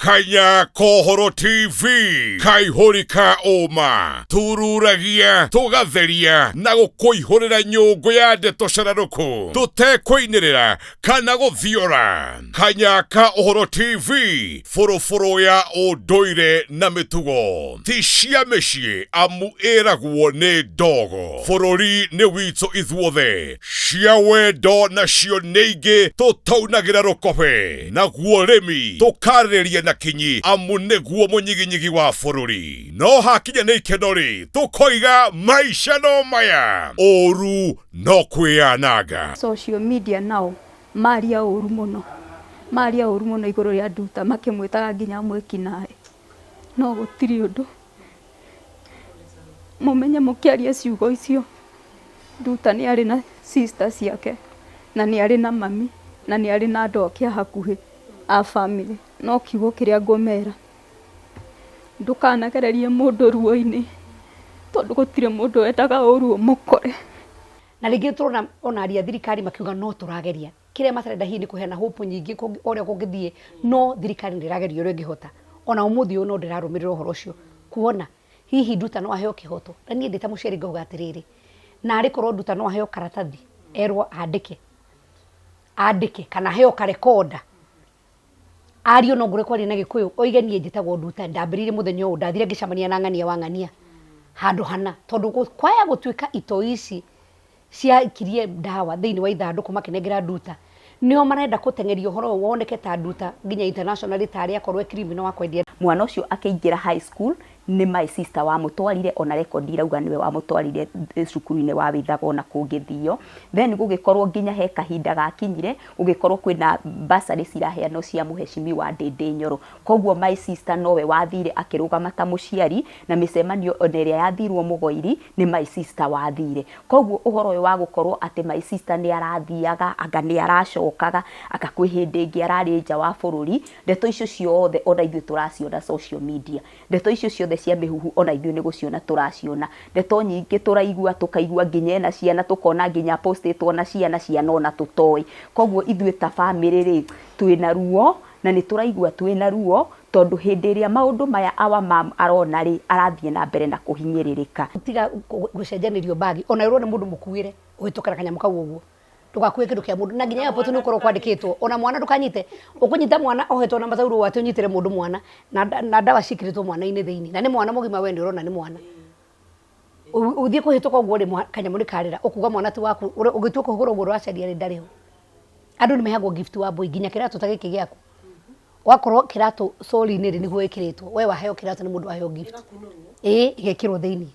Kanya Kohoro TV kaihũri ka ũma tururagia tũgatheria na gũkũihũrĩra nyũngũ ya ndeto cararũkũ tũtekũinĩrĩra kana gũthiora. Kanya ka Ũhoro TV bũrũbũrũ ya ũndũire na mĩtugo ti cia mĩciĩ amu ĩragwo nĩ ndogo. Bũrũri nĩ witũ ithuothe cia wendo nacio nĩ ingĩ tũtaunagĩra rũkobe naguo rĩmi tũkarĩrĩria na kinyi amu nĩguo mũnyiginyigi wa bũrũri. No hakinya nĩ ikeno-rĩ tũkoiga maica no maya ũru no kwĩyananga. Social media nao maria ũru mũno, maria ũru mũno igũrũ rĩa Nduta makĩmwĩtaga nginya mwĩkinaĩ, no gũtirĩ ũndũ. Mũmenye mũkĩaria ciugo icio, Nduta nĩ arĩ na sister ciake, na nĩ arĩ na mami, na nĩ arĩ na andũ ake a hakuhĩ a bamĩrĩ. No kiugo kĩrĩa ngũmera, ndũkanagererie mũndũ ruo-inĩ, tondũ gũtirĩ mũndũ wendaga ũru ũmũkore. Na rĩngĩ tũrona ona aria a thirikari makiuga no tũrageria. Kĩrĩa matarenda hihi nĩ kũheana hope nyingĩ ũrĩa kũngĩthiĩ, no thirikari nĩ ĩrageria ũrĩa ĩngĩhota. Ona ũmũthĩ ũyũ no ndĩrarũmĩrĩra ũhoro ũcio kuona hihi Nduta no aheo kĩhoto. Na niĩ ndĩ ta mũciari ngauga atĩrĩrĩ, narĩ korwo Nduta no aheo karatathi erwo andĩke, andĩke kana aheo karekonda ario no ngũre kwaria na gĩkũyũ oige niĩ njĩtagwo Nduta ndambĩrĩirie mũthenya ũyũ ndathire ngĩcemania na ng'ania wa ng'ania handũ hana tondũ kwaya gũtuĩka itoi ici ciaikirie ndawa thĩinĩ wa ithandũkũ makĩnengera Nduta nĩo marenda gũteng'eria ũhoro ũyũ woneke ta Nduta nginya internationally tarĩ akorwo e criminal wa kwendia. Mwana ũcio akĩingĩra high school nĩ my sister wamũtwarire ona record irauga nĩwe wamũtwarire cukuru-inĩ wa Wĩthaga ona kũngĩthio. Then gũgĩkorwo nginya he kahinda gakinyire gũgĩkorwo kwĩna bursary ciraheanwo cia mũhecimiwa Ndĩndĩ Nyoro. Koguo my sister nowe wathire akĩrũgama ta mũciari na mĩcemanio ona ĩrĩa yathirwo Mũgoiri nĩ my sister wathire. Koguo ũhoro ũyũ wa gũkorwo atĩ my sister nĩ arathiaga anga nĩ aracokaga anga kwĩ hĩndĩ ĩngĩ ararĩ nja wa bũrũri, ndeto icio ciothe ona ithuĩ tũraciona social media. Ndeto icio ciothe cia mĩhuhu ona ithuĩ nĩ gũciona tũraciona. Ndeto nyingĩ tũraigua, tũkaigua nginya ena ciana, tũkona nginya apostĩtwo na ciana, ciana ona tũtoĩ. Koguo ithuĩ ta bamĩrĩ rĩ, twĩna ruo na nĩ tũraigua twĩna ruo tondũ hĩndĩ ĩrĩa maũndũ maya our mum arona rĩ, arathiĩ na mbere na kũhinyĩrĩrĩka. Tiga gũcenjanĩrio bag ona ĩrwo nĩ mũndũ mũkuĩre ũhĩtũkĩra kanyamũ kau ũguo. Ndũgakue kĩndũ kĩa mũndũ na nginya airport nĩ ũkorwo kwandĩkĩtwo ona mwana ndũkanyite. Ũkũnyita mwana ohetwo na mataurũ atĩ ũnyitĩre mũndũ mwana na ndawa ciĩkĩrĩtwo mwana-inĩ thĩinĩ na nĩ mwana mũgima we nĩ ũrona nĩ mwana. Ũthiĩ kũhĩtũka ũguo rĩ kanyamũ nĩ karĩra ũkuga mwana ti waku ũgĩtua kũhũgũra ũguo ũracaria rĩ ndarĩ ho. Andũ nĩ maheagwo gift wa mbũi nginya kĩratũ ta gĩkĩ gĩaku. Wakorwo kĩratũ sole-inĩ rĩ nĩguo ĩkĩrĩtwo we waheo kĩratũ nĩ mũndũ waheo gift. Ĩĩ ĩgekĩrwo thĩinĩ.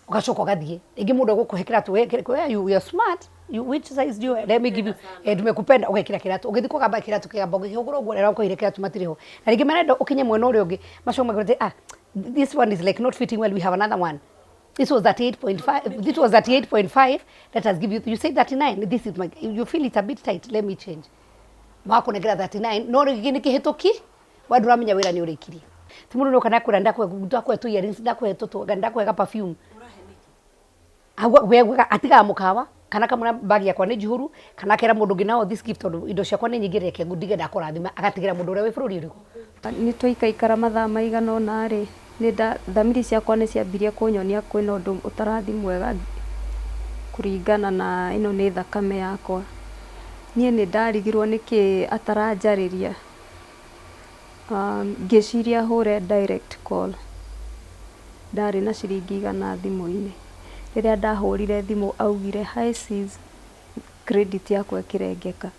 Ũgacoka ũgathiĩ. Rĩngĩ mũndũ egũkũhe kĩratũ we you are smart you which size do you let me give you eh tumekupenda ũgekĩra kĩratũ. Ũgĩthiĩ kũgamba kĩratũ kĩgamba ũgĩkĩhũgũra ũguo arĩa makũheire kĩratũ matirĩ ho. Na rĩngĩ marenda ũkinye mwena ũrĩa ũngĩ macoke makwĩre ah this one is like not fitting well we have another one. This was 38.5 this was 38.5 let us give you you say 39 this is my you feel it's a bit tight let me change. Makũnengera 39 no rĩngĩ nĩ kĩhĩtũki we ndũramenya wĩra nĩ ũrĩkirie. Ti mũndũ ũroka na akwĩra ndakũhe ndakũhe tũ earrings ndakũhe tũtũ ndakũhe ga perfume. We atigaga mũkawa kana akamwĩra bag yakwa nĩ njihũru kana akera mũndũ ũngĩ now this gift tondũ indo ciakwa nĩ nyingĩ reke ndige ndakũrathima agatigĩra mũndũ ũrĩa wĩ bũrũri ũrĩkũ. Nĩ twaikaikara mathaa maigana ũna rĩ, nĩ nda thamiri ciakwa nĩ ciambirie kũnyonia kwĩna ũndũ ũtarathiĩ mwega kũringana na ĩno nĩ thakame yakwa. Niĩ nĩ ndarigirwo nĩkĩ ataranjarĩria. Ngĩciria hũre direct call, ndarĩ na ciringi igana thimũ-inĩ. Rĩrĩa ndahũrire thimũ augire hi sis, credit yakwa ĩkĩrengeka.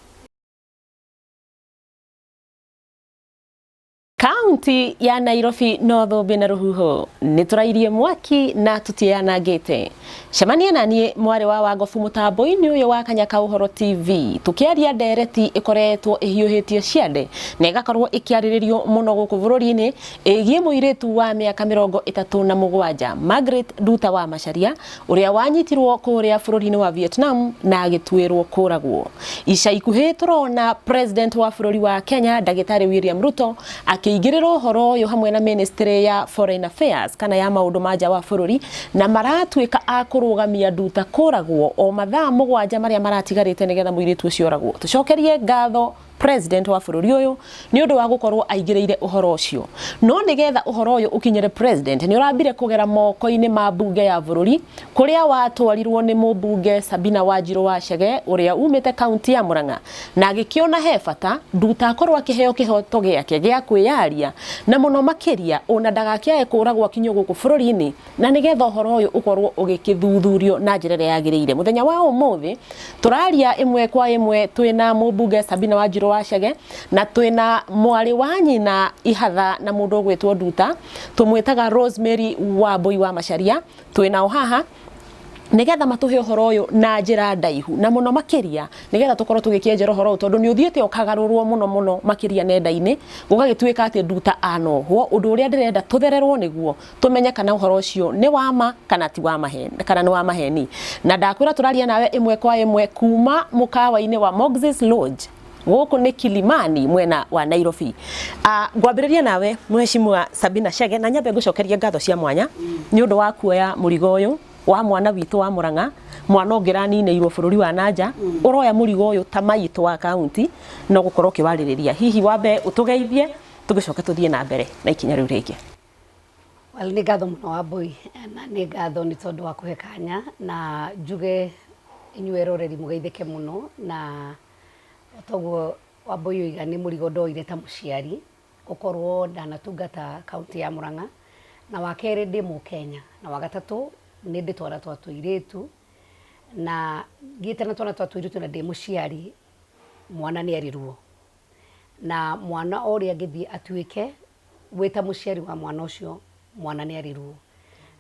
Kaunti ya Nairobi no thũmbĩ na rũhuho nĩ tũrairie mwaki na tũtianangĩte. Cemania na niĩ mwarĩ wa Wangobu mũtambo-inĩ ũyũ wa Kanya ka Ũhoro TV tũkĩaria ndereti ĩkoretwo ĩhiũhĩtie ciande na ĩgakorwo ĩkĩarĩrĩrio mũno gũkũ bũrũri-inĩ ĩgiĩ mũirĩtu wa mĩaka 37 Margaret Nduta wa Macharia ũrĩa wanyitirwo kũrĩa bũrũri-inĩ wa Vietnam na agĩtuĩrwo kũragwo. Ica ikuhĩ tũrona President wa bũrũri wa Kenya Ndagĩtarĩ William Ruto akĩingĩrĩra ũhoro ũyũ hamwe na Ministry ya Foreign Affairs kana ya maũndũ ma nja wa bũrũri na maratuĩka a kũrũgamia Nduta kũragwo o mathaa 7 marĩa maratigarĩte nĩgetha mũirĩtu ũcio oragwo. Tũcokerie ngatho President wa bũrũri ũyũ nĩ ũndũ wa gũkorwo aingĩrĩire ũhoro ũcio. No nĩgetha ũhoro ũyũ ũkinyĩre President nĩ ũrambire kũgera moko-inĩ ma mbunge ya bũrũri kũrĩa watwarirwo nĩ mũmbunge Sabina Wanjirũ wa Chege ũrĩa umĩte kaunti ya Murang'a na agĩkĩona he bata Nduta akorwo akĩheo kĩhoto gĩake gĩa kwĩyaria na mũno makĩria ona ndagakĩae kũragwo akinyio gũkũ bũrũri-inĩ na nĩgetha ũhoro ũyũ ũkorwo ũgĩkĩthuthurio na njĩra ĩrĩa yagĩrĩire. Mũthenya wa ũmũthĩ tũraria ĩmwe kwa ĩmwe twĩna mũmbunge Sabina Wanjirũ wa Chege na twĩna mwarĩ wa nyina Ihatha na mũndũ ũgwĩtwo Nduta, tũmwĩtaga Rosemary Wambui wa Macharia, twĩnao haha nigetha matuhe ũhoro ũyũ na njĩra ndaihu na mũno makĩria nigetha tũkorwo tũgĩkĩenjera ũhoro ũyũ tondũ nĩ ũthiĩte ũkagarũrwo mũno mũno makĩria nenda-inĩ gũgagĩtuĩka atĩ Nduta anohwo ũndũ ũrĩa ndĩrenda tũthererwo nĩguo tũmenye kana ũhoro ũcio nĩ wa ma kana ti wa maheni kana nĩ wa maheni na ndakwĩra tũraria nawe ĩmwe kwa ĩmwe kuma mũkawa-inĩ wa Moxes Lodge gũkũ nĩ Kilimani mwena wa Nairobi. Ngwambĩrĩria nawe Mheshimiwa Sabina Chege na nyambe ngũcokerie ngatho cia mwanya nĩ ũndũ wa kuoya mũrigo ũyũ wa mwana witũ wa Murang'a mwana ũngĩ ũraninĩirwo bũrũri wa nanja ũroya mũrigo ũyũ ta maitũ wa kaunti no gũkorwo ũkĩwarĩrĩria hihi wambe ũtũgeithie tũgĩcoke tũthiĩ na mbere na ikinya rĩu rĩngĩ. Well, nĩ ngatho mũno Wambũi na nĩ ngatho nĩ tondũ wa kũhe kanya na njuge inyuĩ eroreri mũgeithĩke mũno na toguo Wambũi oiga nĩ mũrigo ndoire ta mũciari gũkorwo ndanatungata kaunti ya Murang'a na wa kerĩ ndĩ mũkenya na wa gatatũ nĩ ndĩ twana twa tũirĩtu na ngĩte na twana twa tũirĩtu na ndĩ mũciari mwana nĩ arĩ ruo na mwana o ũrĩa angĩthiĩ atuĩke wĩ ta mũciari wa mwana ũcio mwana nĩ arĩ ruo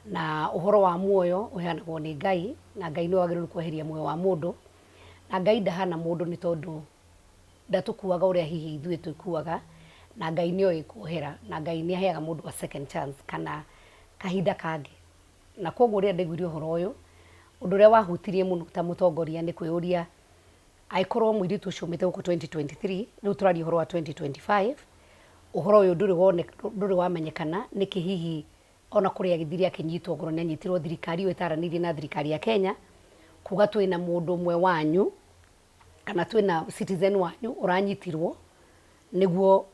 na ũhoro wa muoyo ũheanagwo nĩ Ngai na Ngai nĩwe wagĩrĩirwo kweheria muoyo wa mũndũ na Ngai ndahana mũndũ nĩ tondũ ndatũkuaga ũrĩa hihi ithuĩ twĩkuaga na Ngai nĩ oĩ kuohera na Ngai nĩ aheaga mũndũ a second chance kana kahinda kangĩ na koguo rĩrĩa ndaiguire ũhoro ũyũ ũndũ ũrĩa wahutirie mũno ta mũtongoria nĩ kwĩyũria angĩkorwo mũirĩtu ũcio umĩte gũkũ 2023 rĩu tũraria ũhoro wa 2025 ũhoro ũyũ ndũrĩ wone ndũrĩ wamenyekana nĩkĩ hihi ona kũrĩa agĩthire akĩnyitwo ngoro nĩ anyitirwo thirikari ĩyo ĩtaranĩirie na thirikari ya Kenya kuga twĩna mũndũ ũmwe wanyu kana twĩna citizen wanyu ũranyitirwo nĩguo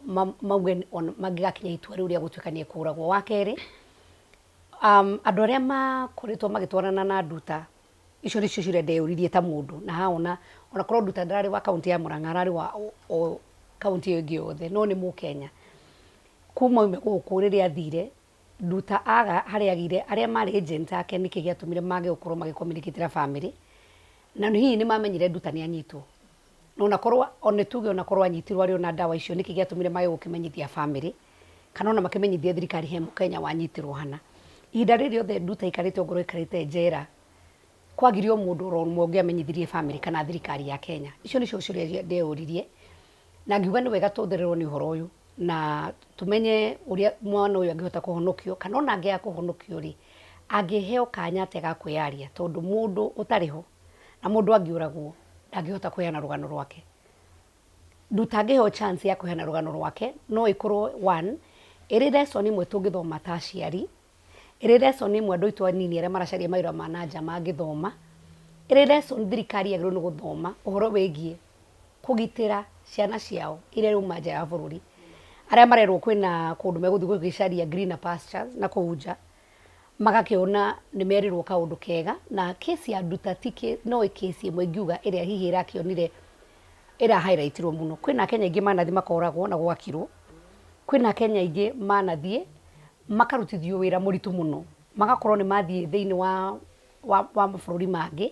mauge mangĩgakinya itua rĩu rĩa gũtuĩka nĩ ekũragwo. Wa kerĩ andũ arĩa makoretwo magĩtwarana na Nduta icio nĩcio ciũria ndeyũririe ta mũndũ na haona onakorwo Nduta ndararĩ wa kaunti ya Murang'a ararĩ wa o kaunti ĩyo ĩngĩ yothe no nĩ mũkenya kuma oime gũkũ rĩrĩa athire Nduta aga harĩa agĩire arĩa marĩ agent ake nĩkĩ gĩatũmire mage gũkorwo magĩ communicate na family na hihi nĩ mamenyire Nduta nĩ anyitwo na onakorwo one tuge onakorwo anyitirwo arĩ ona ndawa icio nĩkĩ gĩatũmire mage gũkĩmenyithia family kana ona makĩmenyithia thirikari he mũkenya wanyitirwo hana ihinda rĩrĩ rĩothe Nduta aikarĩte ongorwo aikarĩte njera kwagire o mũndũ oro ũmwe ũngĩamenyithirie family kana thirikari ya Kenya icio nĩcio ciũria ndeyũririe na ngiuga nĩ wega tũthererwo nĩ ũhoro ũyũ na tumenye ũrĩa mwana ũyũ angĩhota kũhonokio kana ona angĩaga kũhonokio rĩ angĩheo kanya atĩa ga kwĩyaria tondũ mũndũ ũtarĩ ho na mũndũ angĩũragwo ndangĩhota kũheana rũgano rwake Nduta angĩheo chance ya kũheana rũgano rwake no ĩkorwo one ĩrĩ lesson ĩmwe tũngĩthoma ta aciari ĩrĩ lesson ĩmwe andũ aitũ anini arĩa maracaria mawĩra ma na nja mangĩthoma ĩrĩ lesson thirikari yagĩrĩirwo nĩ gũthoma ũhoro wĩgiĩ kũgitĩra ciana ciao iria irauma nja ya bũrũri arĩa marerwo kwĩna kũndũ megũthiĩ gũgĩcaria greener pastures na kũu nja magakĩona nĩ merirwo kaũndũ kega na kesi ya Nduta ti no kesi ĩmwe ingiuga ĩrĩa hihi ĩrakĩonire ĩra highlightirwo mũno kwĩna Akenya aingĩ manathiĩ makoragwo na gwakirwo kwĩna Akenya aingĩ manathiĩ makarutithio wĩra mũritũ mũno magakorwo nĩ mathiĩ thĩinĩ wa mabũrũri mangĩ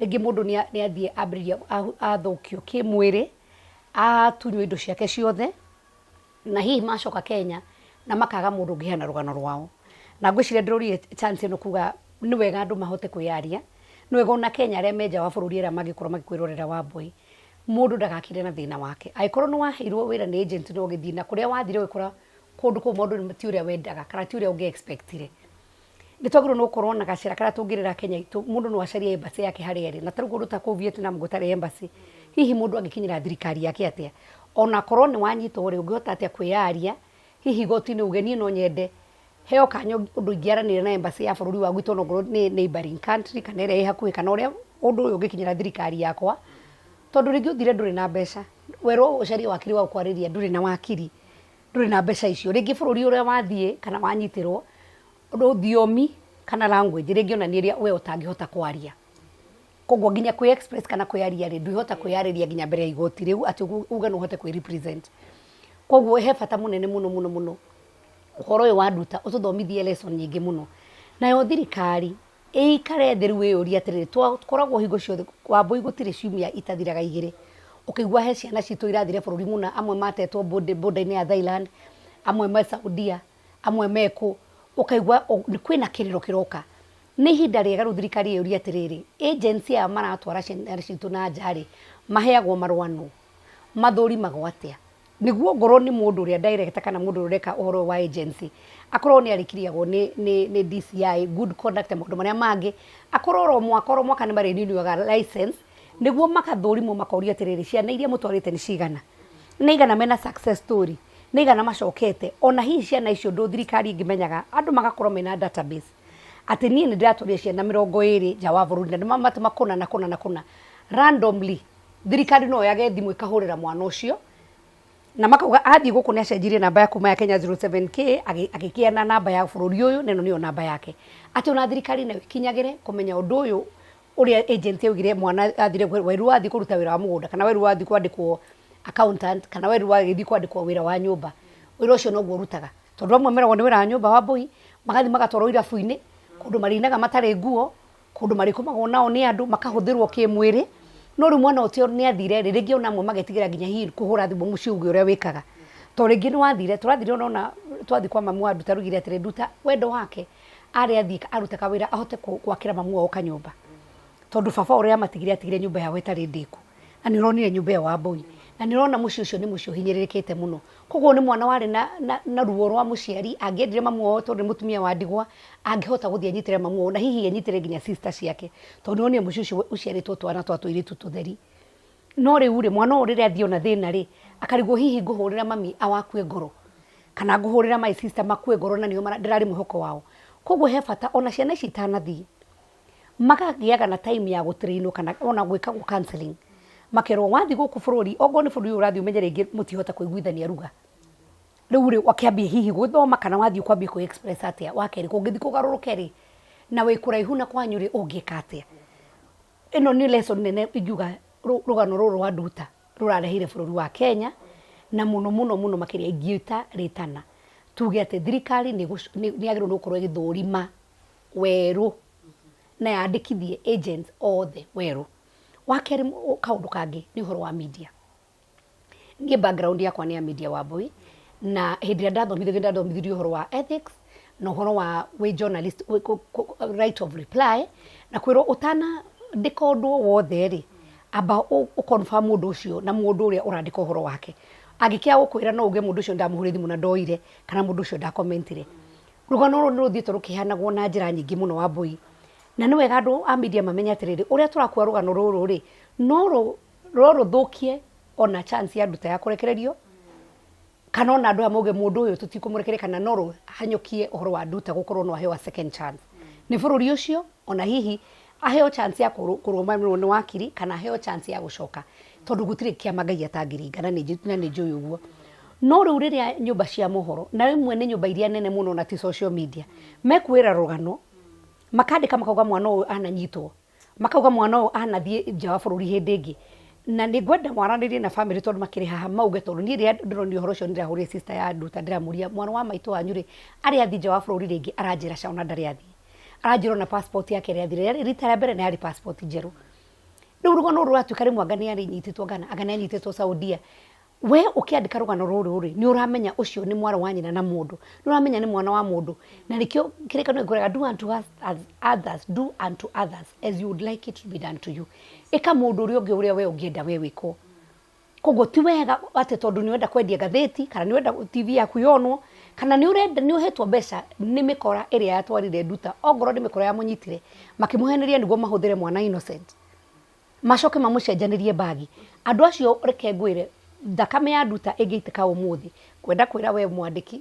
rĩngĩ mũndũ nĩ athiĩ ambĩrĩria athũkio kĩmwĩrĩ atunywo indo ciake ciothe na hihi macoka Kenya na makaga mũndũ ũngĩheana rũgano rwao na ngwĩciria ndĩrorire chance ĩno kuga nĩ wega andũ mahote kwĩyaria nĩ wega ona Kenya arĩa me nja wa bũrũri arĩa mangĩkorwo magĩkwĩrorera Wambui mũndũ ndagakire na thĩna wake angĩkorwo nĩ waheirwo wĩra nĩ agent na ũgĩthiĩ na kũrĩa wathire ũgĩkora kũndũ kũu maũndũ ti ũrĩa wendaga kana ti ũrĩa ũngĩ expectire nĩ twagĩrĩirwo nĩ gũkorwo na gacĩra karĩa tũngĩrera Kenya itũ mũndũ no acarie embassy yake harĩa ĩrĩ na tarĩu kũndũ ta kũu Vietnam gũtarĩ embassy hihi mũndũ angĩkinyĩra thirikari yake atĩa ona korwo nĩ wanyitwo rĩ ũngĩhota atĩa kwĩyaria hihi igoti-inĩ uge niĩ no nyende heo kanya ũndũ ingĩaranĩria na embassy ya bũrũri wa gwitũ onokorwo nĩ neighboring country kana ĩrĩa ĩ hakuhĩ kana ũrĩa ũndũ ũyũ ũngĩkinyĩra thirikari yakwa tondũ rĩngĩ ũthire ndũrĩ na mbeca Werwo ũcarie wakiri wa gũkwarĩria, ndũrĩ na wakiri, ndũrĩ na mbeca icio. Rĩngĩ bũrũri ũrĩa wathiĩ kana wanyitĩrwo, rũthiomi kana language rĩngĩ ona nĩ ĩrĩa we ũtangĩhota kwaria. Koguo nginya kwĩ express kana kwĩyaria rĩ, ndwĩhota kwĩyarĩria nginya mbere ya igoti rĩu atĩ uge no ũhote kwĩ represent. Koguo he bata mũnene mũno mũno mũno ũhoro ũyũ wa Nduta ũtũthomithie lesson nyingĩ mũno. Nayo thirikari ĩikare thĩ rĩu ĩyũrie atĩrĩrĩ, twakoragwo hingo ciothe, Wambũi gũtirĩ ciumia itathiraga igĩrĩ ũkĩigua he ciana citũ irathire bũrũri mũna, amwe matetwo border-inĩ ya Thailand, amwe me Saudia, amwe me kũ, ũkaigua kwĩna kĩrĩro kĩroka. Nĩ ihinda rĩega rĩu thirikari ĩyũrie atĩrĩrĩ, agency aya maratwara ciana citũ na nja rĩ, maheagwo marũa nũ? Mathũrimagwo atĩa? Nĩguo ongorwo nĩ mũndũ ũrĩa director kana mũndũ ũrĩa ũreka ũhoro ũyũ wa agency, akorwo nĩ arĩkiriagwo nĩ, nĩ, nĩ DCI, good conduct na maũndũ marĩa mangĩ, akorwo oro mwaka oro mwaka nĩ marĩ-renew-aga license, nĩguo makathũrimwo makorio atĩrĩrĩ, ciana iria mũtwarĩte nĩ cigana? Nĩ aigana mena success story? Nĩ aigana macokete? Ona hihi ciana icio ũndũ thirikari ĩngĩmenyaga, andũ magakorwo mena database, atĩ niĩ nĩ ndĩratwarire ciana 20 nja wa bũrũri na nĩ kũna na kũna na kũna, randomly, thirikari no yage thimũ ĩkahũrĩra mwana ũcio, na makauga athiĩ gũkũ nĩ acenjirie namba ya kuma ya Kenya 07K agĩkĩa na namba ya bũrũri ũyũ, na ĩno nĩyo namba yake. Atĩ ona thirikari nayo ĩkinyagĩre kũmenya ũndũ ũyũ ũrĩa agent yaugire mwana athire weru wathiĩ kũruta wĩra wa mũgũnda, kana weru wathiĩ kwandĩkwo accountant, kana weru wagĩthiĩ kwandĩkwo wĩra wa nyũmba, wĩra ũcio noguo ũrutaga. Tondũ amwe meragwo nĩ wĩra wa nyũmba wa mbũi, magathiĩ magatwarwo irabu-inĩ, kũndũ marĩinaga matarĩ nguo, kũndũ marĩkomagwo nao nĩ andũ, makahũthĩrwo kĩmwĩrĩ. No rĩu mwana ũcio nĩ athire rĩ, rĩngĩ ona amwe magetigĩra nginya hihi kũhũra thimũ mũciĩ uge ũrĩa wĩkaga. Tondũ rĩngĩ nĩ wathire, tũrathire ona twathiĩ kwa mamu wa Nduta araugire atĩrĩ, Nduta wendo wake arĩ athiĩ aruta kawĩra ahote gwakĩra mamu wao kanyũmba. Tondũ baba ũrĩa amatigire atigire nyũmba yao ĩtarĩ ndĩku. Na nĩ ũronire nyũmba ĩyo Wambũi. Na nĩ ũrona mũciĩ ũcio nĩ mũciĩ ũhinyĩrĩrĩkĩte mũno. Koguo nĩ mwana warĩ na, na, na ruo rwa mũciari, angĩendire mamu wao tondũ nĩ mũtumia wa ndigwa, angĩhota gũthiĩ anyitĩre mamu wao na hihi anyitĩre nginya sister ciake. Tondũ nĩ wonire mũciĩ ũcio ũciarĩtwo twana twa tũirĩtu tũtheri. No rĩu rĩ, mwana ũyũ rĩrĩa athiĩ ona thĩna rĩ, akarigwo hihi ngũhũrĩra mami awakue ngoro, kana ngũhũrĩra my sister makue ngoro na nĩo ndĩrarĩ mwĩhoko wao. Koguo he bata ona ciana ici itanathiĩ, makagĩaga na time ya gũtrainwo kana ona gwĩkagwo counseling. Makerwo wathiĩ gũkũ bũrũri, okorwo nĩ bũrũri ũyũ ũrathiĩ ũmenye rĩngĩ mũtihota kũiguithania ruga. Rĩu rĩ, wakĩambie hihi gũthoma kana wathiĩ ũkwambia kwĩ express atĩa? Wa kerĩ, kũngĩthiĩ kũgarũrũke rĩ, na wĩ kũraihu na kwanyu rĩ, ũngĩka atĩa? Ĩno nĩ lesson nene ingiuga rũgano rũrũ rwa Nduta rũrareheire bũrũri wa Kenya, na mũno mũno mũno makĩria ingĩta rĩtana tuge atĩ thirikari nĩ yagĩrĩirwo nĩ gũkorwo ĩgĩthũrima werũ na yandĩkithie agents othe werũ. Wa kerĩ kaũndũ kangĩ nĩ ũhoro wa media. Niĩ background yakwa nĩ ya media Wambũi, na hĩndĩ ĩrĩa ndathomithagio ndathomithirio ũhoro wa ethics na ũhoro wa wĩ journalist right of reply, na kwĩrwo ũtanandĩka ũndũ o wothe rĩ, amba ũ confirm ũndũ ũcio na mũndũ ũrĩa ũrandĩka ũhoro wake. Angĩkĩaga gũkwĩra no uge mũndũ ũcio ndamũhũrĩire thimũ na ndoire, kana mũndũ ũcio ndakomentire. Rũgano rũrũ nĩ rũthiĩte rũkĩheanagwo na njĩra nyingĩ mũno Wambũi, na nĩ wega andũ a media mamenye atĩrĩrĩ, ũrĩa tũrakua rũgano rũrũ rĩ, no rũthũkie ona chance ya Nduta ya kũrekererio, kana ona andũ aya mauge mũndũ ũyũ tũtikũmũrekereria, kana no rũhanyũkie ũhoro wa Nduta gũkorwo no aheo a second chance nĩ bũrũri ũcio, ona hihi aheo chance ya kũrũgamĩrĩrwo nĩ wakiri, kana aheo chance ya gũcoka, tondũ gũtirĩ kĩama Ngai atangĩringa, na nĩ njũĩ ũguo. No rĩu rĩrĩa nyũmba cia mohoro, na rĩmwe nĩ nyũmba iria nene mũno na ti social media, mekuĩra rũgano, makandĩka makauga mwana ũyũ ananyitwo, makauga mwana ũyũ anathiĩ nja wa bũrũri hĩndĩ ĩngĩ. Na nĩ ngwenda mwaranĩrie na family tondũ makĩrĩ haha mauge, tondũ niĩ rĩrĩa ndĩronire ũhoro ũcio nĩ ndĩrahũrire sister ya Nduta ndĩramũria mwana wa maitũ wanyu rĩ, arĩ athiĩ nja wa bũrũri rĩngĩ, aranjĩra ca ona ndarĩ athiĩ. Aranjĩra ona passport yake ĩrĩa athire, yarĩ rita rĩa mbere na yarĩ passport njerũ. Rĩu rũgano rũrũ rũratuĩka rĩmwe anga nĩ arĩnyitĩtwo Ghana, anga nĩ anyitĩtwo Saudia. We ũkĩandĩka rũgano rũrũ rĩ, nĩ ũramenya ũcio nĩ mwarĩ wa nyina na mũndũ, nĩ ũramenya nĩ mwana wa mũndũ, na nĩkĩo kĩrĩkanĩro gĩkwĩraga do unto us as others, do unto others as you would like it to be done to you. Ĩka mũndũ ũrĩa ũngĩ ũrĩa we ũngĩenda we wĩkwo. Koguo ti wega atĩ tondũ nĩ ũrenda kwendia ngathĩti, kana nĩ ũrenda TV yaku yonwo, kana nĩ ũrenda nĩ ũhetwo mbeca nĩ mĩkora ĩrĩa yatwarire Nduta, ongorwo nĩ mĩkora yamũnyitire, makĩmũheneria nĩguo mahũthĩre mwana innocent. Macoke mamũcenjanĩrie mbagi. Andũ acio reke ngwĩre, thakame ya Nduta ĩngĩitĩka ũmũthĩ, ngwenda kwĩra we mwandĩki,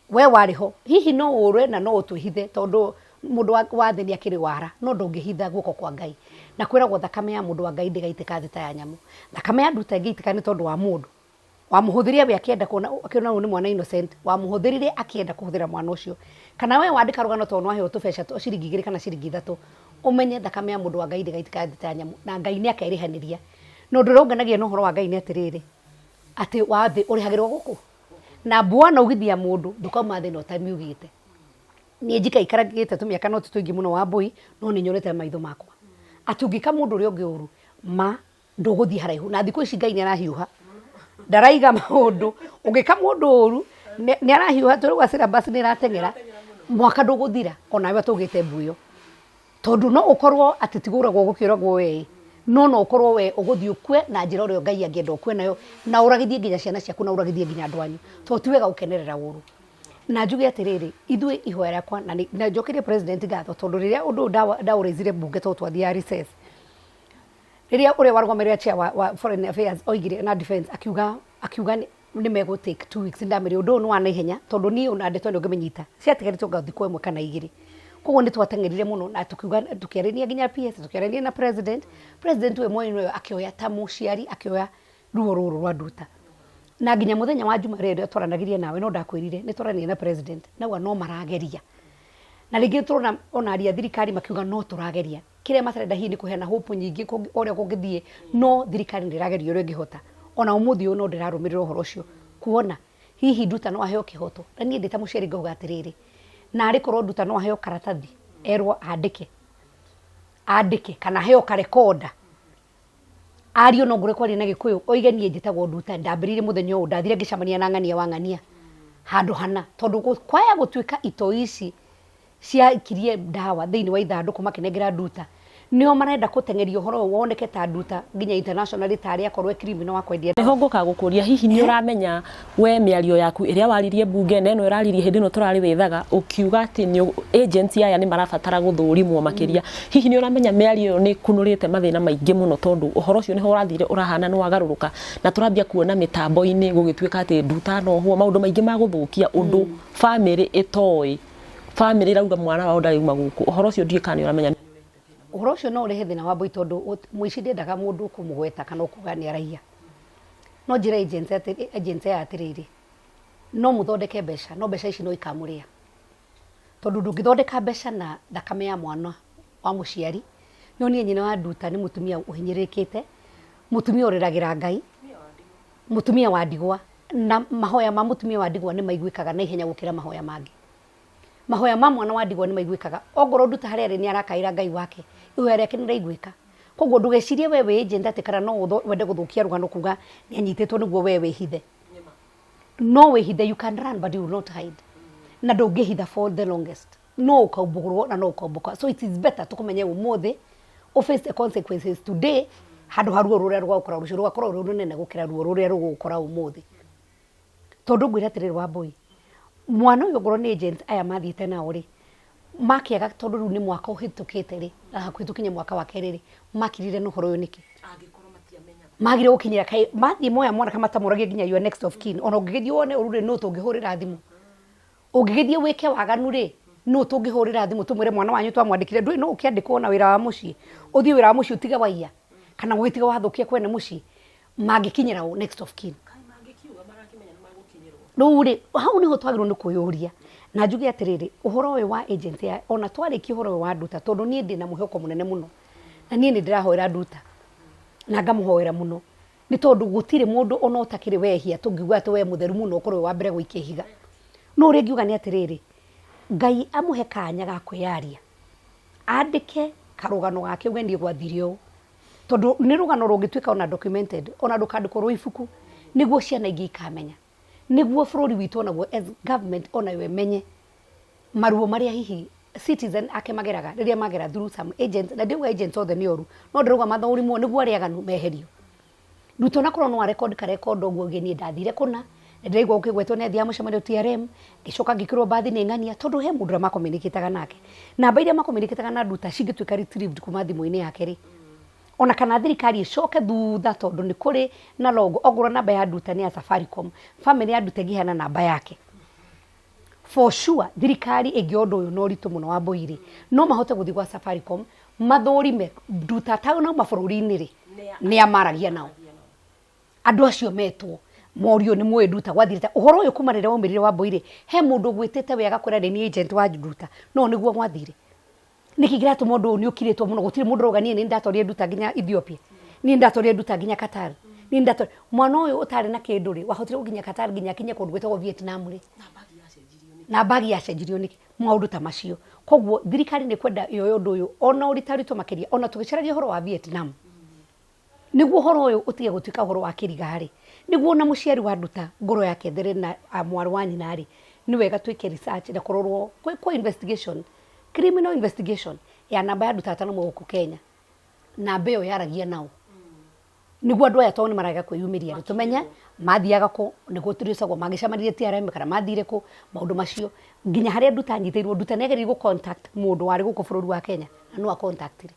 we warĩ ho, hihi no ũre na no ũtwĩhithe tondũ Mũndũ wa thĩ nĩ akĩrĩ wara, no ndũngĩhitha guoko kwa Ngai. Na kwĩragwo thakame ya mũndũ wa Ngai ndĩgaitĩka thĩ ta ya nyamũ. Thakame ya Nduta ĩngĩitĩka nĩ tondũ wa mũndũ wamũhũthĩrire we akĩenda kuona, akĩona ũyũ nĩ mwana innocent, wamũhũthĩrire akĩenda kũhũthĩra mwana ũcio. Kana we wandĩka rũgano tondũ nĩwaheo tũbeca twa ciringi igĩrĩ kana ciringi ithatũ, ũmenye thakame ya mũndũ wa Ngai ndĩgaitĩka thĩ ta ya nyamũ, na Ngai nĩakerĩhanĩria. Na ũndũ ũrĩa ũngenagia na ũhoro wa Ngai nĩ atĩrĩrĩ, atĩ wa thĩ ũrĩhagĩrwo gũkũ. Na mbua wanaugithia mũndũ ndũkauma thĩ ĩno ũtamiugĩte. Niĩ njikaikarangĩte tũmĩaka no ti tũingĩ mũno Wambũi, no nĩ nyonete na maitho makwa atĩ ũngĩka mũndũ ũrĩa ũngĩ ũru ma ndũgũthiĩ haraihu. Na thikũ ici Ngai nĩ arahiũha, ndaraiga maũndũ. Ũngĩka mũndũ ũru nĩ arahiũha, tũrauga syllabus nĩ ĩrateng'era, mwaka ndũgũthira onawe atũgĩte mbu ĩyo. Tondũ no ũkorwo atĩ ti kũragwo ũgũkĩũragwo we ĩ, no no ũkorwo we ũgũthiĩ ũkue na njĩra ũrĩa Ngai angĩenda ũkue nayo, na ũragithie nginya ciana ciaku na ũragithie nginya andũ anyu. Tondũ ti wega gũkenerera ũru. Na njuge atĩrĩrĩ, ithuĩ ihoya rĩakwa, na na njokerie president ngatho tondũ rĩrĩa ũndũ ũyũ ndaũraisire mbunge tondũ twathiaga recess, rĩrĩa ũrĩa warũgamĩrĩra chair wa foreign affairs oigire na defense akiuga akiuga nĩ megũ take 2 weeks, ndamĩrĩ ũndũ ũyũ nĩ wa naihenya tondũ niĩ ona ndeto ĩno ngĩmĩnyita ciatigarĩte anga thikũ ĩmwe kana igĩrĩ. Koguo nĩ twateng'erire mũno na tũkiuga tũkĩarĩria nginya PS, tũkĩaranĩria na president. President we mwene akĩoya ta mũciari, akĩoya ruo rũrũ rwa Nduta. Na nginya mũthenya wa Juma rĩrĩa twaranagĩria nawe no ndakwĩrire nĩ twaranĩria na president nauga no marageria. Na rĩngĩ tũrona ona aria a thirikari makiuga no tũrageria. Kĩrĩa matarenda hihi nĩ kũheana hope nyingĩ ũrĩa kũngĩthiĩ, no thirikari nĩ ĩrageria ũrĩa ĩngĩhota. Ona ũmũthĩ ũyũ no ndĩrarũmĩrĩra ũhoro ũcio kuona hihi Nduta no aheo kĩhoto. Na niĩ ndĩ ta mũciari ngauga atĩrĩrĩ, narĩ korwo Nduta no aheo karatathi erwo andĩke, andĩke kana aheo karekonda ario no ngũre kwaria na Gĩkũyũ oige niĩ njĩtagwo Nduta, ndambĩrĩirie mũthenya ũyũ, ndathire ngĩcemania na ng'ania wa ng'ania handũ hana. Tondũ kwaya gũtuĩka itoi ici ciaikirie ndawa thĩinĩ wa ithandũkũ makĩnengera Nduta, nĩo marenda gũteng'eria ũhoro ũyũ woneke ta Nduta nginya internationally tarĩ akorwo e criminal wa kwendia. Nĩho ngũka gũkũria, hihi nĩ ũramenya we mĩario yaku ĩrĩa waririe mbunge na ĩno ĩraririe hĩndĩ ĩno tũrarĩ wĩthaga ũkiuga atĩ nĩ agents aya nĩ marabatara gũthũrimwo makĩria, hihi nĩ ũramenya mĩario ĩyo nĩ ĩkunũrĩte mathĩna maingĩ mũno tondũ ũhoro ũcio nĩho ũrathire ũrahana nĩ wagarũrũka na tũrambia kuona mĩtambo-inĩ gũgĩtuĩka atĩ Nduta nohwo maũndũ maingĩ ma gũthũkia ũndũ bamĩrĩ ĩtoĩ, bamĩrĩ ĩrauga mwana wao ndarĩ uma gũkũ. Ũhoro ũcio ndiũĩ kana nĩ ũramenya. Ũhoro ũcio no ũrehe thĩna wa mbũi tondũ mũici ndendaga mũndũ ũkũmũgweta kana ũkuga nĩ araiya. No njĩre agents atĩ agents aya atĩrĩrĩ, no mũthondeke mbeca no mbeca ici no ikamũrĩa. Tondũ ndũngĩthondeka mbeca na thakame ya mwana wa mũciari. No niĩ nyina wa Nduta nĩ mũtumia ũhinyĩrĩrĩkĩte, mũtumia ũrĩragĩra Ngai, mũtumia wa ndigwa. Na mahoya ma mũtumia wa ndigwa nĩ maiguĩkaga na ihenya gũkĩra mahoya mangĩ. Mahoya ma mwana wa ndigwa nĩ maiguĩkaga. Ongorwo Nduta harĩa arĩ nĩ arakaĩra Ngai wake, ihoya rĩake nĩ rĩraiguĩka. Koguo ndũgecirie we wĩ agent atĩ kana no wende gũthũkia rũgano kuga nĩ anyitĩtwo nĩguo we wĩhithe. No wĩhithe, you can run but you will not hide. Na ndũngĩhitha for the longest. No ũkaumbũrwo na no ũkaumbũka. So it is better tũkũmenye ũmũthĩ, ũ face the consequences today, handũ ha ruo rũrĩa rũgagũkora rũciũ rũgakorwo rwĩ rũnene gũkĩra ruo rũrĩa rũgũgũkora ũmũthĩ. Tondũ ngwĩre atĩrĩrĩ Wambũi, mwana ũyũ ongorwo nĩ agent aya mathiĩte nao rĩ, makĩaga tondũ rĩu nĩ mwaka ũhĩtũkĩte rĩ, na hakuhĩ tũkinye mwaka wa kerĩ rĩ, makirire na ũhoro ũyũ nĩkĩ? Magire gũkinyĩra kaĩ mathiĩ moya mwana kana matamũragia nginya your next of kin. Ona ũngĩgĩthiĩ wone ũru rĩ, nũ tũngĩhũrĩra thimũ? Ũngĩgĩthiĩ wĩke waganu rĩ, nũ tũngĩhũrĩra thimũ tũmwĩre mwana wanyu twamwandĩkire? Ndũĩ no ũkĩandĩkwo na wĩra wa mũciĩ, ũthiĩ wĩra wa mũciĩ ũtige waiya, kana ũgĩtige wathũkia kwene mũciĩ. Mangĩkinyĩra ũ next of kin? Rĩu rĩ, hau nĩho twagĩrĩirwo nĩ kwĩyũria. Na njuge atĩrĩrĩ, ũhoro ũyũ wa agency ya, ona twarĩkia ũhoro ũyũ wa Nduta, tondũ niĩ ndĩna mwĩhoko mũnene mũno, na niĩ nĩ ndĩrahoera Nduta, na ngamũhoera mũno, nĩ tondũ gũtirĩ mũndũ ona ũtakĩrĩ wehia tũngiuga atĩ we mũtheru mũno ũkorwo wĩ wa mbere gũikia ihiga. No ũrĩa ingiuga nĩ atĩrĩrĩ, Ngai amũhe kanya ga kwĩyaria, andĩke karũgano gake auge niĩ gwathire ũũ. Tondũ nĩ rũgano rũngĩtuĩka ona documented, ona rũkandĩkwo rwĩ ibuku, nĩguo ciana ingĩ ikamenya. Nĩguo bũrũri witũ onaguo as government onayo ĩmenye maruo marĩa hihi citizen ake mageraga rĩrĩa magera through some agents. Na ndiuga agents othe nĩ oru, no ndĩrauga mathũrimwo nĩguo arĩa aganu meherio. Ruto onakorwo no arekondi karekondo ũguo auge niĩ ndathire kũna, na ndĩraigua gũkĩgwetwo nĩ athiaga mũcemanio TRM, ngĩcoka ngĩkĩrwo mbathi nĩ ng'ania, tondũ he mũndũ ũrĩa makominikĩtaga nake. Namba iria makominikĩtaga na Nduta cingĩtuĩka retrieved kuma thimũ-inĩ yake rĩ, ona kana thirikari ĩcoke thutha tondũ nĩ kũrĩ na logo, ongorwo namba ya Nduta nĩ ya Safaricom, family ya Nduta ĩngĩheana namba yake. For sure thirikari ĩngĩoya ũndũ ũyũ na ũritũ mũno wa mbũi-rĩ, no mahote gũthiĩ gwa Safaricom mathũrime nduta atanauma bũrũri-inĩ rĩ, nĩa maragia nao. Andũ acio metwo morio nĩ mũĩ nduta gwathire ta ũhoro ũyũ kuma rĩrĩa waumĩrire wa mbũi rĩ, he mũndũ ũgwĩtĩte we agakwĩra nĩ niĩ agent wa nduta, no nĩguo gwathire. Nĩkĩ kĩratũma ũndũ ũyũ nĩ ũkirĩtwo mũno gũtirĩ mũndũ ũrauga niĩ nĩ ndatwarire nduta nginya Ethiopia, niĩ nĩ ndatwarire nduta nginya Qatar, niĩ nĩ ndatwarire mwana ũyũ ũtarĩ na kĩndũ rĩ, wahotire gũkinya Qatar nginya akinye kũndũ gwĩtagwo Vietnam rĩ, na mbagi yacenjirio nĩkĩ? Maũndũ ta macio. Koguo thirikari nĩ kwenda yoe ũndũ ũyũ ona ũritaritũ makĩria ona tũgĩcaragia ũhoro wa Vietnam. Nĩguo ũhoro ũyũ ũtige gũtuĩka ũhoro wa kĩriga-rĩ, nĩguo ona mũciari wa Nduta ngoro yake ĩthere na mwarĩ wa nyina-rĩ, nĩ wega twĩke research na kũrorwo, gwĩkwo investigation, criminal investigation ya namba ya Nduta atanauma gũkũ Kenya, namba ĩyo yaragia naũ. Nĩguo andũ aya tondũ nĩ marega kwĩyumĩria-rĩ, tũmenye mathiaga kũ, nĩ gũtũrĩcagwo mangĩcemanirie TRM kana mathire kũ, maũndũ macio. Nginya harĩa Nduta anyitĩirwo, Nduta nĩ ageririe gũ contact mũndũ warĩ gũkũ bũrũri wa Kenya na nũ a contact ire.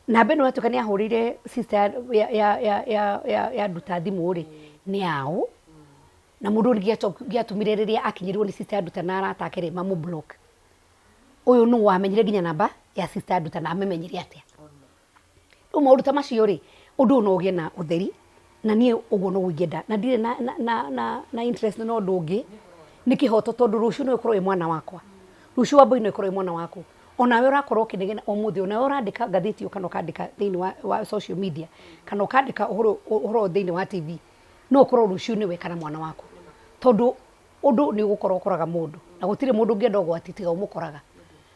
Namba ĩno yatuĩka nĩ ahũrĩire sister ya, ya, ya, ya, ya, ya Nduta thimũ rĩ, nĩ yaũ? Na mũndũ ũyũ nĩkĩ gĩatũmire rĩrĩa akinyĩrwo nĩ sister ya Nduta na arata ake rĩ, mamũ block? Ũyũ nũ wamenyire nginya namba ya sister ya Nduta na amĩmenyire atĩa? Rĩu maũndũ ta macio rĩ, ũndũ ũyũ no ũgĩe na ũtheri, na niĩ ũguo noguo ingĩenda, na ndirĩ na, na, na, na, na interest na ũndũ ũngĩ, nĩ kĩhoto tondũ rũciũ no ĩkorwo ĩ mwana wakwa, rũciũ Wambũi no ĩkorwo ĩ mwana waku. Onawe ũrakorwo ũkĩnegena ũmũthĩ, onawe ũrandĩka ngathĩti ĩyo kana ũkandĩka thĩinĩ wa, wa social media, kana ũkandĩka ũhoro ũhoro ũyũ thĩinĩ wa TV, no ũkorwo rũciũ nĩwe kana mwana waku. Tondũ ũndũ nĩ ũgũkorwo ũkoraga mũndũ, na gũtirĩ mũndũ ũngĩenda ũgwati tiga ũmũkoraga.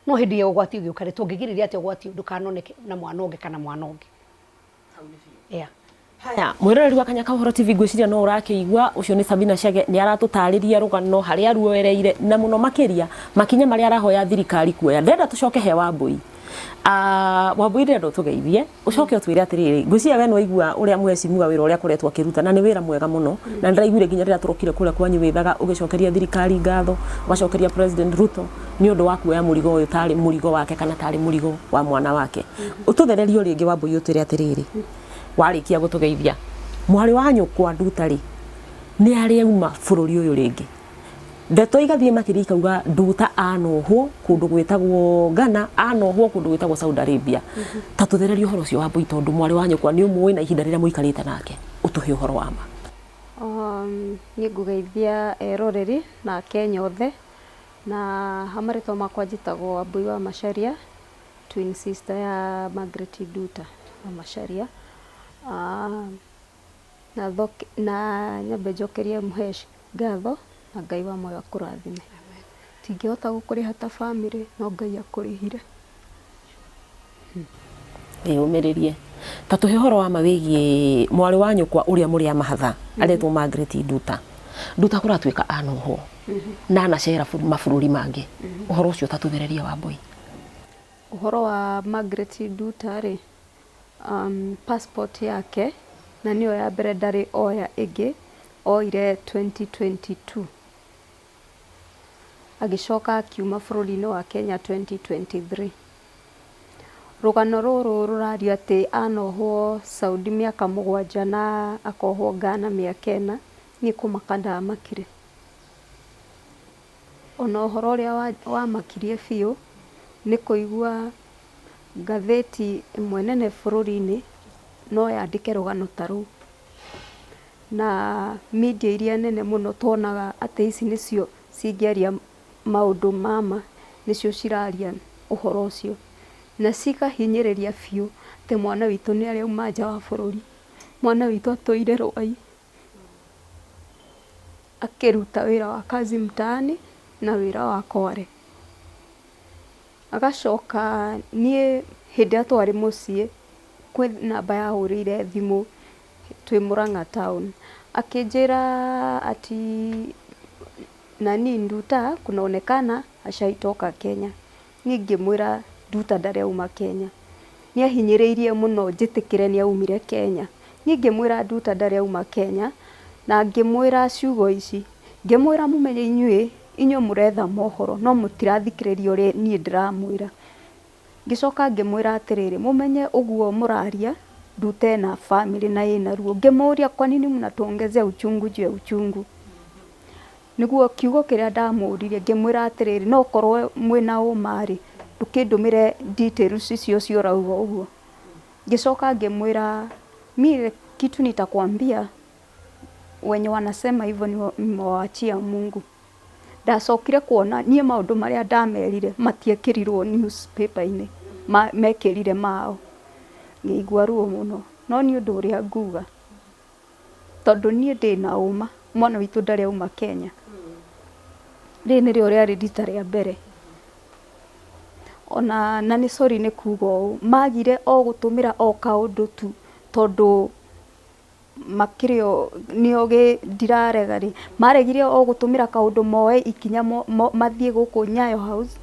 No hĩndĩ ya ũgwati ũgĩũka rĩ, tũngĩgirĩrĩria atĩa ũgwati ũyũ ndũkanoneke na mwana ũngĩ kana mwana ũngĩ? Yeah. Haya, mwĩroreri wa Kanya ka Ũhoro TV ngwĩciria no ũrakĩigua ũcio nĩ Sabina Chege nĩ aratũtarĩria rũgano harĩa ruoereire na mũno makĩria makinya marĩa arahoya thirikari kuoya. Ndĩrenda tũcoke he Wambũi. Ah, Wambũi ndĩrenda ũtũgeithie ũcoke ũtwĩre atĩrĩrĩ, ngwĩciria we nĩwaigua ũrĩa mheshimiwa wĩra ũrĩa akoretwo akĩruta na nĩ wĩra mwega mũno na nĩndĩraiguire nginya rĩrĩa tũrokire kũrĩa kwanyu wĩthaga ũgĩcokeria thirikari ngatho ũgacokeria President Ruto nĩ ũndũ wa kuoya mũrigo ũyũ tarĩ mũrigo wake kana tarĩ mũrigo wa mwana wake. Ũtũthererie o rĩngĩ Wambũi ũtwĩre atĩrĩrĩ, warĩkia gũtũgeithia, mwarĩ wa nyũkwa Nduta rĩ, nĩ arĩ auma bũrũri ũyũ rĩngĩ? Ndeto igathiĩ makĩria ikauga Nduta anohwo kũndũ gwĩtagwo Ghana, anohwo kũndũ gwĩtagwo Saudi Arabia. Ta tũthererie ũhoro ũcio Wambũi tondũ mwarĩ wa nyũkwa nĩ ũmũĩ na ihinda rĩrĩa mũikarĩte nake, ũtũhe ũhoro wa ma. Niĩ ngũgeithia eroreri na Akenya othe, na ha marĩtwa makwa njĩtagwo Wambũi wa Macharia. Twin sister ya Margaret Nduta wa Macharia. Na, na nyambe njokerie Mũhesh ngatho na Ngai wa muoyo akũrathime. Tingĩhota gũkũrĩha ta bamĩrĩ no Ngai akũrĩhire. Wĩyũmĩrĩrie. Ta tũhe ũhoro wa ma wĩgiĩ mwarĩ wa nyũkwa ũrĩa mũrĩ a mahatha aretwo Margaret Nduta. Nduta kũratuĩka anohwo na anacera mabũrũri mangĩ. Ũhoro ũcio ta tũthererie Wambũi. Ũhoro wa Margaret Nduta rĩ, passport yake na nĩyo ya mbere ndarĩ oya ĩngĩ, oire 2022. Agĩcoka akiuma bũrũri-inĩ wa Kenya 2023. Rũgano rũrũ rũraria atĩ anohwo Saudi mĩaka mũgwanja na akohwo Ghana mĩaka ĩna, niĩ kũmaka ndamakire. Ona ũhoro ũrĩa wamakirie biũ nĩ kũigua ngathĩti ĩmwe nene bũrũri-inĩ no yandĩke rũgano ta rũu. Na media iria nene mũno tuonaga atĩ ici nĩcio cingĩaria maũndũ ma ma nĩcio ciraria ũhoro ũcio. Na cikahinyĩrĩria biũ atĩ mwana witũ nĩ arĩ auma nja wa bũrũri, mwana witũ atũire Rwai. Akĩruta wĩra wa kazi mtaani na wĩra wa kware. Agacoka niĩ hĩndĩ ĩrĩa twarĩ mũciĩ, kwĩ namba yahũrĩire thimũ twĩ Mũrang'a town, akĩnjĩra ati nani Nduta kunaonekana ashaitoka Kenya. Niĩ ngĩmwĩra Nduta ndarĩ auma Kenya. Nĩ ahinyĩrĩirie mũno njĩtĩkĩre nĩ aumire Kenya. Niĩ ngĩmwĩra Nduta ndarĩ auma Kenya, na ngĩmwĩra ciugo ici, ngĩmwĩra mũmenye inyuĩ, inyuĩ mũretha mohoro no mũtirathikĩrĩria ũrĩa niĩ ndĩramwĩra. Ngĩcoka ngĩmwĩra atĩrĩrĩ, mũmenye ũguo mũraria, Nduta ena bamĩrĩ na ĩna ruo. Ngĩmũria kwa nini mnatuongezea uchungu juu ya uchungu? Nĩguo kiugo kĩrĩa ndamũririe ngĩmwĩra atĩrĩrĩ, no korwo mwĩna ũma rĩ, ndũkĩndũmĩre details icio cio ũrauga ũguo. Ngĩcoka ngĩmwĩra mi kitu nitakwambia wenye wanasema hivyo nimewaachia Mungu. Ndacokire kuona niĩ maũndũ marĩa ndamerire matiekĩrirwo newspaper-inĩ, mekĩrire mao. Ngĩigua ruo mũno, no nĩ ũndũ ũrĩa nguga, tondũ niĩ ndĩna ũma mwana witũ ndarĩ auma Kenya. Rĩrĩ nĩrĩo rĩarĩ rita rĩa mbere. Ona na nĩ sorry nĩ kuga ũũ, magire o gũtũmĩra o kaũndũ tu tondũ makĩrĩ o nĩo ndirarega rĩ, maregire o gũtũmĩra kaũndũ moe ikinya mathiĩ gũkũ Nyayo House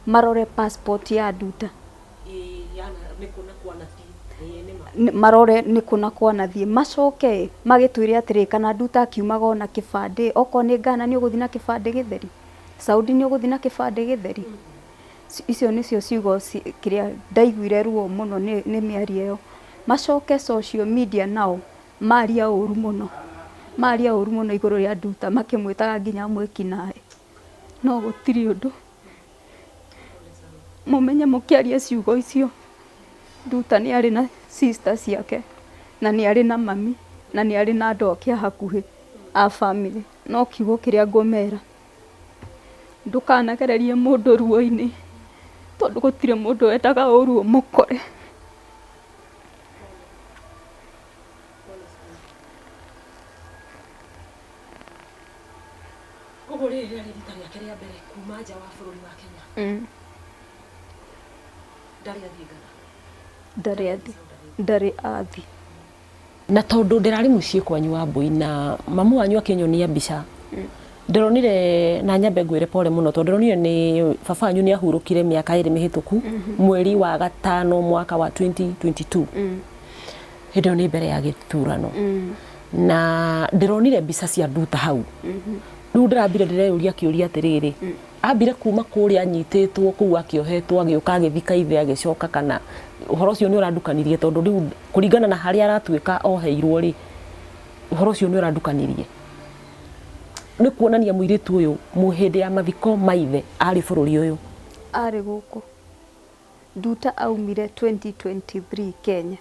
marore passport ya Nduta. Marore nĩ kũ na kwanathiĩ, macoke magĩtwĩre atĩrĩ, kana Nduta akiumaga ona kĩbandĩ, okorwo nĩ Ghana nĩ ũgũthiĩ na kĩbandĩ gĩtheri, Saudi nĩ ũgũthiĩ na kĩbandĩ gĩtheri. Icio nĩcio ciugo kĩrĩa ndaiguire ruo mũno nĩ mĩario ĩyo. Macoke social media nao maria ũru mũno, maria ũru mũno igũrũ rĩa Nduta makĩmwĩtaga nginya mwĩkinaĩ. No gũtirĩ ũndũ. Mũmenye mũkĩaria ciugo icio, Nduta nĩ arĩ na sister ciake, na nĩ arĩ na mami, na nĩ arĩ na andũ ake a hakuhĩ a family. No kiugo kĩrĩa ngũmera, ndũkanagererie mũndũ ruo-inĩ, tondũ gũtirĩ mũndũ wendaga ũru ũmũkore. Koguo rĩrĩ rĩarĩ rita rĩake rĩa mbere kuma nja wa bũrũri wa Kenya. Ndarĩ athiĩ Ghana. Ndarĩ athiĩ, ndarĩ athiĩ. Na tondũ ndĩrarĩ mũciĩ kwanyu wa Mbui na mamu wanyu akĩnyonia mbica, ndĩronire na nyambe ngwĩre pole mũno tondũ ndĩronire nĩ baba wanyu nĩ ahurũkire mĩaka ĩrĩ mĩhĩtũku mweri wa gatano mwaka wa 2022. Hĩndĩ ĩyo nĩ mbere ya gĩthurano. Na ndĩronire mbica cia Nduta hau. Rĩu ndĩrambire ndĩreyũria kĩũria atĩrĩrĩ, ambire kuma kũrĩa anyitĩtwo kũu akĩohetwo agĩũka agĩthika ithe agĩcoka, kana ũhoro ũcio nĩ ũrandukanirie tondũ rĩu kũringana na harĩa aratuĩka oheirwo rĩ, ũhoro ũcio nĩ ũrandukanirie. Nĩ kuonania mũirĩtu ũyũ hĩndĩ ya mathiko ma ithe arĩ bũrũri ũyũ. Arĩ gũkũ. Nduta aumire 2023 Kenya.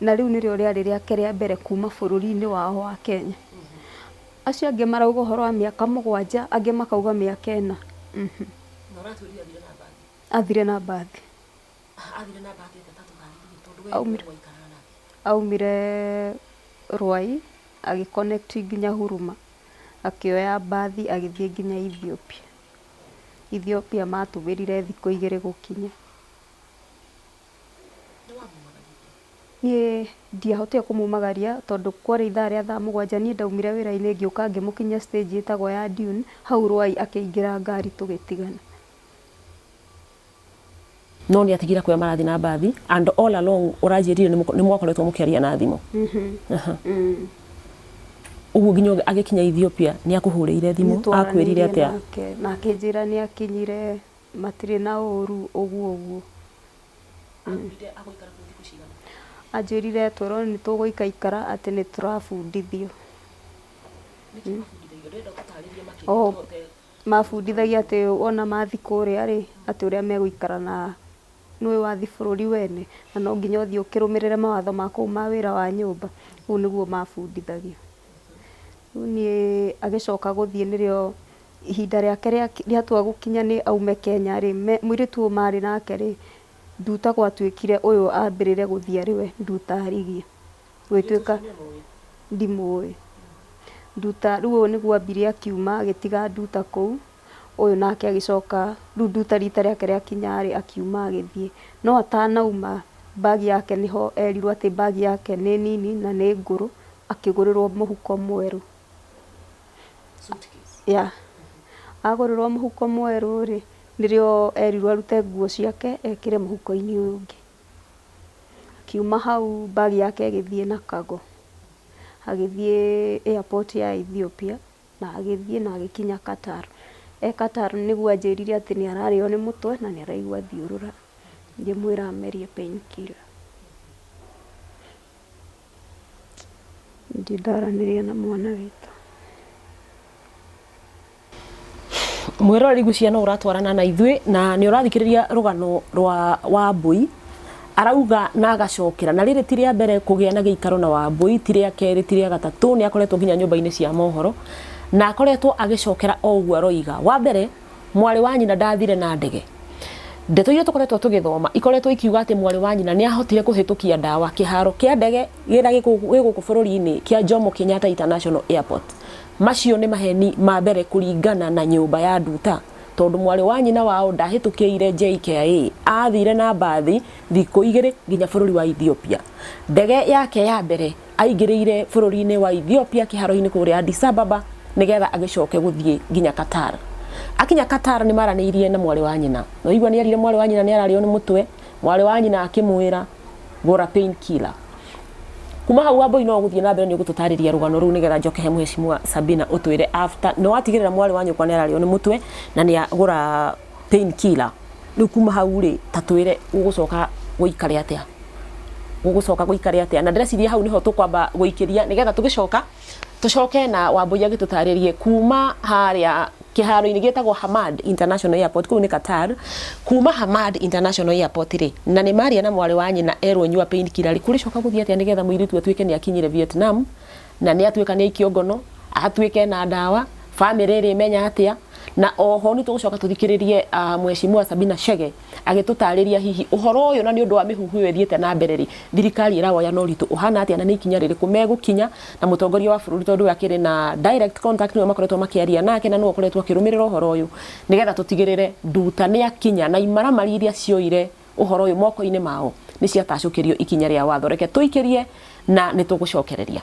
Na rĩu nĩrĩo rĩarĩ rĩake rĩa mbere kuma bũrũri-inĩ wao wa Kenya. Acio angĩ marauga ũhoro wa mĩaka 7, angĩ makauga mĩaka 4. Na ũratwĩrire athire na mbathi? Athire na mbathi. Athire na mbathi atĩa tatũtarĩrie tondũ we Aumire. nĩwe waikaraga nake? Aumire Ruai, agĩconnect nginya Huruma, akĩoya mbathi agĩthiĩ nginya Ethiopia. Ethiopia matũmĩrire thikũ 2 gũkinya. Niĩ ndiahotire kũmumagaria tondũ kwarĩ ithaa rĩa thaa 7, niĩ ndaumire wĩra-inĩ ngĩũka ngĩmũkinyia stage ĩtagwo ya Dune, hau Ruai akĩingĩra ngari tũgĩtigana. No nĩ atigire kuoya marathi na mbathi, and all along ũranjĩrire nĩ mwakoretwo mũkĩaria na thimũ. Ũguo nginya agĩkinya Ethiopia nĩ akũhũrĩire thimũ, akwĩrire atĩa? Na akĩnjĩra nĩ akinyire, matirĩ na ũru, ũguo ũguo. Anjĩrire twerwo nĩ tũgũikaikara atĩ nĩ tũrabundithio. O mabundithagia atĩ wona mathi kũrĩa rĩ, atĩ ũrĩa megũikara na nĩũĩ wathi bũrũri wene, na no nginya ũthiĩ ũkĩrũmĩrĩre mawatho ma kũu ma wĩra wa nyũmba. Ũguo nĩguo mabundithagio. Rĩu niĩ agĩcoka gũthiĩ nĩrĩo ihinda rĩake rĩatua gũkinya nĩ aume Kenya rĩ, mũirĩtu ũyũ marĩ nake rĩ, Nduta gwatuĩkire ũyũ ambĩrĩre gũthiĩ arĩ we, Nduta arigie. Gũgĩtuĩka ndimũĩ. Nduta rĩu ũyũ nĩguo ambire akiuma agĩtiga Nduta kũu, ũyũ nake agĩcoka, rĩu Nduta rita rĩake rĩakinya rĩ, akiuma agĩthiĩ. No atanauma bagi yake nĩho erirwo atĩ bagi yake nĩ nini na nĩ ngũrũ, akĩgũrĩrwo mũhuko mwerũ. Yeah. Agũrĩrwo mũhuko mwerũ rĩ, nĩrĩo erirwo arute nguo ciake ekĩre mũhuko-inĩ ũyũ ũngĩ. Akiuma hau bagi yake ĩgĩthiĩ na cargo. Agĩthiĩ airport ya Ethiopia na agĩthiĩ na agĩkinya Qatar. E Qatar nĩguo anjĩrire atĩ nĩ ararĩo nĩ mũtwe na nĩ araigua thiũrũra. Ngĩmwĩra amerie painkiller. Ndirĩ ndaranĩria na mwana witũ. Mwĩroreri, ngwĩciria no ũratwarana na ithuĩ na nĩ ũrathikĩrĩria rũgano rwa Wambui. Arauga na agacokera, na rĩrĩ ti rĩa mbere kũgĩa na gĩikaro na Wambui, ti rĩa kerĩ, ti rĩa gatatũ. Nĩ akoretwo nginya nyũmba-inĩ cia mohoro na akoretwo agĩcokera o ũguo aroiga. Wa mbere, mwarĩ wa nyina ndathire na ndege. Ndeto iria tũkoretwo tũgĩthoma ikoretwo ikiuga atĩ mwarĩ wa nyina nĩ ahotire kũhĩtũkia ndawa kĩharo kĩa ndege gĩrĩa gĩ gũkũ bũrũri-inĩ kĩa Jomo Kenyatta International Airport. Macio nĩ maheni ma mbere kũringana na nyũmba ya Nduta, tondũ mwarĩ wa nyina wao ndahĩtũkĩire JKIA, athire na mbathi thikũ igĩrĩ nginya bũrũri wa Ethiopia. Ndege yake ya mbere aingĩrĩire bũrũri-inĩ wa Ethiopia kĩharo-inĩ kũrĩa Addis Ababa nĩgetha agĩcoke gũthiĩ nginya Qatar. Akinya Qatar nĩ maranĩirie na mwarĩ wa nyina. Waigua nĩ erire mwarĩ wa nyina nĩ ararĩo nĩ mũtwe, mwarĩ wa nyina akĩmwĩra gũra pain killer. Kuma hau, Wambui, no ũgũthiĩ na mbere, nĩ ũgũtũtarĩria rũgano rũu nĩgetha njoke he Mheshimiwa Sabina. Ũtwĩre after nĩ watigĩrĩra mwarĩ wa nyũkwa nĩ ararĩo nĩ mũtwe na nĩ agũra pain killer, rĩu kuma hau rĩ, ta twĩre gũgũcoka gũikare atĩa, gũgũcoka gũikare atĩa? Na ndĩreciria hau nĩho tũkwamba gũikĩria nĩgetha tũgĩcoka tũcoke na Wambui agĩtũtarĩrie kuma harĩa kĩharo-inĩ gĩtagwo Hamad International Airport, kũu nĩ Qatar. Kuma Hamad International Airport rĩ, na nĩ maria na mwarĩ wa nyina erwo nyua pain killer rĩ, kũrĩcoka gũthiĩ atĩa nĩgetha mũirĩtu atuĩke nĩ akinyire Vietnam na nĩ atuĩka nĩ aikio ngono, atuĩke na ndawa, bamĩrĩ ĩrĩ menya atĩa? Na oho nĩ tũgũcoka tũthikĩrĩrie Mheshimiwa Sabina Chege agĩtũtarĩria hihi ũhoro ũyũ, na nĩ ũndũ wa mĩhuhu ĩyo ĩthiĩte na mbere rĩ, thirikari ĩrawoya na ũritũ ũhana atĩa na nĩ ikinya rĩrĩkũ megũkinya na mũtongoria wa bũrũri, tondũ we akĩrĩ na direct contact, nĩwe makoretwo makĩaria nake na nĩwe ũkoretwo akĩrũmĩrĩra ũhoro ũyũ, nĩgetha tũtigĩrĩre Nduta nĩ akinya na imaramari iria cioire ũhoro ũyũ moko-inĩ mao nĩ ciatacũkĩrio ikinya rĩa watho. Reke tũikĩrie na nĩ tũgũcokereria.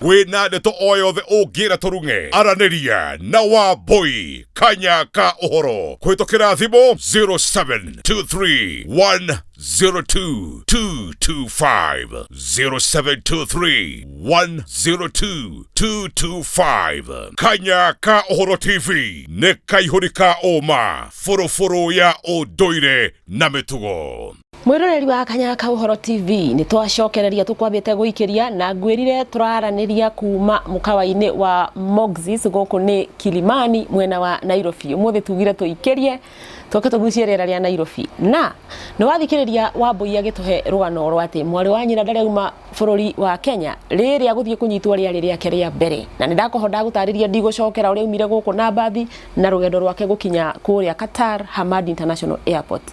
Wĩna ndeto o yothe ũngĩra tũrung'e, aranĩria na Wambui Kanya ka Ũhoro kũhĩtũkĩra thimũ 0723 102 225, 0723 102 225. Kanya ka Ũhoro TV nĩ kaihũri ka ũma, bũrũbũrũ ya ũndũire na mĩtugo. Mwĩroreri wa Kanya ka Ũhoro TV, nĩ twacokereria tũkwambĩte gũikĩria na ngwĩrire tũraranĩria kuma mũkawa-inĩ wa Moxis, gũkũ nĩ Kilimani, mwena wa Nairobi. Ũmũthĩ tugire tũikĩrie tũke tũgucie rĩera rĩa Nairobi, na nĩ wathikĩrĩria Wambui agĩtũhe rũgano rwa atĩ mwarĩ wa nyina ndarĩ auma bũrũri wa Kenya rĩrĩa gũthiĩ kũnyitwo rĩarĩ rĩake rĩa mbere, na nĩ ndakoho ndagũtarĩria, ndigũcokera ũrĩa aumire gũkũ na mbathi na rũgendo rwake gũkinya kũrĩa Qatar Hamad International Airport.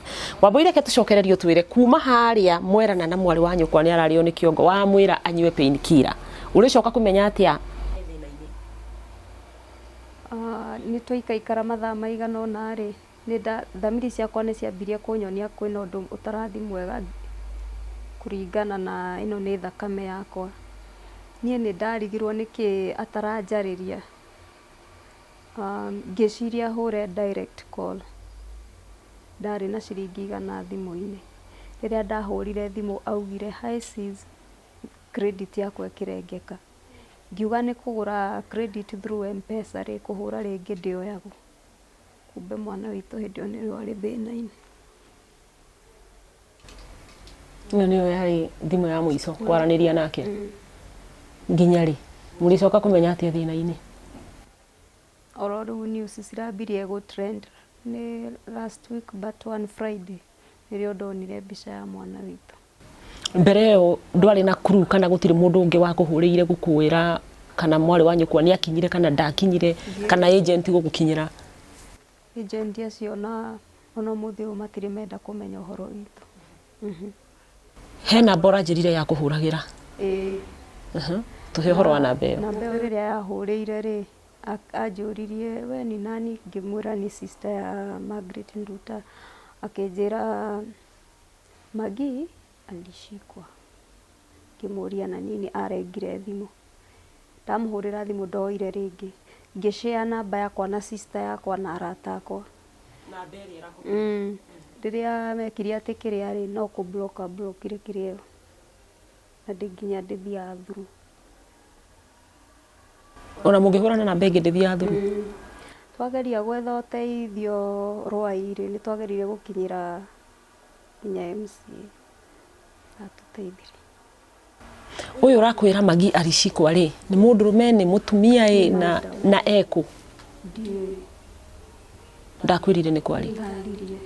Wambui, reke tũcokererie, ũtwĩre kuma harĩa mwerana na mwarĩ wa nyũkwa nĩ ararĩo nĩ kĩongo, wamwĩra anyue pain killer, ũrĩcoka kũmenya atĩa? Nĩ twaikaikara mathaa maigana ũna rĩ, nĩ thamiri ciakwa nĩ ciambirie kũnyonia kwĩna ũndũ ũtarathi mwega kũringana na ĩno nĩ thakame yakwa. Niĩ nĩ ndarigirwo nĩkĩ ataranjarĩria. Ngĩciria hũre direct call. Ndarĩ na ciringi 100 thimũ-inĩ. Rĩrĩa ndahũrire thimũ augire, "Hi sis, credit yakwa ĩkĩrengeka." Ngiuga nĩ kũgũra credit through M-Pesa rĩ, kũhũra rĩngĩ ndĩoyagwo. Kumbe mwana witũ hĩndĩ ĩyo nĩrĩo arĩ thĩna-inĩ. Ĩyo nĩyo yarĩ thimũ ya mũico kwaranĩria nake? Nginya rĩ mũrĩcoka kũmenya atĩa thĩna-inĩ? Oro rĩu news cirambirie gũ trend nĩ last week but one Friday nĩrĩo ndonire mbica ya mwana witũ. Mbere ĩyo ndwarĩ na crew kana gũtirĩ mũndũ ũngĩ wakũhũrĩire gũkwĩra kana mwarĩ wa nyũkwa nĩ akinyire kana ndakinyire, kana agent gũgũkinyĩra? Agent acio ona ũmũthĩ ũyũ matirĩ menda kũmenya ũhoro witũ. He namba ũranjĩrire ya kũhũragĩra? Ĩĩ. Tũhe ũhoro wa namba ĩyo. Namba ĩyo rĩrĩa yahũrĩire rĩ, anjũririe, "We ni nani?" Ngĩmwĩra nĩ sister ya Margaret Nduta. Akĩnjĩra, "Magi alishikwa." Ngĩmũria na nini arengire thimũ. Ndamũhũrĩra thimũ ndoire rĩngĩ. Ngĩ-share namba yakwa na sister yakwa na arata akwa. Rĩrĩa mekire atĩ kĩrĩa rĩ, no kũ block a blockire kĩrĩa ĩyo. Na nginya ndĩthiaga through. Ona mũngĩhũrana namba ĩngĩ ndĩthiaga through? Twageria gwetha ũteithio Rwai rĩ, nĩ twageririe gũkinyĩra nginya MCA atũteithirie. Ũyũ ũrakwĩra Magi alishikwa rĩ, nĩ mũndũrũme, nĩ mũtumia ĩ, na ekũ? Ndiũĩ. Ndakwĩrire nĩ kwarĩ? Ndaririe.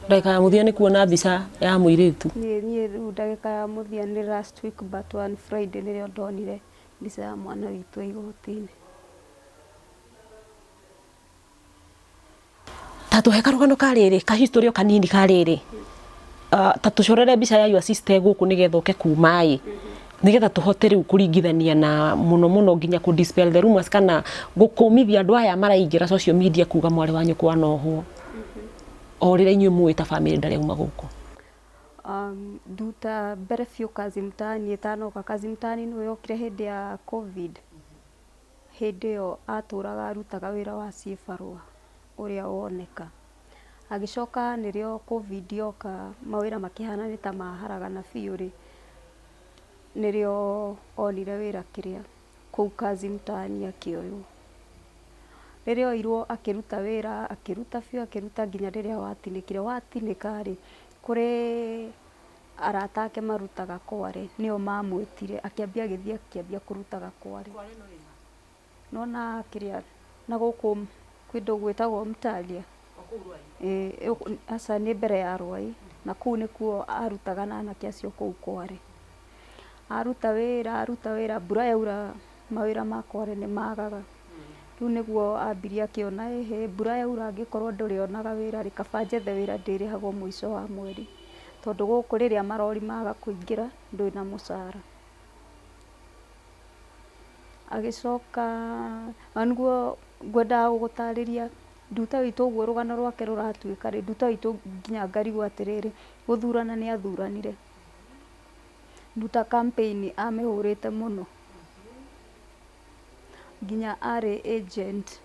Ndagĩka ya mũthia nĩ kuona mbica ya mũirĩtu? Niĩ rĩu ndagĩka ya mũthia nĩ last week but one Friday nĩrĩo ndonire mbica ya mwana witũ e igoti-inĩ. Ta tũhe karũgano ka rĩrĩ, ka history o kanini ka rĩrĩ. Ta tũcorere mbica ya your sister gũkũ nĩgetha ũke kuma ĩ, nĩgetha tũhote rĩu kũringithania na mũno mũno nginya kũ dispel the rumors kana gũkũmithia andũ aya maraingĩra social media kuga mwarĩ wa nyũkwa anohwo. O rĩrĩa inyuĩ mũĩ ta famĩlĩ ndarĩ auma gũkũ. Nduta mbere biũ Kazi Mtaani ĩtanoka, Kazi Mtaani nĩyo yokire hĩndĩ ya Covid. Hĩndĩ ĩyo atũraga arutaga wĩra wa ciĩbarũa ũrĩa woneka. Agĩcoka nĩrĩo Covid yoka mawĩra makĩhana nĩ ta maharagana biũ rĩ, nĩrĩo onire wĩra kĩrĩa, kũu Kazi Mtaani akĩoywo. Rĩrĩa oirwo akĩruta wĩra, akĩruta biũ akĩruta nginya rĩrĩa watinĩkire. Watinĩka rĩ, kũrĩ arata ake marutaga kware, nĩo mamwĩtire, akĩambia agĩthiĩ akĩambia kũrutaga kware. Nĩwona kĩrĩa, na gũkũ kũndũ gwĩtagwo Mtalia, ĩĩ aca nĩ mbere ya Rwai, na kũu nĩkuo arutaga na anake acio kũu kware. Aruta wĩra aruta wĩra, mbura yaura mawĩra ma kware nĩ magaga. Rĩu nĩguo ambirie akĩona ĩhĩ, mbura yaura angĩkorwo ndũrĩonaga wĩra rĩ, kaba njethe wĩra ndĩrĩhagwo mũico wa mweri. Tondũ gũkũ rĩrĩa marori maga kũingĩra, ndũrĩ na mũcara. Agĩcoka, na nĩguo ngwendaga gũgũtarĩria Nduta witũ ũguo rũgano rwake rũratuĩka rĩ, Nduta witũ nginya ngarigwo atĩrĩrĩ, gũthurana nĩ athuranire. Nduta campaign amĩhũrĩte mũno. Nginya arĩ agent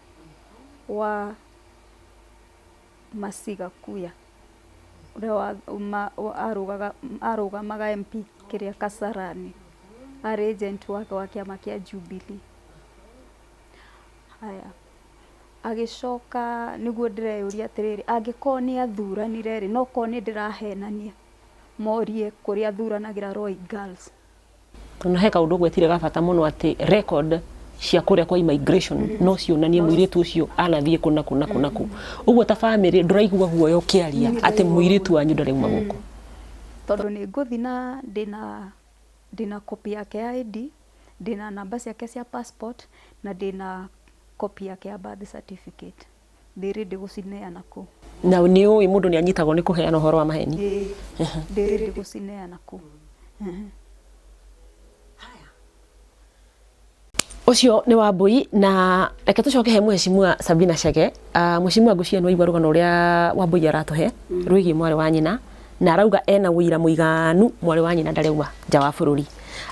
wa Masiga Kuya ũrĩa arũgamaga MP kĩrĩa Kasarani. Arĩ agent wake wa kĩama kĩa Jubilee. Haya, agĩcoka nĩguo ndĩreyũria atĩrĩrĩ, angĩkorwo nĩ athuranire rĩ, no korwo nĩ ndĩrahenania, morie kũrĩa athuranagĩra Roy Girls. Na he kaũndũ ũgwetire ga bata mũno atĩ record cia kũrĩa kwa immigration no cionanie mũirĩtu ũcio anathiĩ kũ na kũ na kũ na kũ. Ũguo ta famĩlĩ ndũraigua guoya ũkĩaria atĩ mũirĩtu wanyu ndarĩ auma gũkũ. Tondũ nĩ ngũthiĩ na ndĩna ndĩna copy yake ya ID, ndĩna namba ciake cia passport na ndĩna copy yake ya birth certificate. Ndĩ ready gũcineana kũu. Na nĩ ũĩ mũndũ nĩ anyitagwo nĩ kũheana ũhoro wa maheni. Ĩĩ, ndĩ ready gũcineana kũu. Ũcio nĩ Wambũi na reke tũcoke he Mheshimiwa Sabina Chege. Uh, Mheshimiwa ngwĩciria nĩ waigua rũgano rũrĩa Wambũi aratũhe rwĩgiĩ mwarĩ wa nyina na arauga ena ũira mũiganu mwarĩ wa nyina ndarĩ auma nja wa bũrũri.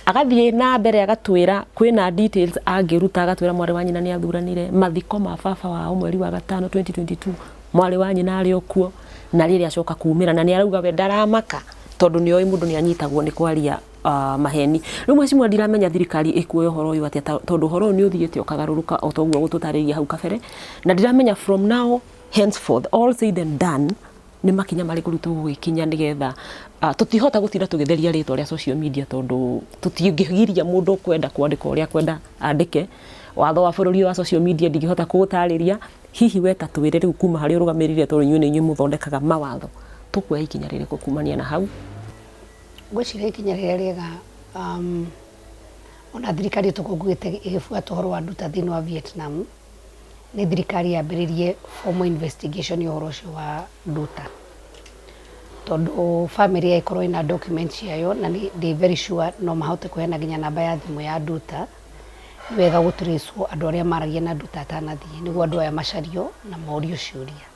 Agathiĩ na mbere agatwĩra kwĩna details angĩruta agatwĩra mwarĩ wa nyina nĩ athuranire mathiko ma baba wao mweri wa gatano 2022 mwarĩ wa nyina arĩ o kuo na rĩrĩa acoka kumĩra na nĩ arauga we ndaramaka tondũ nĩ oĩ mũndũ nĩ anyitagwo nĩ kwaria uh, maheni. Rĩu mheshimiwa ndiramenya thirikari ĩkuoya ũhoro ũyũ atĩa tondũ ũhoro ũyũ nĩ ũthiĩte ũkagarũrũka o ta ũguo gũtũtarĩria hau kabere na ndiramenya from now henceforth all said and done nĩ makinya marĩkũ rĩu tũgũgĩkinya nĩgetha uh, tũtihota gũtinda tũgĩtheria rĩtwa rĩa social media tondũ tũtingĩgiria mũndũ ũkwenda kwandĩka ũrĩa akwenda andĩke. Watho wa bũrũri wa social media ndingĩhota kũũtarĩria. Hihi we ta twĩre rĩu kuma harĩa ũrũgamĩrĩire tondũ inyuĩ nĩ inyuĩ mũthondekaga mawatho, tũkuoya ikinya rĩrĩkũ kumania na hau? Ngwĩciria ikinya rĩrĩa rĩega um, ona thirikari ĩtũkũ ngugĩte ĩgĩbuata ũhoro wa Nduta thĩinĩ wa Vietnam, nĩ thirikari yambĩrĩrie formal investigation ya ũhoro ũcio wa Nduta tondũ famĩlĩ ĩkorwo ĩna document ciayo na ndĩ very sure no mahote kũheana nginya namba ya thimũ ya Nduta. Nĩ wega gũ trace wo andũ arĩa maragia na Nduta atanathiĩ nĩguo andũ aya macario na morio ciũria.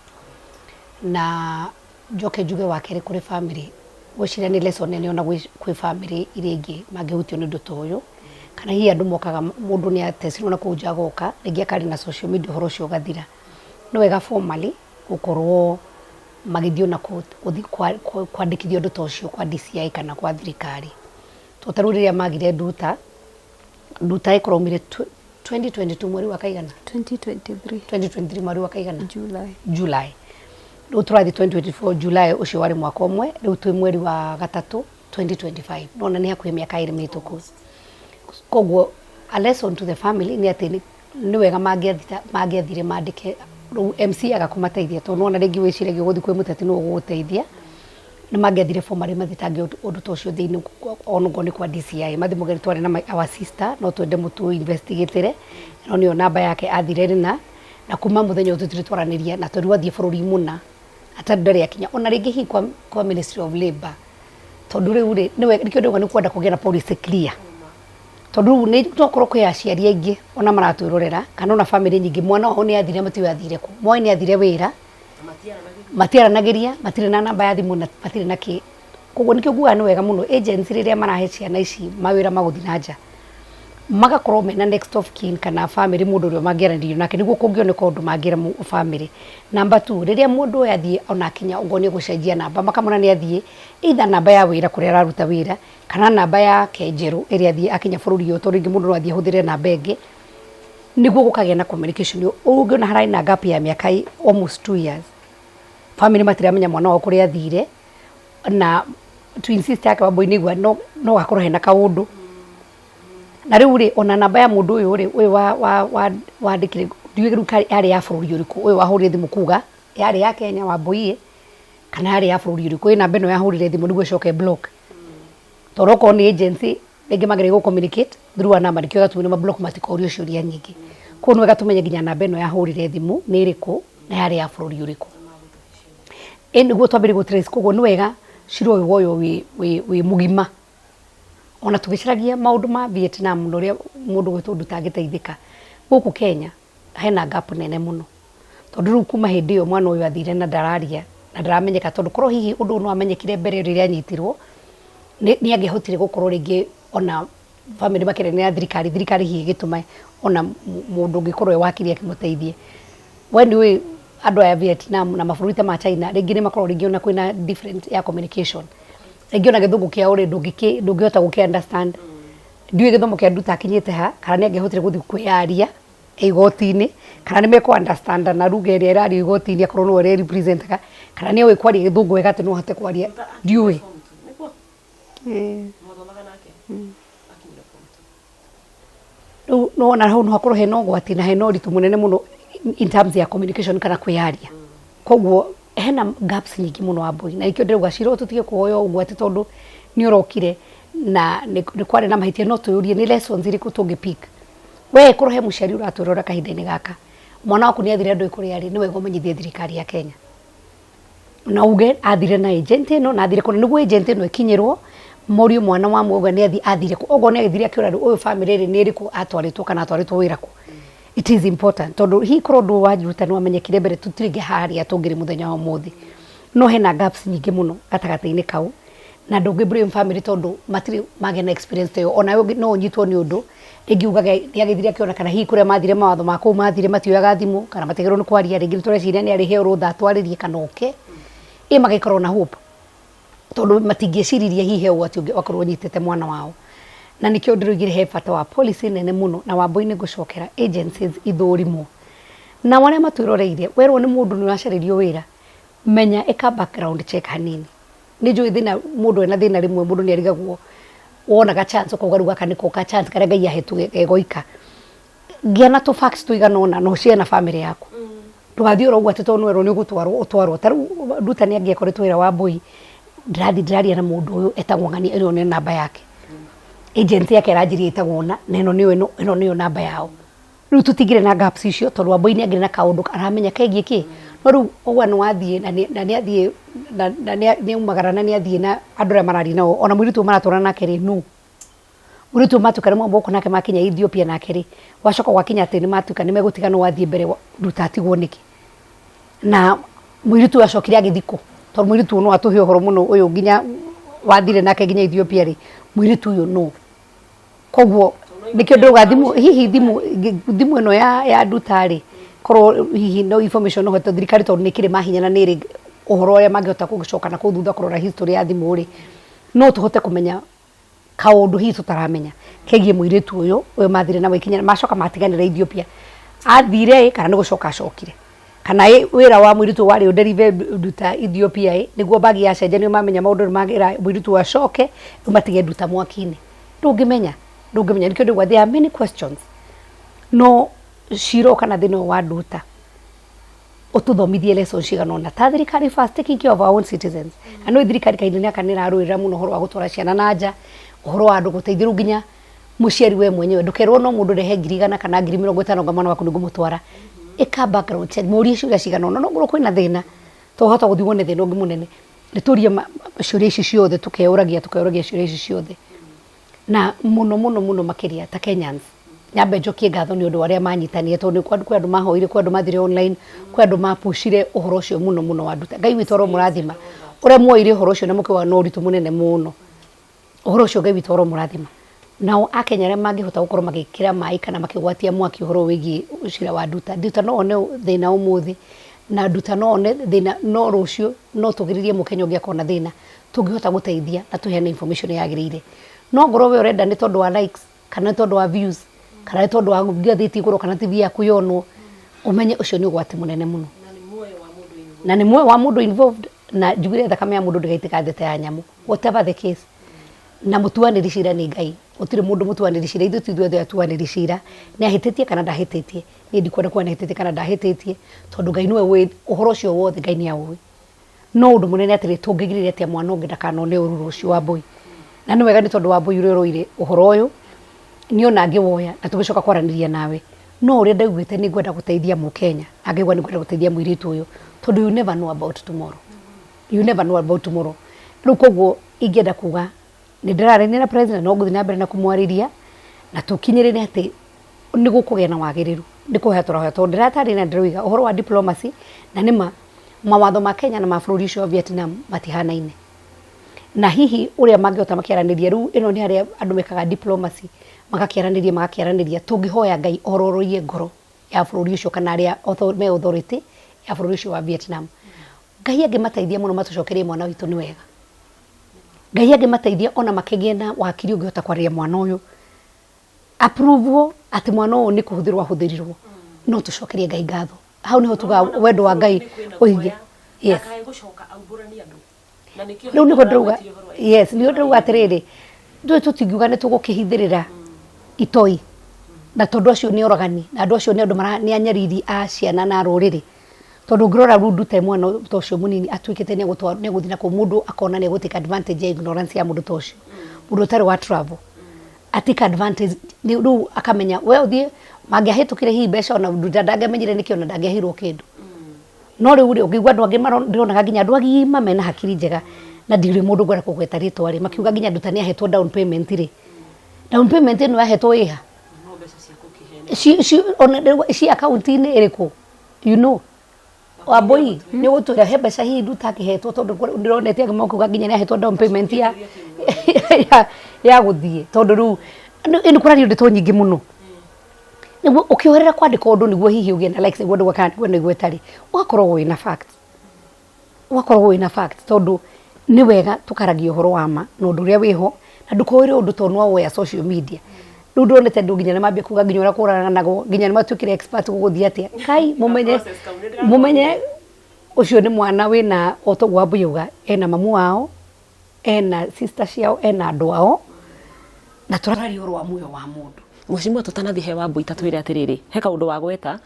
Na njoke njuge wa kerĩ kũrĩ famĩlĩ, ngwĩciria nĩ lesson nene ona kwĩ famĩlĩ iria ingĩ mangĩhutio nĩ ũndũ ta ũyũ. Kana hihi andũ mokaga mũndũ nĩ atecirwo na kũu nja agoka, rĩngĩ akaria na social media ũhoro ũcio ũgathira. Nĩ wega formally gũkorwo magĩthiĩ ona kwandĩkithia ũndũ ta ũcio kwa DCI kana kwa thirikari. Tondũ ta rĩu rĩrĩa magire Nduta, Nduta ĩkorwo aumire 2022 mweri wa kaigana? 2023. 2023 mweri wa kaigana? July. July. Rĩu tũrathiĩ 2024 July ũcio warĩ mwaka ũmwe, rĩu twĩ mweri wa gatatũ 2025. Nona nĩ hakuhĩ mĩaka ĩrĩ mĩhĩtũku. Koguo a lesson to the family nĩ atĩ Nĩ wega mangĩathire mandĩke rĩu MC aga kũmateithia, tondũ nĩwona rĩngĩ wĩciragia ũgũthiĩ kwĩ mũteti nĩwe ũgũgũteithia. Nĩ mangĩathire formally mathitange ũndũ ta ũcio thĩinĩ, onokorwo nĩ kwa DCI, mathiĩ mauge twarĩ na our sister, no twende mũtũ investigatĩre. Ĩno nĩyo namba yake athire rĩna, na kuma mũthenya ũyũ tũtirĩ twaranĩria, na twerirwo athiĩ bũrũri mũna atarĩ ndarĩ akinya. Ona rĩngĩ hihi kwa Ministry of Labour, tondũ rĩu rĩ nĩwe nĩkĩo ndĩrauga nĩ kwenda kũgĩa na policy clear, tondũ rĩu nĩ tokorwo kwĩ aciari aingĩ ona maratwĩrorera kana ona famĩlĩ nyingĩ, mwana wao nĩ athire, matiũĩ athire kũ, moĩ nĩ athire wĩra, matiaranagĩria, matirĩ na namba ya thimũ na matirĩ na kĩ. Koguo nĩkĩo ngugaga nĩ wega mũno agency rĩrĩa marahe ciana ici mawĩra ma gũthiĩ na nja, magakorwo mena next of kin kana family, mũndũ ũrĩa mangĩaranĩrio nake nĩguo kũngĩoneka ũndũ mangĩra family. Number two, rĩrĩa mũndũ ũyũ athiĩ, ona akinya okorwo nĩ egũcenjia namba, makamwĩra nĩ athiĩ either namba ya wĩra kũrĩa araruta wĩra kana namba yake njerũ ĩrĩa athiĩ akinya bũrũri ũyũ, tondũ rĩngĩ mũndũ no athiĩ ahũthĩre namba ĩngĩ nĩguo gũkagĩa na communication. Ũngĩona hararĩ na gap ya mĩaka almost 2 years, family matiramenya mwana wao kũrĩa athire, na twin sister yake Wambui nĩigua no hakorwo hena kaũndũ. Na rĩu rĩ, ona namba ya mũndũ ũyũ rĩ, ũyũ wa wandĩkire, ndiũĩ rĩu yarĩ ya bũrũri ũrĩkũ. Ũyũ wahũrire thimũ kuga yarĩ ya Kenya, Wambui, kana yarĩ ya bũrũri ũrĩkũ? Ĩ namba ĩno yahũrire thimũ nĩguo ĩcoke block, tondũ okorwo nĩ agency rĩngĩ magĩrĩire gũ communicate through a number, nĩkĩo gatũmire ma block matikorio ciũria nyingĩ. Koguo nĩ wega tũmenye nginya namba ĩno yahũrire thimũ nĩ ĩrĩkũ na yarĩ ya bũrũri ũrĩkũ, ĩ nĩguo twambĩrĩrie gũ trace. Koguo nĩ wega cira ũyũ woywo wĩ mũgima. Ona tũgĩcaragia maũndũ ma Vietnam na ũrĩa mũndũ gwĩtwo ndũtangĩteithĩka gũkũ Kenya, hena gap nene mũno, tondũ rĩu kuma hĩndĩ ĩyo mwana ũyũ athire na ndararia na ndaramenyeka, tondũ korwo hihi ũndũ ũyũ nĩ wamenyekire mbere rĩrĩa anyitirwo, nĩ angĩahotire gũkorwo rĩngĩ ona family makĩaranĩria na thirikari, thirikari hihi ĩgĩtũma ona mũndũ ũngĩkorwo e wakiri akĩmũteithie. We nĩ ũĩ andũ aya Vietnam na mabũrũri ta ma China rĩngĩ nĩ makoragwo rĩngĩ ona kwĩna different ya communication, rĩngĩ ona gĩthũngũ kĩao rĩ, ndũngĩhota gũkĩ understand. Ndiũĩ gĩthomo kĩa Nduta akinyĩte ha, kana nĩ angĩahotire gũthiĩ kwĩyaria igoti-inĩ, kana nĩ mekũ understand na lugha ĩrĩa ĩrario igoti-inĩ, akorwo nĩwe ũrĩ representaga, kana nĩ oĩ kwaria gĩthũngũ wega atĩ no ahote kwaria, ndiũĩ. Ĩĩ. Rĩu nĩwona hau no hakorwo hena ũgwati na hena ũritũ mũnene mũno in terms ya communication kana kwĩyaria. Koguo hena gaps nyingĩ mũno, Wambui, na nĩkĩo ndĩrauga cira ũyũ tũtige kuoya ũguo atĩ tondũ nĩ ũrokire na nĩ kwarĩ na mahĩtia. No twĩyũrie nĩ lessons irĩkũ tũngĩ pick. We korwo he mũciari ũratwĩrora kahinda-inĩ gaka, mwana waku nĩ athire ndũĩ kũrĩa arĩ, nĩ wega ũmenyithie thirikari ya Kenya na uge athire na agent ĩno na athire kũna, nĩguo agent ĩno ĩkinyĩrwo morio mwana wa mwauga nĩ athi athire kũ, okorwo nĩ agĩthire akĩũra. Rĩu ũyũ family rĩ, nĩ ĩrĩkũ atwarĩtwo kana atwarĩtwo wĩra kũ? It is important, tondũ hihi korwo ũndũ wa Nduta nĩ wamenyekire mbere, tũtirĩ harĩa tũngĩrĩ mũthenya wa ũmũthĩ. No hena gaps nyingĩ mũno gatagatĩ-inĩ kau, na ndũngĩ blame family tondũ matirĩ magĩa na experience ta ĩyo. Ona no ũnyitwo nĩ ũndũ rĩngĩ ugage nĩ agĩthire akĩona, kana hihi kũrĩa mathire, mawatho ma kũu mathire matioyaga thimũ kana matigĩrĩrwo nĩ kwaria. Rĩngĩ nĩ tũreciria nĩ arĩheo rũtha atwarĩrie kana oke ĩ magĩkorwo na hope, tondũ matingĩciririe hihi he ũgwati ũngĩ wakorwo ũnyitĩte mwana wao. Na nĩkĩo ndĩroigire he bata wa policy nene mũno. Na Wambui, nĩ ngũcokera agencies ithũrimwo na arĩa matwĩroreire. Werwo nĩ mũndũ nĩ ũracarĩrio wĩra, menya ĩka background check hanini. Nĩ njũĩ thĩna mũndũ ena thĩna, rĩmwe mũndũ nĩ arigagwo, wonaga chance ũkauga rĩu gaka nĩko ka chance karĩa Ngai ahetwo gegoika. Ngĩa na tũ facts tũigana ũna na ũshare na family yaku. Ndũgathiĩ oro ũguo atĩ tondũ nĩwerwo nĩ ũgũtwarwo ũtwarwo. Ta rĩu Nduta nĩ angĩakoretwo wĩra wa Mbui, ndĩrathiĩ ndĩraria na mũndũ ũyũ etagwo ng'ania, ĩno nĩ namba yake, agent yake aranjĩria ĩtagwo ũna, na ĩno nĩyo ĩno nĩyo namba yao. Rĩu tũtingĩrĩ na gaps icio, tondũ Wambui nĩ angĩrĩ na kaũndũ aramenya kegiĩ kĩ. No rĩu ũguo nĩ wathiĩ na nĩ athiĩ na nĩ aumagara na nĩ athiĩ na andũ arĩa mararia nao, ona mũirĩtu ũyũ maratwarana nake rĩ, no mũirĩtu ũyũ matuĩka nĩ moko nake makinya Ethiopia nake rĩ, gwacoka gwakinya atĩ nĩ matuĩka nĩ megũtigana, wathiĩ mbere Nduta atigwo nĩkĩ? Na mũirĩtu ũyũ acokire agĩthiĩ kũ? Tondũ mũirĩtu ũyũ no atũhe ũhoro mũno, ũyũ nginya wathire nake nginya Ethiopia rĩ, mũirĩtu ũyũ no. Koguo nĩkĩo ndĩrauga thimũ, hihi thimũ ĩno ya Nduta rĩ, korwo hihi no information no hote thirikari, tondũ nĩ kĩrĩ mahinya na nĩ ĩrĩ ũhoro ũrĩa mangĩhota gũcoka na kũu thutha kũrora history ya thimũ rĩ, no tũhote kũmenya kaũndũ hihi tũtaramenya kegiĩ mũirĩtu ũyũ mathire na kinya macoka matiganĩra Ethiopia. Athire ĩ kana nĩ gũcoka acokire, kana ĩ wĩra wa mũirĩtu ũyũ warĩ ũderive Nduta Ethiopia ĩ nĩguo bagi yacenjanio, mamenya maũndũ nĩ magĩra mũirĩtu ũyũ acoke, rĩu matige Nduta mwaki-inĩ. Ndũngĩmenya, ndũngĩmenya. Nĩkĩo ndĩrauga there are many questions. No Cira ũyũ kana thĩna ũyũ wa Nduta ũtũthomithie lesson cigana ũna ta thirikari first taking care of our own citizens. Na nĩ thirikari kahinda-inĩ gaka nĩ ĩrarũĩrĩra mũno ũhoro wa gũtwara ciana na nja, ũhoro wa andũ gũteithia rĩu nginya mũciari we mwenyewe ndũkerwo no mũndũ rehe 100,000 kana 50,000 anga mwana waku nĩ ngũmũtwara. Ĩka background check, mũrie ciũria cigana ũna, no ngorwo kwĩna thĩna twahota gũthiĩ wone thĩna ũngĩ mũnene. Nĩ tũrie ciũria ici ciothe, tũkeũragia tũkeũragia ciũria ici ciothe. Na mũno mũno mũno makĩria ta Kenyans, nyambe njokie ngatho nĩ ũndũ wa arĩa manyitanire tondũ kwĩ andũ mahoire, kwĩ andũ mathire online, kwĩ andũ mapushire ũhoro ũcio mũno mũno wa Nduta. Ngai witũ aromũrathima ũrĩa muoire ũhoro ũcio na mũkĩwoya na ũritũ mũnene mũno. Ũhoro ũcio Ngai witũ aromũrathima. Nao Akenya arĩa mangĩhota gũkorwo magĩkĩra maĩ kana makĩgwatia mwaki ũhoro wĩgiĩ cira wa Nduta, Nduta no one thĩna ũmũthĩ na Nduta no one thĩna no rũciũ no tũgirĩrĩrie Mũkenya ũngĩ akona thĩna tũngĩhota gũteithia na tũheane information yagĩrĩire. No ngorwo we ũrenda nĩ tondũ wa likes kana nĩ tondũ wa views kana nĩ tondũ wa ngathĩti ĩgũrwo kana TV yaku yonwo, ũmenye ũcio nĩ ũgwati mũnene mũno. Na nĩ muoyo wa mũndũ involved na njugire thakame ya mũndũ ndĩgaitĩka thĩ ta ya nyamũ, whatever the case. Na mũtuanĩri cira nĩ Ngai, gũtirĩ mũndũ mũtuanĩri cira, ithuĩ ti ithuothe atuanĩri cira, nĩ ahĩtĩtie kana ndahĩtĩtie, niĩ ndikwenda kuga nĩ ahĩtĩtie kana ndahĩtĩtie, tondũ Ngai nĩwe ũĩ ũhoro ũcio wothe, Ngai nĩ aũĩ. No ũndũ mũnene atĩrĩ, tũngĩgirĩrĩria atĩa mwana ũngĩ ndakanone ũru rũciũ Wambũi? Na nĩ wega nĩ tondũ Wambũi ũrĩa ũroire ũhoro ũyũ, niĩ ona ngĩwoya na tũgĩcoka kwaranĩria nawe, no ũrĩa ndaiguĩte nĩ ngwenda gũteithia mũkenya, na ngaigua nĩ ngwenda gũteithia mũirĩtu ũyũ, tondũ you never know about tomorrow. You never know about tomorrow. Rĩu koguo ingĩenda kuga nĩ ndĩraranĩria na president no ngũthiĩ na mbere na kũmwarĩria na tũkinyĩrĩre atĩ nĩ gũkũgĩa na wagĩrĩru nĩ kũhoya tũrahoya tondũ ndĩratarĩria na ndĩroiga ũhoro wa diplomacy na nĩma mawatho ma Kenya na ma bũrũri ũcio wa Vietnam matihanaine na hihi ũrĩa mangĩhota makĩaranĩria rĩu ĩno nĩ harĩa andũ mekaga diplomacy magakĩaranĩria magakĩaranĩria tũngĩhoya Ngai ororoie ngoro ya bũrũri ũcio kana arĩa me authority ya bũrũri ũcio wa Vietnam. Ngai angĩmateithia mũno matũcokerie mwana witũ nĩ wega. Ngai angĩmateithia ona makĩgĩe na wakiri ũngĩhota kwarĩria mwana ũyũ approve atĩ mwana ũyũ nĩ kũhũthĩrwo ahũthĩrirwo no tũcokerie Ngai ngatho. Hau nĩho tugaga wendo wa Ngai ũhinge. Yes. Rĩu nĩguo ndĩrauga, yes, nĩguo ndĩrauga atĩrĩrĩ, ndũĩ tũtingiuga nĩ tũgũkĩhithĩrĩra itoi na tondũ acio nĩ oragani na andũ acio nĩ andũ mara nĩ anyariri a ciana na rũrĩrĩ. Tondũ ũngĩrora rĩu Nduta e mwana ta ũcio mũnini atuĩkĩte nĩ egũthiĩ na kũu mũndũ akona nĩ egũ take advantage ya ignorance ya mũndũ ta ũcio. Mũndũ ũtarĩ wa travel. A take advantage rĩu akamenya we ũthiĩ mangĩahĩtũkire hihi mbeca ona Nduta ndangĩamenyire nĩkĩ ona ndangĩaheirwo kĩndũ. No rĩu rĩ, ũngĩigua andũ angĩ ndĩronaga nginya andũ agima mena hakiri njega na ndirĩ mũndũ ngwenda kũgweta rĩtwa rĩ, makiuga nginya Nduta nĩ ahetwo down payment rĩ, down payment ĩno yahetwo ĩha? Ci akaunti-inĩ ĩrĩkũ? You know? Wambũi nĩ ũgũtwĩra he mbeca hihi Nduta akĩhetwo tondũ ndĩronete angĩ makiuga nginya nĩ ahetwo down payment ya ya gũthiĩ tondũ rĩu nĩ kũrario ndeto nyingĩ mũno. Nĩguo ũkĩoherera kwandĩka ũndũ nĩguo hihi ũgĩe na likes nĩguo andũ kana nĩguo nĩguo ĩtarĩ, ũgakorwo wĩna facts, ũgakorwo wĩna facts tondũ nĩ wega tũkaragia ũhoro wa ma na ũndũ ũrĩa wĩho na ndũkoĩre ũndũ tondũ nĩ wawoya social media. Rĩu ndonete andũ nginya nĩ mambia kuga nginya ũrĩa kũraganagwo nginya nĩ matuĩkire expert gũgũthiĩ atĩa. Kai mũmenye mũmenye ũcio nĩ mwana wĩna o toguo Wambui auga ena mamu wao, ena sister ciao, ena andũ ao na tũraria ũhoro wa muoyo wa mũndũ. Mheshimiwa tũtanathiĩ he Wambui ta twĩre atĩrĩrĩ, he kaũndũ wagweta,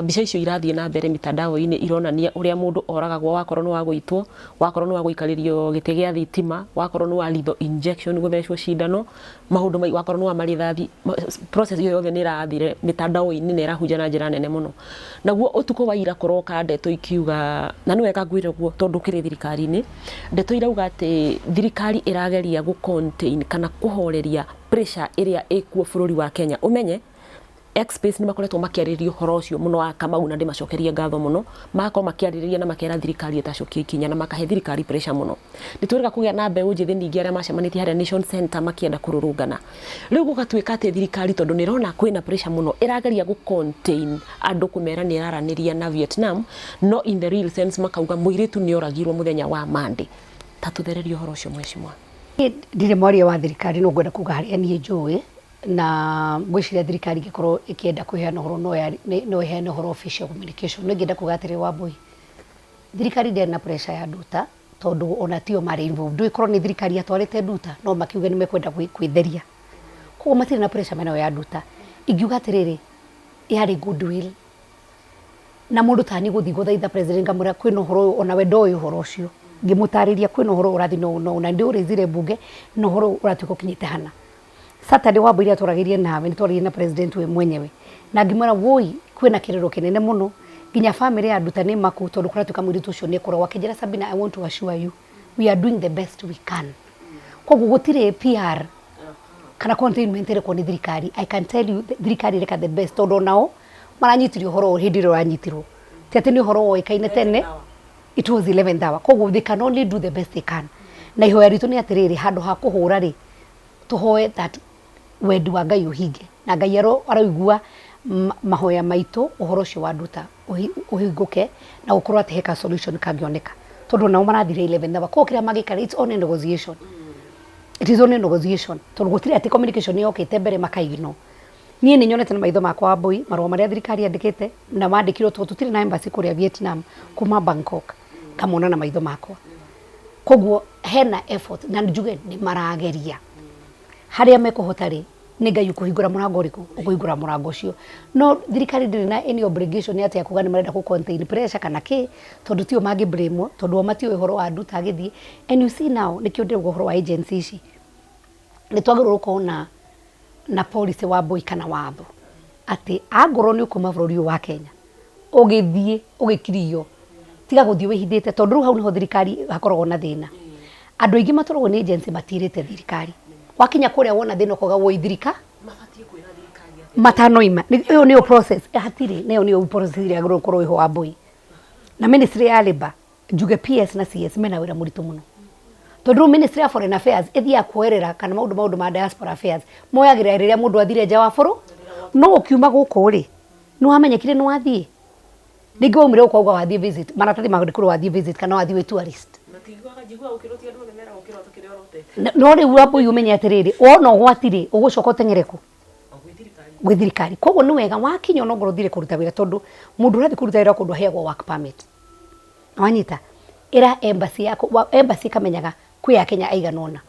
mbica icio irathiĩ na mbere mitandao-inĩ ironania ũrĩa mũndũ oragagwo wakorwo nĩ wa gũitwo, wakorwo nĩ wa gũikarĩrio gĩtĩ gĩa thitima, wakorwo nĩ wa lethal injection gũthecwo cindano, maũndũ mai wakorwo nĩ wa marĩthathi, process ĩyo yothe nĩ ĩrathire mitandao-inĩ na ĩrahunja na njĩra nene mũno. Naguo ũtukũ wa ira kũroka ndeto ikiuga, na nĩ wega ngwĩre ũguo tondũ ũkĩrĩ thirikari-inĩ, ndeto irauga atĩ thirikari ĩrageria gũ contain kana kũhoreria pressure ĩrĩa ĩkuo bũrũri wa Kenya. Ũmenye X-Space nĩ makoretwo makĩarĩrĩria ũhoro ũcio mũno wa Kamau na ndĩmacokerie ngatho mũno, magakorwo makĩarĩrĩria na makera thirikari ĩtacokia ikinya na makahe thirikari pressure mũno. Nĩ twĩrĩga kũgĩa na mbeũ njĩthĩ ningĩ arĩa macemanĩtie harĩa Nation Center makĩenda kũrũrũngana. Rĩu gũgatuĩka atĩ thirikari tondũ nĩ ĩrona kwĩna pressure mũno ĩrageria gũ contain andũ kũmera nĩ ĩraranĩria na Vietnam, no in the real sense makauga mũirĩtu nĩ oragirwo mũthenya wa Monday. Ta tũthererie ũhoro ũcio mheshimiwa. Niĩ ndirĩ mwaria wa thirikari no ngwenda kuga harĩa niĩ njũĩ na ngwĩciria thirikari ĩngĩkorwo ĩkĩenda kũheana ũhoro no ĩheane ũhoro official communication. No ingĩenda kuga atĩrĩ Wambũi, thirikari ndĩarĩ na pressure ya Nduta tondũ ona tio marĩ involved. Ndũĩ korwo nĩ thirikari yatwarĩte Nduta no makiuge nĩ mekwenda gwĩtheria. Koguo matirĩ na pressure menayo ya Nduta. Ingiuga atĩrĩrĩ, Yarĩ goodwill na mũndũ tani gũthiĩ gũthaitha president, ngamwĩra kwĩna ũhoro ũyũ, ona we ndoĩ ũhoro ũcio, ngĩmũtarĩria kwĩna ũhoro ũyũ ũrathiĩ no no na ndĩũrĩzire mbunge na ũhoro ũyũ ũratuĩka ũkinyĩte hana. Saturday Wambui iria twaragĩrie nawe, nĩ twarĩrie na president we mwenyewe na ngĩmwĩra woi kwĩna kĩrĩro kĩnene mũno nginya family ya Nduta nĩ maku tondũ kũratuĩka mũirĩtu ũcio nĩ ekũragwo. Akĩnjĩra, "Sabina, I want to assure you we are doing the best we can." Koguo gũtirĩ PR kana containment ĩrekwo nĩ thirikari. I can tell you thirikari ĩreka the best tondũ onao maranyitire ũhoro ũyũ hĩndĩ ĩrĩa ũranyitirwo, ti atĩ nĩ ũhoro woĩkaine tene. It was 11th hour, koguo they can only do the best they can. Na ihoya ritũ nĩ atĩrĩrĩ, handũ ha kũhũra rĩ, tũhoe that wendi wa Ngai ũhinge na Ngai aroigua mahoya maitũ, ũhoro ũcio wa Nduta ũhingũke na gũkorwo atĩ heka solution kangĩoneka, tondũ nao marathire 11th hour. Koguo kĩrĩa mangĩka, it's only negotiation, it is only negotiation, tondũ gũtirĩ atĩ communication yokĩte mbere makaignore. Niĩ nĩ nyonete na maitho makwa, Wambui, marũa marĩa thirikari yandĩkĩte na mandĩkirwo tondũ tũtirĩ na embassy kũrĩa Vietnam, kuma Bangkok, ngamona na maitho makwa. Koguo hena effort na njuge nĩ marageria harĩa mekũhota rĩ, nĩ Ngai ũkũhingũra mũrango ũrĩkũ, ũkũhingũra mũrango ũcio. No thirikari ndĩrĩ na any obligation atĩ ya kuga nĩ marenda kũ contain pressure kana kĩ, tondũ tio mangĩ blame, tondũ o matiũĩ ũhoro wa Nduta agĩthiĩ. And you see now, nĩkĩo ndĩrauga ũhoro wa agency ici, nĩ twagĩrĩirwo gũkorwo na policy wa mbui kana watho atĩ angorwo nĩ ũkuma bũrũri ũyũ wa Kenya ũgĩthiĩ ũgĩkirio, tiga gũthiĩ wĩhithĩte, tondũ rĩu hau nĩho thirikari hakoragwo na thĩna. Andũ aingĩ matwaragwo nĩ agency matirĩte thirikari. Wakinya kũrĩa wona thĩna ũkauga woi thirika matanoima. Ĩyo nĩyo process. Hatirĩ na ĩyo nĩyo process ĩrĩa yagĩrĩirwo gũkorwo ĩho, Wambui. Na ministry ya labour, njuge PS na CS mena wĩra mũritũ mũno, tondũ rĩu ministry ya foreign affairs ĩthiaga kuoerera kana maũndũ ma diaspora affairs moyagĩrĩra rĩrĩa mũndũ athire nja wa bũrũ. No ũkiuma gũkũ rĩ, nĩ wamenyekire nĩ wathiĩ, rĩngĩ waumire gũkũ wauga wathiĩ visit, maratathi mandĩkĩrwo wathiĩ visit kana wathiĩ wĩ tourist. No rĩu Wambui, ũmenye atĩrĩrĩ, wona ũgwati rĩ, ũgũcoka ũteng'ere kũ? Gwĩ thirikari. Koguo nĩ wega wakinya ona ongorwo ũthire kũruta wĩra, tondũ mũndũ ũrathiĩ kũruta wĩra kũndũ aheagwo work permit. Wanyita ĩra embassy yaku, embassy ĩkamenyaga kwĩ akenya aigana ũna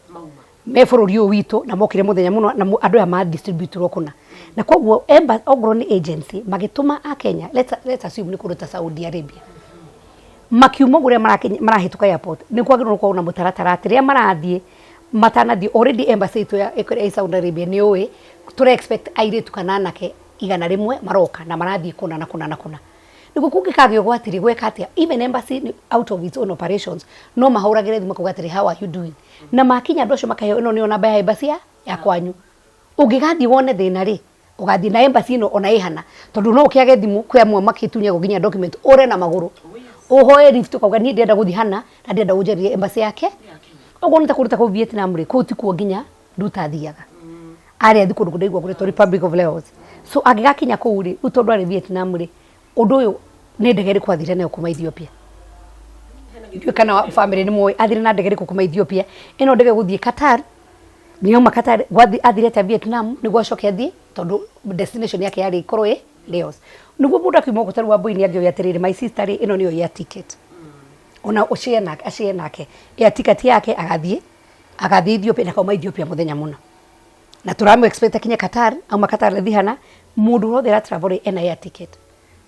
me bũrũri ũyũ witũ na mokire mũthenya mũno na andũ aya ma distributirwo kũna. Na koguo ongorwo nĩ agency magĩtũma akenya, let's assume nĩ kũndũ ta Saudi Arabia, makiuma ũguo rĩrĩa marahĩtũka airport, nĩ kwagĩrĩirwo gũkorwo na mũtaratara atĩ rĩrĩa marathiĩ, matanathiĩ, already embassy itũ ya Saudi Arabia nĩ ũĩ tũra expect airĩtu kana anake 100 maroka na marathiĩ kũna na kũna na kũna, nĩguo kũngĩkagĩa ũgwati rĩ, gweka atĩa? Even embassy out of its own operations no mahũragĩre thimũ makauga atĩrĩ, "How are you doing?" Na makinya andũ acio makaheo ĩno nĩyo namba ya embassy ya kwanyu. Ũngĩgathiĩ wone thĩna rĩ, ũgathiĩ na embassy ĩno ona ĩhana, tondũ no ũkĩage thimũ, kwĩ amwe makĩtunyagwo nginya document, ũre na magũrũ ũhoe lift, ũkauga niĩ ndĩrenda gũthiĩ hana na ndĩrenda ũnjarĩrie embassy yake. Ũguo nĩ ta kũruta kũu Vietnam rĩ, kũu tikuo nginya Nduta athiaga, arĩ athi kũndũ kũndũ kũretwo Republic of Laos. So angĩgakinya kũu rĩ, rĩu tondũ arĩ Vietnam rĩ, ũndũ ũyũ nĩ ndege ĩrĩkũ athire nayo kuma Ethiopia? Ndiũĩ kana family nĩ moĩ athire na ndege ĩrĩkũ kuma Ethiopia. Ĩno ndege gũthiĩ Qatar, nginya auma Qatar athire atĩa Vietnam nĩguo acoke athiĩ, tondũ destination yake yarĩ ĩkorwo ĩ Laos. Nĩguo mũndũ akiuma gũkũ tarĩu Wambui nĩ angĩoya atĩrĩrĩ, my sister rĩ, ĩno nĩyo air ticket, ona ũshare nake, ashare nake air ticket yake, agathiĩ Ethiopia na kauma Ethiopia mũthenya mũno na tũramũ expect akinye Qatar, auma Qatar athiĩ hana. Mũndũ wothe ũra travel rĩ, ena air ticket,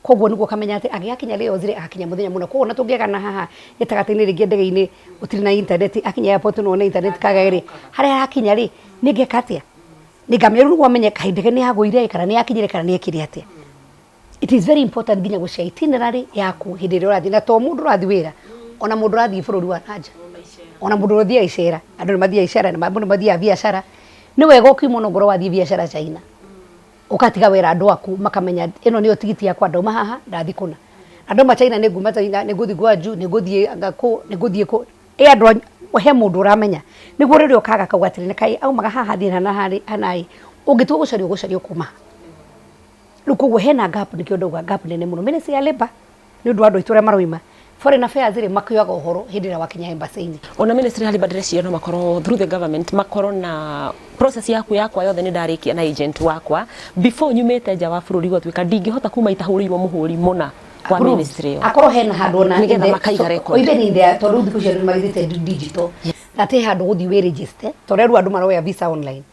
koguo nĩguo ũkamenya atĩ agĩgakinya Laos rĩ, agakinya mũthenya mũno. Koguo ona tũngĩagana haha gĩtagatĩ-inĩ, rĩngĩ ndege-inĩ gũtirĩ na internet, akinya airport no one internet kaga rĩ, harĩa arakinya rĩ, nĩ ngeka atĩa? Nĩ ngamenya rĩu nĩguo amenye kaĩ ndege nĩ yagũire kana nĩ yakinyire kana nĩ ĩkire atĩa. It is very important nginya gũcia itinerary yaku hĩndĩ ĩrĩa ũrathiĩ, na to mũndũ ũrathiĩ wĩra, ona mũndũ ũrathiĩ bũrũri wa nanja, ona mũndũ ũrathiĩ icera. Andũ nĩ mathiaga icera na mũndũ mathiaga biacara. Nĩ wega ũkiuma ona ngorwo wathiĩ biacara China, ũgatiga wĩra andũ aku makamenya ĩno nĩyo tigiti yakwa, ndauma haha ndathiĩ kũna. Andũ ma China, nĩ nguma China, nĩ ngũthiĩ Gwangju, nĩ ngũthiĩ anga kũ, nĩ ngũthiĩ kũ, ĩ andũ he mũndũ ũramenya, nĩguo rĩrĩa ũkaga kauga atĩrĩ, nĩ kaĩ aumaga haha athiĩ hana harĩ hana ĩ, ũngĩtua gũcario gũcario kuma rĩu. Koguo hena gap, nĩkĩo ndauga gap nene mũno. Ministry ya Labour, nĩ ũndũ wa andũ aitũ arĩa maroima, foreign affairs rĩ, makĩoyaga ũhoro hĩndĩ ĩrĩa wakinya embassy-inĩ. Ona ministry ya labour, ndĩreciria no makorwo through the government makorwo na process yaku yakwa yothe nĩ ndarĩkia na agent wakwa before nyumĩte nja wa bũrũri, gwatuĩka ndingĩhota kuma itahũrĩirwo mũhũri mũna wa ministry ĩyo. Akorwo hena handũ ona Nĩgetha makaiga record. Even in there, tondũ thikũ icio andũ nĩmagĩthiĩte digital, na te handũ gũthiĩ wĩ register, tondũ rĩu andũ maroya visa online.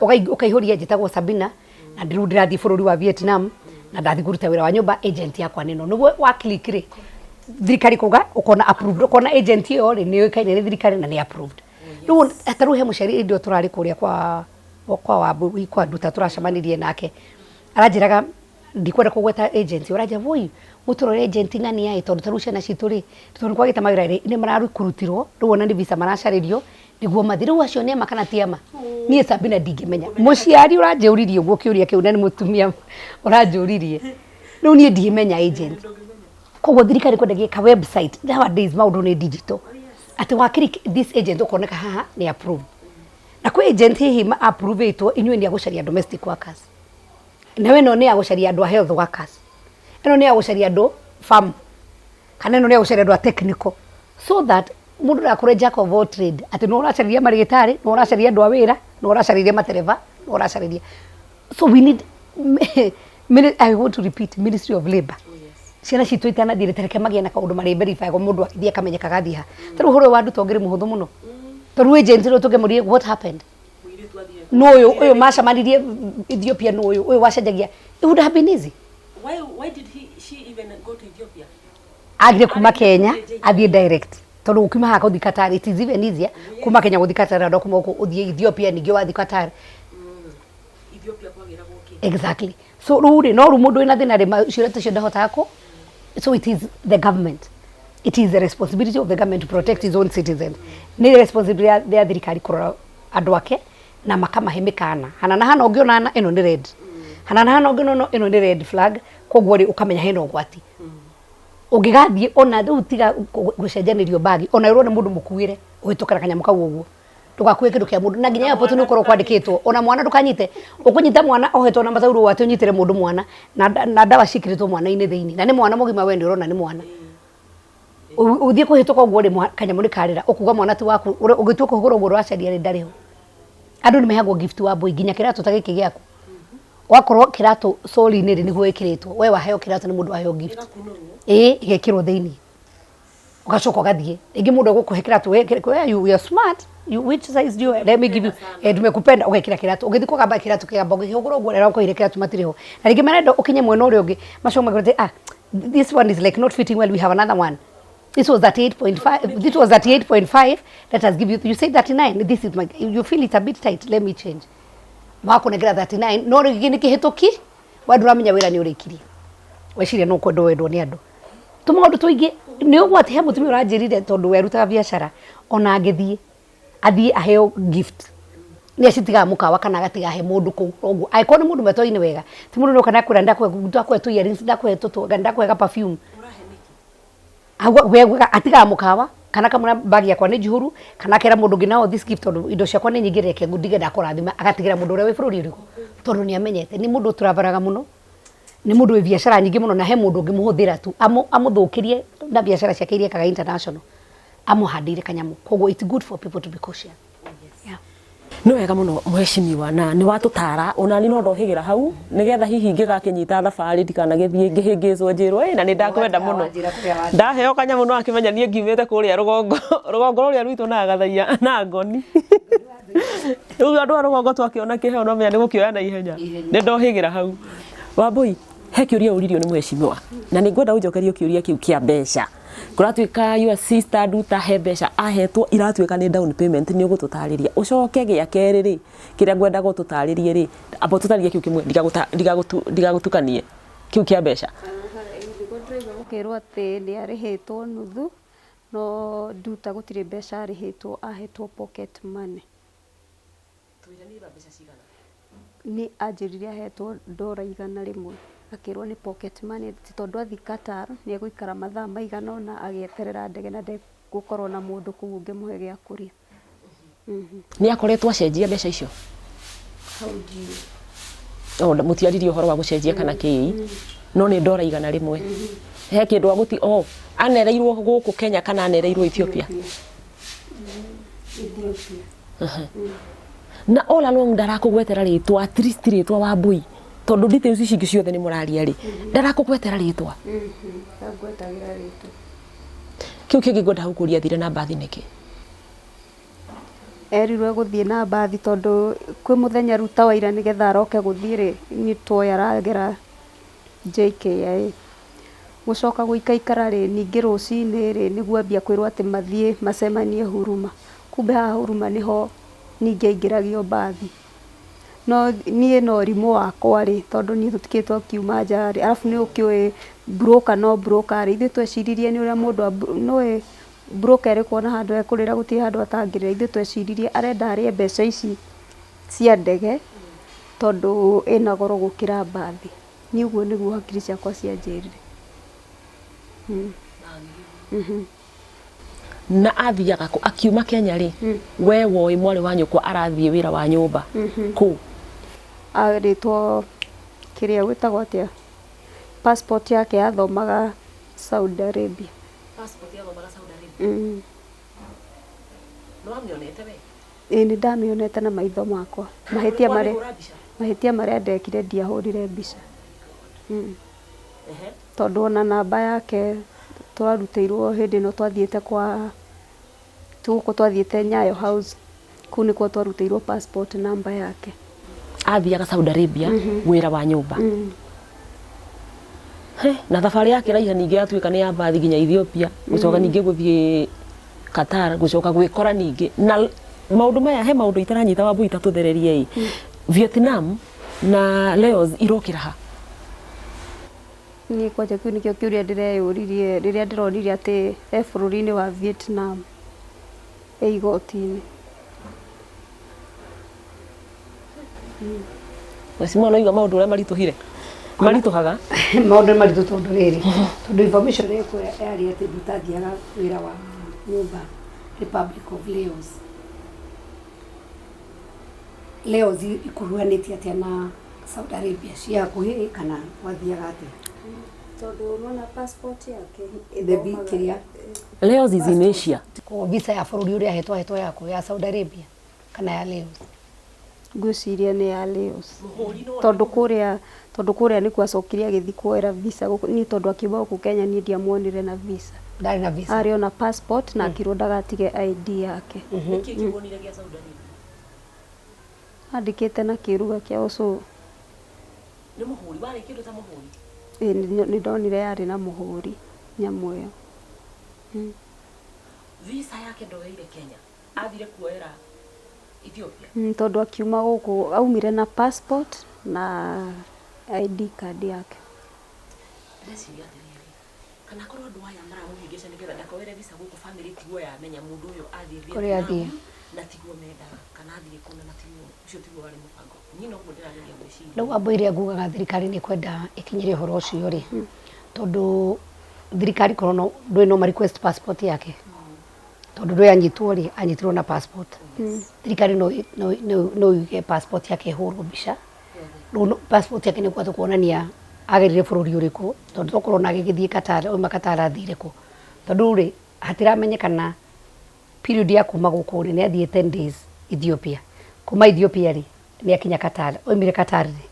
Ũkaihũria, njĩtagwo Sabina na rĩu ndĩrathiĩ bũrũri wa Vietnam. Na ndathi kũruta wĩra wa nyũmba, agent yakwa nĩ ĩno. Nĩguo wa click rĩ, thirikari kuga ũkona approved, ũkona agent ĩyo rĩ nĩ yũĩkaine nĩ thirikari na nĩ approved. Rĩu ta rĩu he mũciari hĩndĩ ĩyo tũrarĩ kũrĩa kwa Wambui, kwa Nduta, tũracemanirie nake, aranjĩraga, ndikwenda kũgweta agent, ũranjĩra, "Woi, mũtũrore agent ng'ania ĩ, tondũ ta rĩu ciana citũ rĩ, tondũ nĩ kwagĩte mawĩra rĩ, nĩ mararukurutirwo rĩu, ona nĩ visa maracarĩrio nĩguo mathiĩ. Rĩu acio nĩ ama kana ti ama?" Niĩ Sabina ndingĩmenya. Mũciari ũranjũririe ũguo kĩũria kĩu, na nĩ mũtumia ũranjũririe, rĩu niĩ ndingĩmenya agent. Koguo thirikari kwendagia ka website. Nowadays maũndũ nĩ digital, atĩ wa click this agent, ũkoneka haha nĩ approved. Na kwĩ agent hihi ma approve-ĩtwo, inyuĩ nĩ agũcaria domestic workers, nawe ĩno nĩ ya gũcaria andũ a health workers, ĩno nĩ ya gũcaria andũ farm, kana ĩno nĩ ya gũcaria andũ a technical, so that mũndũ ndagakorwo jack of all trade, atĩ nĩ ũracarĩria marĩgĩtarĩ, nĩ ũracarĩria andũ a wĩra, nĩ ũracarĩria matereba, nĩ ũracarĩria. So we need, I want to repeat, Ministry of Labour, ciana citũ itanathiĩ, reke magĩe na kaũndũ marĩ verify go, mũndũ agĩthiĩ akamenyeka gathiĩ ha. Ta rĩu ũhoro ũyũ wa nduta ũngĩrĩ mũhũthũ mũno, tondũ agent rĩu tũngĩmũrie what happened, no ũyũ ũyũ macemanirie Ethiopia, no ũyũ ũyũ wacenjagia, it would have been easy. Why did he, she even go to Ethiopia? Agire kuma Kenya athiĩ direct, tondũ ũkiuma haha gũthiĩ Qatar, it is even easier kuma Kenya gũthiĩ Qatar andũ kuma gũkũ ũthiĩ Ethiopia, ningĩ wathiĩ Qatar. Ethiopia kwagĩragwo kĩ? Exactly. So rĩu rĩ, no rĩu mũndũ wĩna thĩna rĩ, ciũria tacio ndahotaga kũ. So it is the government, it is the responsibility of the government to protect its own citizens. Nĩ responsibility ya thirikari kũrora andũ ake na makamahe mĩkana hana na hana, ũngĩona na ĩno nĩ red, hana na hana ũngĩona no ĩno nĩ red flag. Koguo rĩ, ũkamenya hena ũgwati ũngĩgathiĩ. Ona rĩu tiga gũcenjanĩrio bagi, ona ũrona mũndũ mũkuĩre ũhĩtũkĩra kanyamũ kau ũguo, ndũgakue kĩndũ kĩa mũndũ. Na nginya airport nĩ ũkorwo kwandĩkĩtwo, ona mwana ndũkanyite, ũkũnyita mwana ohetwo na mataurũ atĩ ũnyitĩre mũndũ mwana na ndawa ciĩkĩrĩtwo mwana-inĩ thĩinĩ, na nĩ mwana mũgima, we nĩ ũrona nĩ mwana. Ũthiĩ kũhĩtũka ũguo rĩ, kanyamũ nĩ karĩra, ũkuga mwana ti waku. Ũgĩtua kũhũra ũguo ũracaria rĩ, ndarĩ ho. Andũ nĩ mehagwo gift wa mbũi, nginya kĩratũ ta gĩkĩ gĩaku, wakorwo kĩratũ soli-inĩ rĩ, nĩguo ĩkĩrĩtwo, we waheo kĩratũ nĩ mũndũ, waheo gift, ĩĩ, ĩgekĩrwo thĩinĩ, ũgacoka ũgathiĩ rĩngĩ mũndũ egũkũhe kĩratũ, we, you are smart, you, which size do you, let me give you, eh, tumekupenda, ũgekĩra kĩratũ, ũgĩthiĩ kũgamba kĩratũ kĩgamba, ũgĩhũgũra ũguo rĩrĩa ũkũheire kĩratũ matirĩ ho. Na rĩngĩ marenda ũkinye mwena ũrĩa ũngĩ, macoka makwĩra, "Ah, this one is like not fitting well, we have another one. This was 38.5, this was 38.5, let us give you, you say 39, this is my, you feel it's a bit tight, let me change." Makũnengera 39, no rĩngĩ nĩ kĩhĩtũki, we ndũramenya wĩra nĩ ũrĩkirie, weciria no kwendwo wendwo nĩ andũ. Tũmaũndũ tũingĩ nĩ ũgwati. He mũtumia ũranjĩrire, tondũ we arutaga biacara, ona angĩthiĩ athiĩ aheo gift, nĩ acitigaga mũkawa kana agatiga he mũndũ kũu ũguo, angĩkorwo nĩ mũndũ metoine wega, ti mũndũ nĩoka nakwĩra, "Ndakũhe tũ earrings, ndakũhe tũtũ, ndakũhe ga perfume." We atigaga mũkawa kana kamũra bagi yakwa nĩ njihũru, kana akera mũndũ ũngĩ, "Nao this gift, tondũ indo ciakwa nĩ nyingĩ, reke ndige ndakũrathima," agatigĩra mũndũ ũrĩa wĩ bũrũri ũrĩkũ, tondũ nĩ amenyete nĩ mũndũ ũtũravaraga mũno, nĩ mũndũ wĩ biacara nyingĩ mũno, na he mũndũ ũngĩmũhũthĩra tu amũthũkĩrie na biacara ciake iria ekaga international, amũhandĩire kanyamũ. Koguo it's good for people to be cautious, yeah. Nĩ wega mũno, mheshimiwa, na nĩ watũtara. Ona ni no ndohĩgĩra hau nĩgetha hihi ngĩgakĩnyita thabarĩ ndikanagĩthiĩ ngĩhĩngĩcwo njĩrwo ĩ na nĩ ndakwenda mũno. Wanjĩra kũrĩa wathiĩ. Ndaheo kanyamũ no akĩmenya niĩ ngiumĩte kũrĩa rũgongo, rũgongo rũrĩa rwitũ na gathaia na ngoni. Rĩu andũ a rũgongo twakĩona kĩheo no menya nĩ gũkĩoya na ihenya. Nĩ ndohĩgĩra hau. Wambui, he kĩũria ũririo nĩ mheshimiwa na nĩ ngwenda ũnjokerie kĩũria kĩu kĩa mbeca. Kũratuĩka your sister Nduta he mbeca ahetwo, iratuĩka nĩ down payment, nĩ ũgũtũtarĩria. Ũcoke gĩa kerĩ rĩ, kĩrĩa ngwendaga ũtũtarĩrie rĩ, amba ũtũtarĩrie kĩu kĩmwe, ndigagũtukanie, kĩu kĩa mbeca. Gũkĩrwo atĩ nĩ arĩhĩtwo nuthu, no Nduta gũtirĩ mbeca arĩhĩtwo, ahetwo pocket money. Nĩ anjĩrire ahetwo $100, akĩrwo nĩ pocket money, atĩ tondũ athiĩ Qatar nĩ egũikara mathaa maigana ũna agĩeterera ndege na ndegũkorwo na mũndũ kũu ũngĩmũhe gĩa kũrĩa. Nĩ akoretwo acenjia mbeca icio? Hau ndiũĩ. O mũtiaririe ũhoro wa gũcenjia kana kĩĩ, no nĩ $100. He kĩndũ agũti o anereirwo gũkũ Kenya kana anereirwo Ethiopia? Ethiopia. Na all along ndarakũgwetera rĩtwa, at least rĩtwa Wambui, tondũ details ici ingĩ ciothe nĩ mũraria rĩ, ndarakũgwetera rĩtwa? Ndangwetagĩra rĩtwa. Kĩu kĩngĩ ngwenda gũkũria, thire na mbathi nĩkĩ? Erirwo egũthiĩ na mbathi tondũ kwĩ mũthenya rĩu ta waira, nĩgetha aroke gũthiĩ rĩ, nĩ tuoya aragera. JKIA. Gũcoka gũikaikara rĩ, ningĩ rũcinĩ rĩ, nĩguo ambia kwĩrwo atĩ mathiĩ macemanie Huruma. Kumbe haha Huruma nĩho ningĩ aingĩragio mbathi. No niĩ na ũrimũ wakwa rĩ, tondũ niĩ tũtikĩrĩ twakiuma nja rĩ, arabu nĩ ũkĩũĩ broker no broker rĩ, ithuĩ tweciririe nĩ ũrĩa mũndũ nĩ ũĩ broker ĩrĩ kuona handũ ekũrĩra gũtirĩ handũ atangĩrĩra, ithuĩ tweciririe arenda arĩe mbeca ici cia ndege tondũ ĩna goro gũkĩra mbathi. Niĩ ũguo nĩguo hakiri ciakwa cianjĩrire. Na athiaga kũ akiuma Kenya rĩ we woĩ mwarĩ wa nyũkwa arathiĩ wĩra wa nyũmba kũ? Arĩtwo kĩrĩa gwĩtagwo atĩa passport yake yathomaga Saudi Arabia. Passport yathomaga Saudi Arabia? Mm. Nĩ wamĩonete we? Ĩĩ nĩ ndamĩonete na maitho makwa. Mahĩtia marĩa mahĩtia marĩa ndekire ndiahũrire mbica. Tondũ ona namba yake twarutĩirwo hĩndĩ ĩno twathiĩte kwa gũkũ twathiĩte Nyayo House, kũu nĩkuo twarutĩirwo passport number yake. Athiaga Saudi Arabia wĩra wa nyũmba. He, na thabarĩ yake raiha ningĩ yatuĩka nĩ ya mbathi nginya Ethiopia, gũcoka ningĩ gũthiĩ Qatar, gũcoka gwĩkora ningĩ na maũndũ maya he maũndũ itaranyita Wambui ta tũthererie ĩ. Vietnam na Laos irokĩra ha? Niĩ kwanja kĩu nĩkĩo kĩũria ndĩreyũririe rĩrĩa ndĩronire atĩ e bũrũri-inĩ wa Vietnam e igoti-inĩ. Mheshimiwa no igua maũndũ ũrĩa maritũhire maritũhaga maũndũ nĩ maritũ tondũ rĩrĩ tondũ information ĩkuo yarĩ atĩ Nduta athiaga wĩra wa nyũmba Republic of Laos. Laos ikuruhanĩtie atĩa na Saudi Arabia ciĩ hakuhĩ kana gwathiaga atĩa? Tondũ ũrona passport yake The big kĩrĩa Laos is in Asia. Koguo visa ya bũrũri ũrĩa ahetwo ahetwo yaku ya Saudi Arabia kana ya Laos? Ngwĩciria nĩ ya Laos tondũ kũrĩa tondũ kũrĩa nĩkuo acokire agĩthiĩ kuoera visa gũkũ niĩ tondũ akiuma gũkũ Kenya niĩ ndiamuonire na visa. Ndarĩ na visa. Arĩ ona passport na akĩrwo ndagatige ID yake. Nĩkĩ kĩwonire gĩa Saudi Arabia? Andĩkĩte na kĩruga kĩa ũcũrũ. Nĩ mũhũri warĩ kĩndũ ta mũhũri? Ĩĩ nĩ ndonire yarĩ na mũhũri nyamũ ĩyo. Visa yake ndoeire Kenya athire kuoera Ethiopia? Tondũ akiuma gũkũ aumire na passport na ID card yake. Ndĩreciria atĩrĩrĩ, kana korwo andũ aya maramũhĩngĩca nĩgetha ndakoere visa gũkũ family ĩtigwo yamenya mũndũ ũyũ athiĩ Kũrĩa athiĩ. Vietnam na tiguo mendaga kana athiĩ kũna na tiguo ũcio tiguo warĩ mũbango. Niĩ noguo ndĩrageria gwĩciria. Rĩu Wambũi ĩrĩa ngugaga thirikari nĩ kwenda ĩkinyĩre ũhoro ũcio rĩ, tondũ thirikari korwo no ndũĩ no ma request passport yake tondũ ndũĩ anyitwo rĩ anyitirwo na passport thirikari no no no no yuge passport yake ĩhũrwo mbica rĩu no- passport yake nĩ kũhota kuonania agerire bũrũri ũrĩkũ tondũ tokorwo ona agĩgĩthiĩ Qatar auma Qatar athire kũ tondũ rĩ hatiramenyekana period ya kuma gũkũ rĩ nĩ athiĩ 10 days Ethiopia kuma Ethiopia rĩ nĩ akinya Qatar oimire Qatar rĩ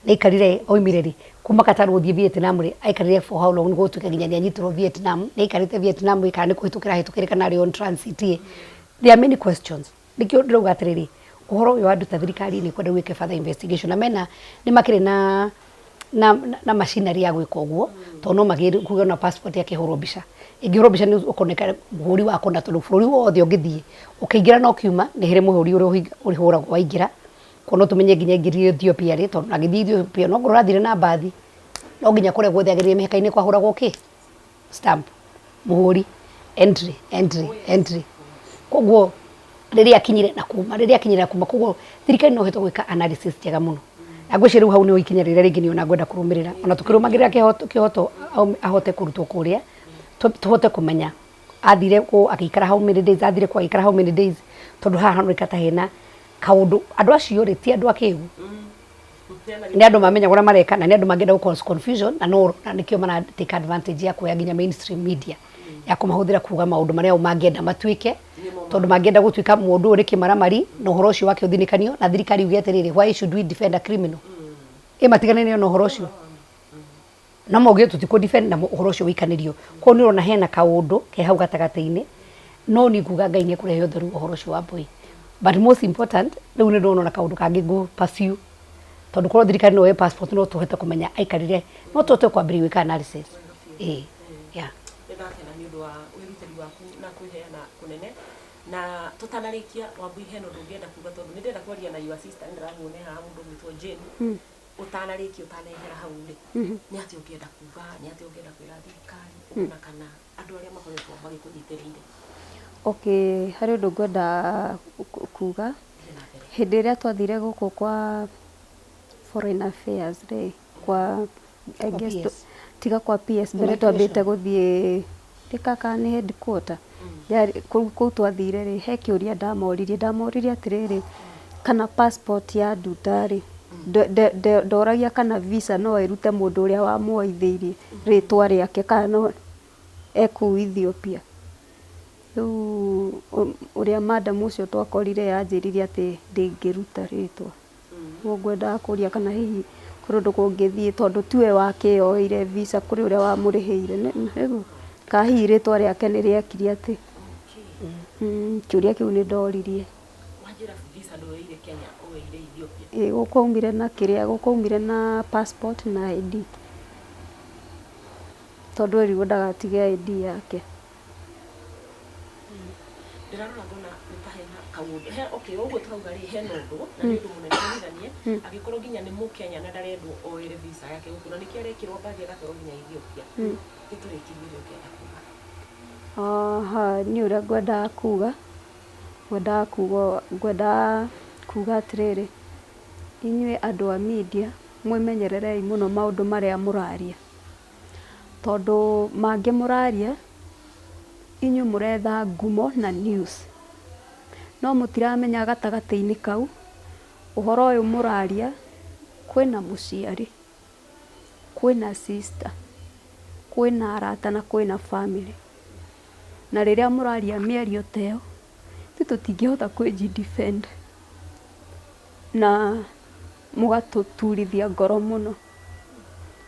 nĩ aikarire oimire rĩ kuma Qatar gũthiĩ Vietnam rĩ aikarire for how long nĩguo gũtuĩke nginya nĩ anyitirwo Vietnam nĩ aikarĩte Vietnam ĩ kana nĩ kũhĩtũkĩra ahĩtũkĩre kana arĩ on transit ĩ there are many questions nĩkĩo ndĩrauga atĩrĩrĩ ũhoro ũyũ wa Nduta thirikari nĩ kwenda gwĩke further investigation na mena nĩ makĩrĩ na na, na machinery ya gwĩka ũguo tondũ no magĩrĩ kuge ona passport yake ĩhũrwo mbica ĩngĩhũrwo mbica nĩ ũkoneka mũhũri wa kũna tondũ bũrũri wothe ũngĩthiĩ ũkĩingĩra na ũkiuma nĩ harĩ mũhũri ũrĩa ũhũragwo waingĩra koguo no tũmenye nginya aingĩrire Ethiopia rĩ tondũ agĩthiĩ Ethiopia no ngorwo athire na mbathi no nginya kũrĩa guothe agereire mĩhaka-inĩ kwahũragwo kĩ stamp mũhũri entry entry entry koguo rĩrĩa akinyire na kuma rĩrĩa akinyire na kuma koguo thirikari no ĩhote gwĩka analysis njega mũno na ngwĩciria rĩu hau nĩho ikinya rĩrĩa rĩngĩ niĩ ona ngwenda kũrũmĩrĩra ona tũkĩrũmagĩrĩra kĩhoto kĩhoto ahote kũrutwo kũrĩa tũhote kũmenya athire kũ agĩikara how many days athire kũ agĩikara how many days tondũ haha haroneka ta hena kaũndũ andũ acio rĩ ti andũ akĩgu nĩ andũ mamenya ũrĩa mareka na nĩ andũ mangĩenda gũ cause confusion na no na nĩkĩo mara take advantage ya kuoya nginya mainstream media ya kũmahũthĩra kuga maũndũ marĩa o mangĩenda matuĩke tondũ mangĩenda gũtuĩka mũndũ ũyũ nĩ kĩmaramari na ũhoro ũcio wake ũthinĩkanio na thirikari yuge atĩrĩrĩ why should we defend a criminal ĩ matigane na ũhoro ũcio no mauge tũtikũ defend na ũhoro ũcio wĩikanĩrio koguo nĩ ũrona hena kaũndũ ke hau gatagatĩ-inĩ no niĩ nguga Ngai nĩ ekũrehe ũtheru ũhoro ũcio wa Mbui but most important rĩu nĩ ndĩrona ona kaũndũ kangĩ ngũ pursue Tondũ korwo thirikari no yoe passport no tũhote kũmenya aikarire, no tũhote kwambĩrĩria gwĩka analysis. Ĩĩ, yeah. Nĩ ndakena nĩ ũndũ wa wĩrutĩri waku na kwĩheana kũnene. Na tũtanarĩkia, Wambui, hena ũndũ ũngĩenda kuga tondũ nĩ ndĩrenda kwaria na your sister, nĩ ndĩramuona e haha mũndũ ũgwĩtwo Jane. Ũtanarĩkia, ũtanehera hau rĩ, nĩ atĩa ũngĩenda kuga, nĩ atĩa ũngĩenda kwĩra thirikari ona kana andũ arĩa makoretwo magĩkũnyitĩrĩire? Okay, harĩ ũndũ ngwenda kuga. Thiĩ na mbere. Hĩndĩ ĩrĩa twathire gũkũ kwa Foreign Affairs rĩ, kwa I Kwa guess PS. Tiga kwa PS, mbere twambĩte gũthiĩ nĩ kaka nĩ headquarter yarĩ kũu twathire rĩ, he kĩũria ndamoririe. Ndamoririe atĩrĩrĩ, kana passport ya Nduta rĩ, ndoragia kana visa no ĩrute mũndũ ũrĩa wamuoithĩirie rĩtwa rĩake kana no ekũu Ethiopia. Rĩu ũrĩa madam ũcio twakorire anjĩrire atĩ ndĩngĩruta rĩtwa. Ũguo ngwendaga kũria kana hihi kũrĩ ũndũ kũngĩthiĩ tondũ tiwe wakĩyoeire visa, kũrĩ ũrĩa wamũrĩhĩire nĩguo, kana hihi rĩtwa rĩake nĩ rĩekire atĩ. Kĩũria kĩu nĩ ndoririe. Wanjĩra visa ndwoeire Kenya, woeire Ethiopia. Ĩ, gũkũ aumire na kĩrĩa, gũkũ aumire na passport na ID. Tondũ erirwo ndagatige ID yake. Ndĩrarora ngona nĩ ta hena kaũndũ he, okay, ũguo tũrauga rĩ, hena ũndũ na nĩ ũndũ mũnene tũhithanie, angĩkorwo nginya nĩ Mũkenya na ndarendwo oere visa yake gũkũ na nĩkĩo arekĩrwo mbagi agatwarwo nginya Ethiopia. Gĩtũrĩkĩrie ũrĩa ũngĩenda kuga. Aha, niĩ ũrĩa ngwendaga kuga, ngwendaga kuga atĩrĩrĩ, inyuĩ andũ a media mwĩmenyererei mũno maũndũ marĩa mũraria, tondũ mangĩ mũraria inyuĩ mũretha ngumo na news, no mũtiramenya gatagatĩ-inĩ kau ũhoro ũyũ mũraria kwĩna mũciari, kwĩna sister, kwĩna arata na kwĩna family. Na rĩrĩa mũraria mĩario ta ĩyo, ithuĩ tũtingĩhota kwĩji defend na mũgatũturithia ngoro mũno.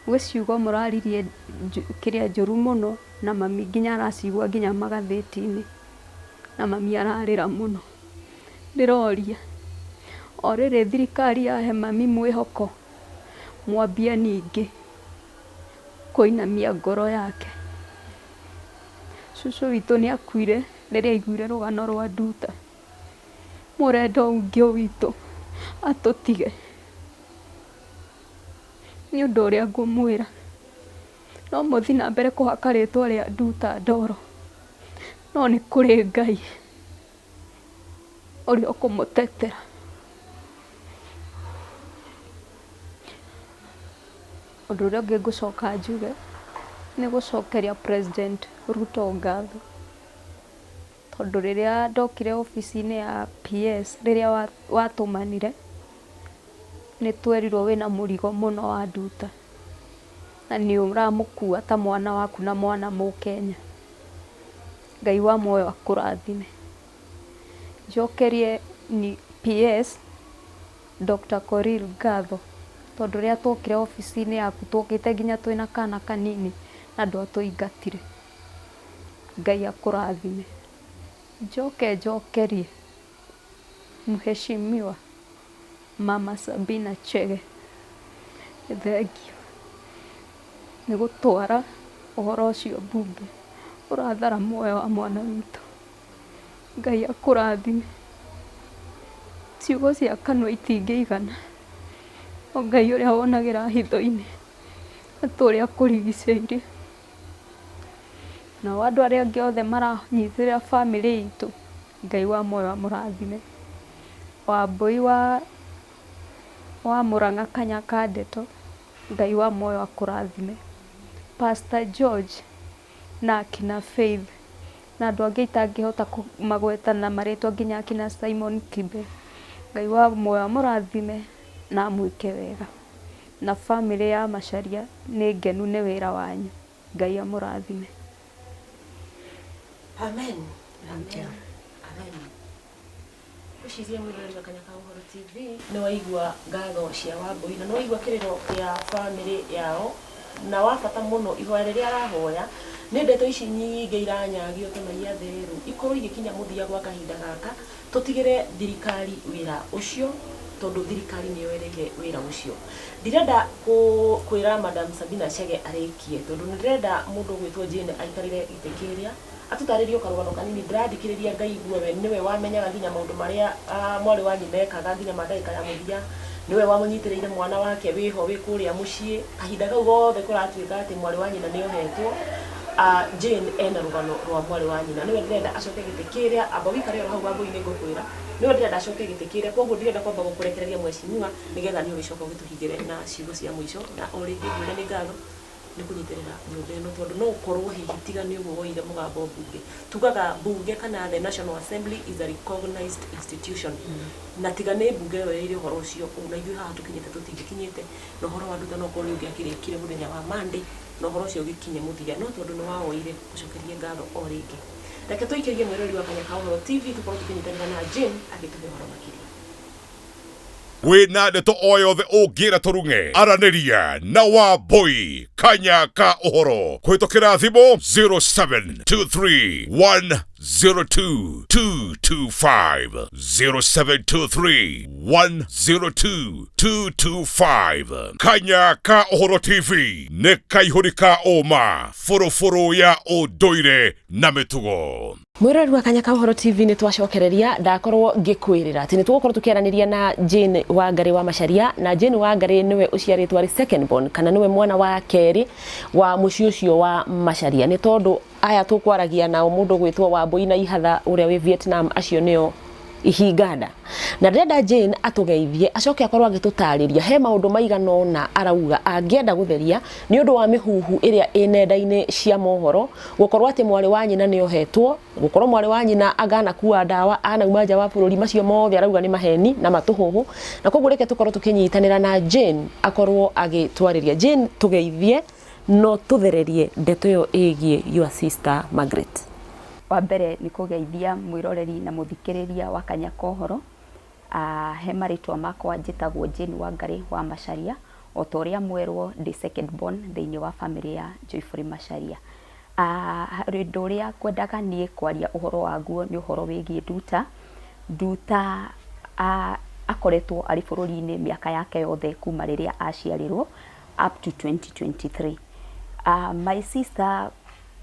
Gwĩ ciugo mũraririe kĩrĩa njũru mũno na mami nginya aracigua nginya magathĩti-inĩ na mami ararĩra mũno. Ndĩroria o rĩrĩ thirikari yahe mami mwĩhoko, mwambie ningĩ kũinamia ngoro yake. Cũcũ witũ nĩ akuire rĩrĩa aiguire rũgano rwa Nduta. Mũrenda ũngĩ witũ atũtige. Nĩ ũndũ ũrĩa ngũmwĩra, no mũthiĩ na mbere kũhaka rĩtwa rĩa Nduta ndoro, no nĩ kũrĩ Ngai ũrĩa ũkũmũtetera. Ũndũ ũrĩa ũngĩ ngũcoka njuge nĩ gũcokeria President Ruto ngatho, tondũ rĩrĩa ndokire obici-inĩ ya PS rĩrĩa watũmanire, nĩ twerirwo wĩna mũrigo mũno wa Nduta na nĩ ũramũkua ta mwana waku na mwana Mũkenya. Ngai wa muoyo akũrathime. Njokerie ni PS Dr. Korir ngatho, tondũ rĩrĩa twokire obici-inĩ yaku twokĩte nginya twĩna kana kanini na ndwatũingatire. Ngai akũrathime. Njoke njokerie Mheshimiwa Mama Sabina Chege thengiũ nĩ gũtwara ũhoro ũcio mbunge ũrathara muoyo wa mwana witũ. Ngai akũrathime. Ciugo cia kanua itingĩigana, no Ngai ũrĩa wonagĩra hitho-inĩ atũũre akũrigicĩirie. Nao andũ arĩa angĩ othe maranyitĩrĩra bamĩrĩ itũ, Ngai wa muoyo amũrathime. Wambũi wa Mũrang'a Kanya ka Ndeto, Ngai wa muoyo akũrathime. Pastor George na akina Faith na andũ angĩ itangĩhota kũmagweta na marĩtwa nginya akina Simon Kibe, Ngai wa muoyo amũrathime na amwĩke wega. Na bamĩrĩ ya Macharia nĩ ngenu nĩ wĩra wanyu. Ngai amũrathime. Amen. Amen. Amen. Gwĩciria mwĩroreri wa Kanya ka Ũhoro TV nĩ waigua ngatho cia Wambũi na nĩ waigua kĩrĩro kĩa bamĩrĩ yao, na wa bata mũno ihoya rĩrĩa arahoya nĩ ndeto ici nyingĩ iranyagio ta mai atherũ ikorwo igĩkinya mũthia gwa kahinda gaka, tũtigĩre thirikari wĩra ũcio. Tondũ thirikari nĩ yoereire wĩra ũcio. Ndirenda kwĩra Madam Sabina Chege arĩkie, tondũ nĩ ndĩrenda mũndũ ũgwĩtwo Jane aikarĩre gĩtĩ kĩrĩa atũtarĩrie o karũgano kanini. Ndĩrathikĩrĩria ngaigua we nĩwe wamenyaga nginya maũndũ marĩa mwarĩ wa nyina ekaga nginya ma ndagĩka ya mũthia, nĩwe wamũnyitĩrĩire mwana wake wĩho wĩ kũrĩa mũciĩ kahinda kau gothe kũratuĩka atĩ mwarĩ wa nyina nĩ ohetwo. Jane ena rũgano rwa mwarĩ wa nyina, nĩwe ndĩrenda acoke gĩtĩ kĩrĩa. Amba wĩikare oro hau, Wambũi, nĩ ngũkwĩra. Nĩwe ndĩrenda acoke gĩtĩ kĩrĩa, koguo ndirenda kwamba gũkũrekereria, mheshimiwa, nĩgetha nĩ ũgĩcoka ũgĩtũhingĩre na ciugo cia mũico. Na o rĩngĩ ngwĩre nĩ ngatho nĩ kũnyitĩrĩra nyũmba ĩno, tondũ no ũkorwo hihi tiga nĩ ũguo woire mũgambo mbunge. Tugaga mbunge kana the National Assembly is a recognized institution, na tiga nĩ mbunge yoereire ũhoro ũcio, ona ithuĩ haha tũkinyĩte tũtingĩkinyĩte. Na ũhoro wa Nduta no ũkorwo nĩ ũngĩakĩrĩkire mũthenya wa Monday na ũhoro ũcio ũgĩkinye mũthia, no tondũ nĩ wawoire, gũcokerie ngatho o rĩngĩ. Reke tũikĩrie mwĩrori wa Kanya ka Ũhoro TV, tũkorwo tũkĩnyitanĩra na Jane agĩtũhe ũhoro makĩria. Wĩna ndeto o yothe ũngĩra tũrung'e, aranĩria na Wambũi Kanya ka Ũhoro kũhĩtũkĩra thimũ 0723 102 225, 0723 102 225. Kanya ka Ũhoro TV nĩ kaihũri ka ũma, bũrũbũrũ ya ũndũire na mĩtugo. Mwĩroreri wa Kanya ka Ũhoro TV, nĩ twacokereria. Ndakorwo ngĩkwĩrĩra atĩ nĩ tũgũkorwo tũkĩaranĩria na Jane Wangari wa Macharia, na Jane Wangari nĩwe ũciarĩtwo arĩ second born, kana nĩwe mwana wa kerĩ wa mũciĩ ũcio wa Macharia, nĩ tondũ aya tũkwaragia nao, mũndũ gwĩtwo Wambũi na Ihatha ũrĩa wĩ Vietnam, acio nĩo ihinganda. Na ndĩrenda Jane atũgeithie, acoke akorwo agĩtũtarĩria he maũndũ maigana ũna arauga angĩenda gũtheria nĩ ũndũ wa mĩhuhu ĩrĩa ĩ nenda-inĩ cia mohoro, gũkorwo atĩ mwarĩ wa nyina nĩ ohetwo, gũkorwo mwarĩ wa nyina anganakua ndawa anauma nja wa bũrũri. Macio mothe arauga nĩ maheni na matũhũhũ. Na koguo reke tũkorwo tũkĩnyitanĩra na Jane akorwo agĩtwarĩria. Jane, tũgeithie no tũthererie ndeto ĩyo ĩgiĩ your sister Margaret. Wa mbere nĩ kũgeithia mwĩroreri na mũthikĩrĩria wa Kanya ka Ũhoro. He marĩtwa makwa njĩtagwo Jane Wangari wa Macharia, o ta ũrĩa mwerwo ndĩ second born thĩinĩ wa bamĩrĩ ya Joyfully Macharia. Ũndũ ũrĩa ngwendaga niĩ kwaria ũhoro waguo nĩ ũhoro wĩgiĩ Nduta. Nduta akoretwo arĩ bũrũri-inĩ mĩaka yake yothe kuma rĩrĩa aciarirwo up to 2023. My sister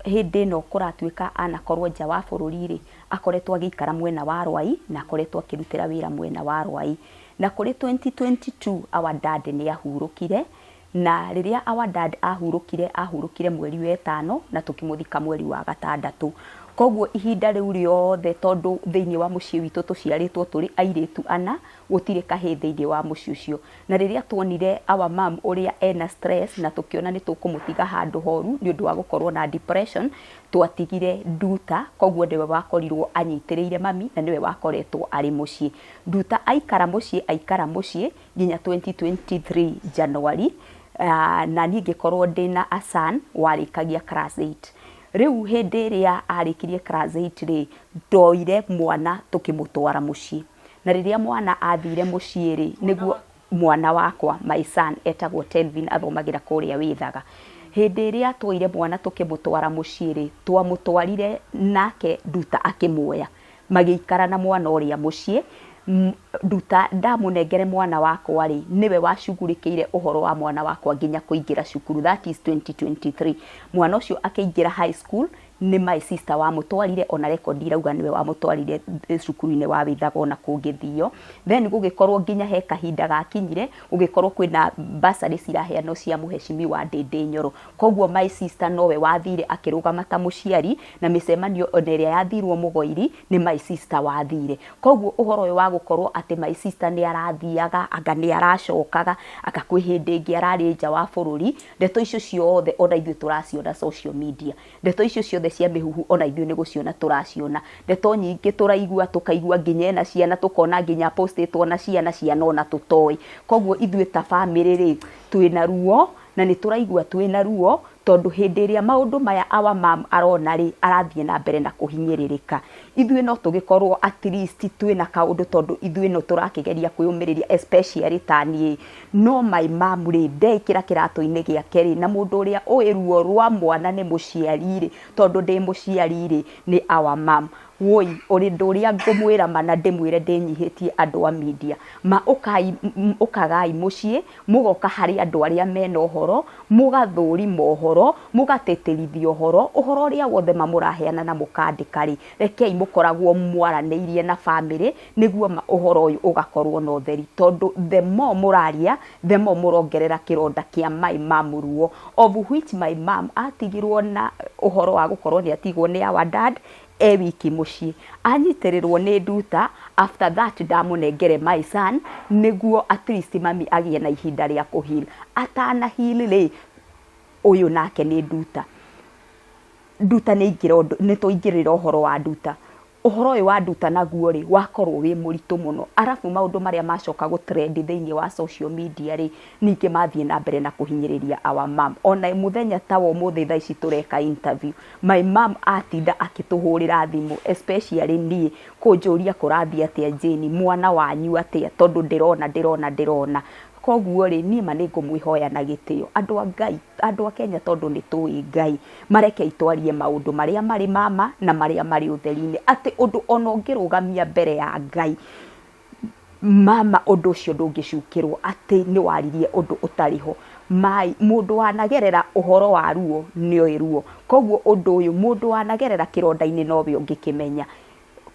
hĩndĩ ĩno kũratuĩka anakorwo nja wa bũrũri rĩ, akoretwo agĩikara mwena wa Rwai na akoretwo akĩrutĩra wĩra mwena wa Rwai. Na kũrĩ 2022 our dad nĩ ahurũkire, na rĩrĩa our dad ahurũkire, ahurũkire mweri wa ĩtano na tũkĩmũthika mweri wa gatandatũ. Koguo ihinda rĩu rĩothe, tondũ thĩinĩ wa mũciĩ witũ tũciarĩtwo tũrĩ airĩtu ana, gũtirĩ kahĩĩ thĩinĩ wa mũciĩ ũcio. Na rĩrĩa tuonire our mum ũrĩa ena stress na tũkĩona nĩ tũkũmũtiga handũ horu nĩ ũndũ wa gũkorwo na depression, twatigire Nduta, koguo nĩwe wakorirwo anyitĩrĩire mami na nĩwe wakoretwo arĩ mũciĩ. Nduta aikara mũciĩ, aikara mũciĩ nginya 2023 January, na niĩ ngĩkorwo ndĩna a son warĩkagia class 8. Rĩu hĩndĩ ĩrĩa arĩkirie class 8 rĩ, ndoire mwana tũkĩmũtwara mũciĩ. Na rĩrĩa mwana athire mũciĩ rĩ, nĩguo mwana wakwa, my son etagwo Telvin, athomagĩra kũrĩa Wĩthaga. Hĩndĩ ĩrĩa tuoire mwana tũkĩmũtwara mũciĩ rĩ, twamũtwarire nake Nduta akĩmuoya, magĩikara na mwana ũrĩa mũciĩ. Nduta ndamũnengere mwana wakwa rĩ, nĩwe wacugurĩkĩire ũhoro wa mwana wakwa nginya kũingĩra cukuru, that is 2023. Mwana ũcio akĩingĩra high school, nĩ my sister wamũtwarire, ona record irauga nĩwe wamũtwarire cukuru-inĩ wa Wĩthaga ona kũngĩthio. Then gũgĩkorwo nginya he kahinda gakinyire gũgĩkorwo kwĩna bursary ciraheanwo cia mũheshimiwa Ndĩndĩ Nyoro, koguo my sister nowe wathire akĩrũgama ta mũciari, na mĩcemanio ona ĩrĩa yathirwo Mũgoiri nĩ my sister wathire. Koguo ũhoro ũyũ wa gũkorwo atĩ my sister nĩ arathiaga, anga nĩ aracokaga, anga kwĩ hĩndĩ ĩngĩ ararĩ nja wa bũrũri, ndeto icio ciothe ona ithuĩ tũraciona social media. Ndeto icio ciothe cia mĩhuhu ona ithuĩ nĩ gũciona tũraciona. Ndeto nyingĩ tũraigua, tũkaigua nginya ena ciana, tũkona nginya postĩtwo na ciana, ciana ona tũtoĩ. Koguo ithuĩ ta bamĩrĩ rĩ, twĩna ruo na nĩ tũraigua twĩna ruo. Tondũ hĩndĩ ĩrĩa maũndũ maya our mum arona rĩ, arathiĩ na mbere na kũhinyĩrĩrĩka. Ithuĩ no tũgĩkorwo at least twĩna kaũndũ tondũ ithuĩ no tũrakĩgeria kwĩyũmĩrĩria especially ta niĩ. No my mum rĩ, ndeĩkĩra kĩratũ-inĩ gĩake rĩ, na mũndũ ũrĩa ũĩ ruo rwa mwana nĩ mũciari rĩ, tondũ ndĩ mũciari rĩ, nĩ our mum. Woi, ũndũ ũrĩa ngũmwĩra ma na ndĩmwĩre ndĩnyihĩtie andũ a media, ma ũkai, ũkagai mũciĩ, mũgoka harĩ andũ arĩa mena ũhoro, mũgathũrima ũhoro, mũgatĩtĩrithia ũhoro, ũhoro ũrĩa wothe ma mũraheana na mũkandĩka rĩ, rekei mũkoragwo mwaranĩirie na bamĩrĩ, nĩguo ma ũhoro ũyũ ũgakorwo na ũtheri, tondũ the more mũraria, the more mũrongerera kĩronda kĩa my mum ruo, of which my mum atigirwo na ũhoro wa gũkorwo nĩ atigwo nĩ our dad, e wiki mũciĩ anyitĩrĩrwo nĩ nduta after that ndamũnengere my son nĩguo at least mami agĩe na ihinda rĩa kũ heal atana heal rĩ ũyũ nake nĩ nduta nduta nĩ aingĩra ũndũ nĩ twaingĩrĩra ũhoro wa nduta ũhoro ũyũ wa nduta naguo rĩ wakorwo wĩ mũritũ mũno arabu maũndũ marĩa macoka gũ trend thĩinĩ wa social media rĩ ningĩ mathiĩ na mbere na kũhinyĩrĩria our mum ona mũthenya ta wa ũmũthĩ thaa ici tũreka interview My mum atinda akĩtũhũrĩra thimũ especially niĩ kũnjũria kũrathiĩ atĩa Jane, mwana wanyu atĩa tondũ ndĩrona ndĩrona ndĩrona. Koguo rĩ niĩ ma nĩngũmwĩhoya na gĩtĩo andũ a Ngai, andũ a Kenya tondũ nĩtũĩ Ngai, marekei twarie maũndũ marĩa marĩ ma ma na marĩa marĩ ũtheri-inĩ. Atĩ ũndũ ona ũngĩrũgamia mbere ya Ngai Mama ũndũ ũcio ndũngĩcukĩrwo atĩ nĩ waririe ũndũ ũtarĩ ho. Mai, mũndũ wanagerera ũhoro wa ruo nĩoĩ ruo. Koguo ũndũ ũyũ mũndũ wanagerera kĩronda-inĩ nowe ũngĩkĩmenya.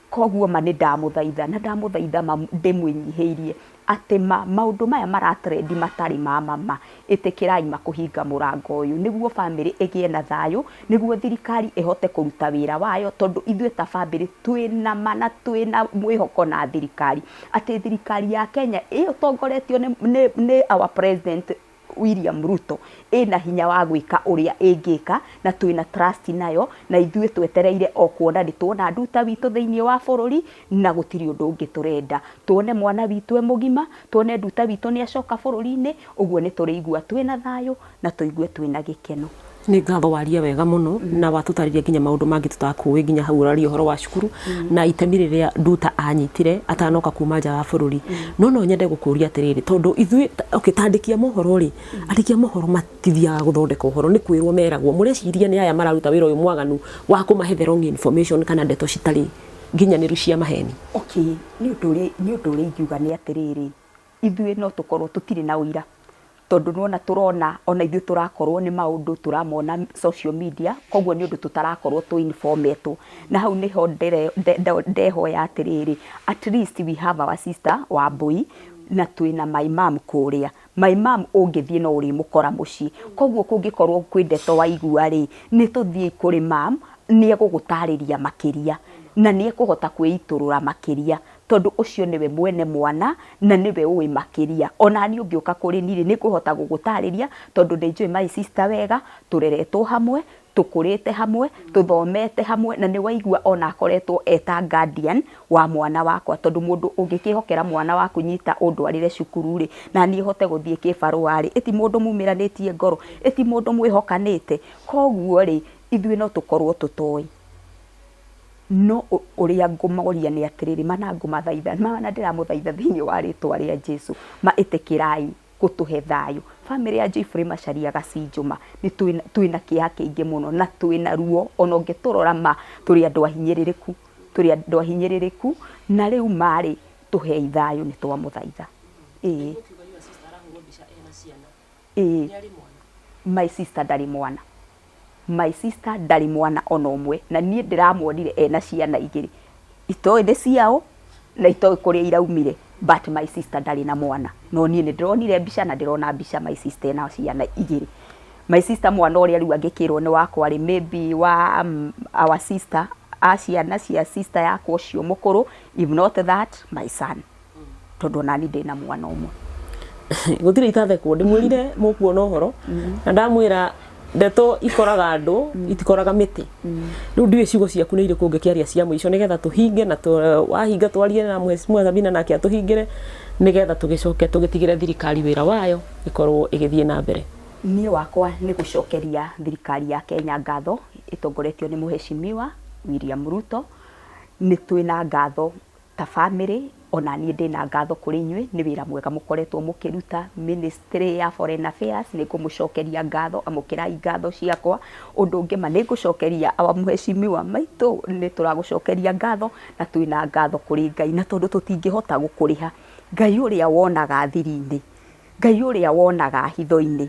Koguo ma nĩ ndamũthaitha na ndamũthaitha ma ndĩmwĩnyihĩirie atĩ ma maũndũ maya mara trend matarĩ ma ma ma Ĩtĩkĩrai ma kũhinga mũrango ũyũ nĩguo famĩlĩ ĩgĩe na thayũ, nĩguo thirikari ĩhote kũruta wĩra wayo, tondũ ithuĩ ta famĩlĩ twĩna ma na twĩna mwĩhoko na thirikari, atĩ thirikari ya Kenya ĩtongoretio nĩ our president William Ruto ĩna hinya wa gwĩka ũrĩa ĩngĩka, na twĩna trust nayo, na ithuĩ twetereire o kuona nĩ tuona Nduta witũ thĩiniĩ wa bũrũri, na gũtirĩ ũndũ ũngĩ tũrenda. Tuone mwana witũ e mũgima, tuone Nduta witũ nĩ acoka bũrũri-inĩ, Ũguo nĩ tũrĩigua twĩ na thayũ na tũigue twĩ na gĩkeno. Nĩ ngatho waria wega mũno na watũtarĩria nginya maũndũ mangĩ tũtakũĩ nginya hau ũraria ũhoro wa cukuru na itemi rĩrĩa Nduta anyitire atanoka kuma nja wa bũrũri. No no nyende gũkũria atĩrĩrĩ tondũ ithuĩ okay, ta andĩki a mohoro rĩ, andĩki a mohoro matithiaga gũthondeka ũhoro nĩ kwĩrwo meragwo mũreciria nĩ aya mararuta wĩra ũyũ mwaganu wa kũmahe the wrong information kana ndeto citarĩ nginyanĩru cia maheni. Okay, nĩ ũndũ ũrĩa nĩ ũndũ ũrĩa ingiuga nĩ atĩrĩrĩ, Ithuĩ no tũkorwo tũtirĩ na ũira tondũ nĩwona tũrona ona ithuĩ tũrakorwo nĩ maũndũ tũramona social media koguo nĩ ũndũ tũtarakorwo tũ inform etwo. Na hau nĩho ndehoya atĩrĩrĩ, at least we have our sister Wambũi na twĩna my mum kũrĩa. My mum ũngĩthiĩ no ũrĩmũkora mũciĩ. Koguo kũngĩkorwo kwĩ ndeto waigua rĩ, nĩ tũthiĩi kũrĩ mum nĩ egũgũtarĩria makĩria na nĩ ekũhota kwĩitũrũra makĩria. Tondũ ũcio nĩwe mwene mwana na nĩwe ũĩ makĩria. O na niĩ ũngĩũka kũrĩ niĩ rĩ, nĩ ngũhota gũgũtarĩria tondũ nĩ njũĩ my sister wega, tũreretwo hamwe, tũkũrĩte hamwe, tũthomete hamwe, na nĩ waigua o na akoretwo e ta guardian wa mwana wakwa. Tondũ mũndũ ũngĩkĩhokera mwana waku nyita ũndwarĩre cukuru rĩ, na niĩ hote gũthiĩ kĩbarũa rĩ, ĩ ti mũndũ mumĩranĩtie ngoro? Ĩ ti mũndũ mwĩhokanĩte? Koguo rĩ, ithuĩ no tũkorwo tũtoĩ. No ũrĩa ngũmoria nĩ atĩrĩrĩ, ma na ngũmathaitha, ma na ndĩramũthaitha thĩinĩ wa rĩtwa rĩa Jesu, ma ĩtĩkĩrai gũtũhe thayũ. Bamĩrĩ ya Joyfully Macharia Gacinjũma, nĩ twĩna kĩeha kĩingĩ mũno na twĩna ruo, ona ũngĩtũrora ma tũrĩ andũ ahinyĩrĩrĩku, tũrĩ andũ ahinyĩrĩrĩku, na rĩu ma rĩ, tũhei thayũ nĩ twamũthaitha. Ĩĩ. Ĩĩ. My sister ndarĩ mwana. My sister ndarĩ mwana ona ũmwe na niĩ ndĩramuonire ena ciana igĩrĩ itoĩ nĩ ciaũ na itoĩ kũrĩa iraumire but my sister ndarĩ na mwana no niĩ nĩ ndĩronire mbica na ndĩrona mbica my sister ena ciana igĩrĩ. My sister mwana ũrĩa rĩu angĩkĩrwo nĩ wakwa rĩ maybe wa our sister a ciana cia sister yakwa ũcio mũkũrũ if not that my son. Tondũ onani ndĩna mwana ũmwe. Gũtirĩ itathekwo ndĩmwĩrire mũkuona ũhoro na ndamwĩra ndeto ikoraga andũ itikoraga mĩtĩ. Rĩu ndiũĩ ciugo ciaku nĩ irĩkũ ũngĩkĩaria cia mũico nĩgetha tũhinge na wahinga twarie na Mheshimiwa Sabina nake atũhingĩre nĩgetha tũgĩcoke tũgĩtigĩre thirikari wĩra wayo ĩkorwo ĩgĩthiĩ na mbere. Niĩ wakwa nĩ gũcokeria thirikari ya Kenya ngatho ĩtongoretio nĩ Mũheshimiwa William Ruto. Nĩ twĩna ngatho ta bamĩrĩ, ona niĩ ndĩna ngatho kũrĩ inyuĩ nĩ wĩra mwega mũkoretwo mũkĩruta. Ministry ya Foreign Affairs nĩ ngũmũcokeria ngatho, amũkĩrai ngatho ciakwa. Ũndũ ũngĩ ma nĩ ngũcokeria our Mũheshimiwa maitũ, nĩ tũragũcokeria ngatho na twĩna ngatho kũrĩ Ngai, na tondũ tũtingĩhota gũkũrĩha, Ngai ũrĩa wonaga thiri-inĩ, Ngai ũrĩa wonaga hitho-inĩ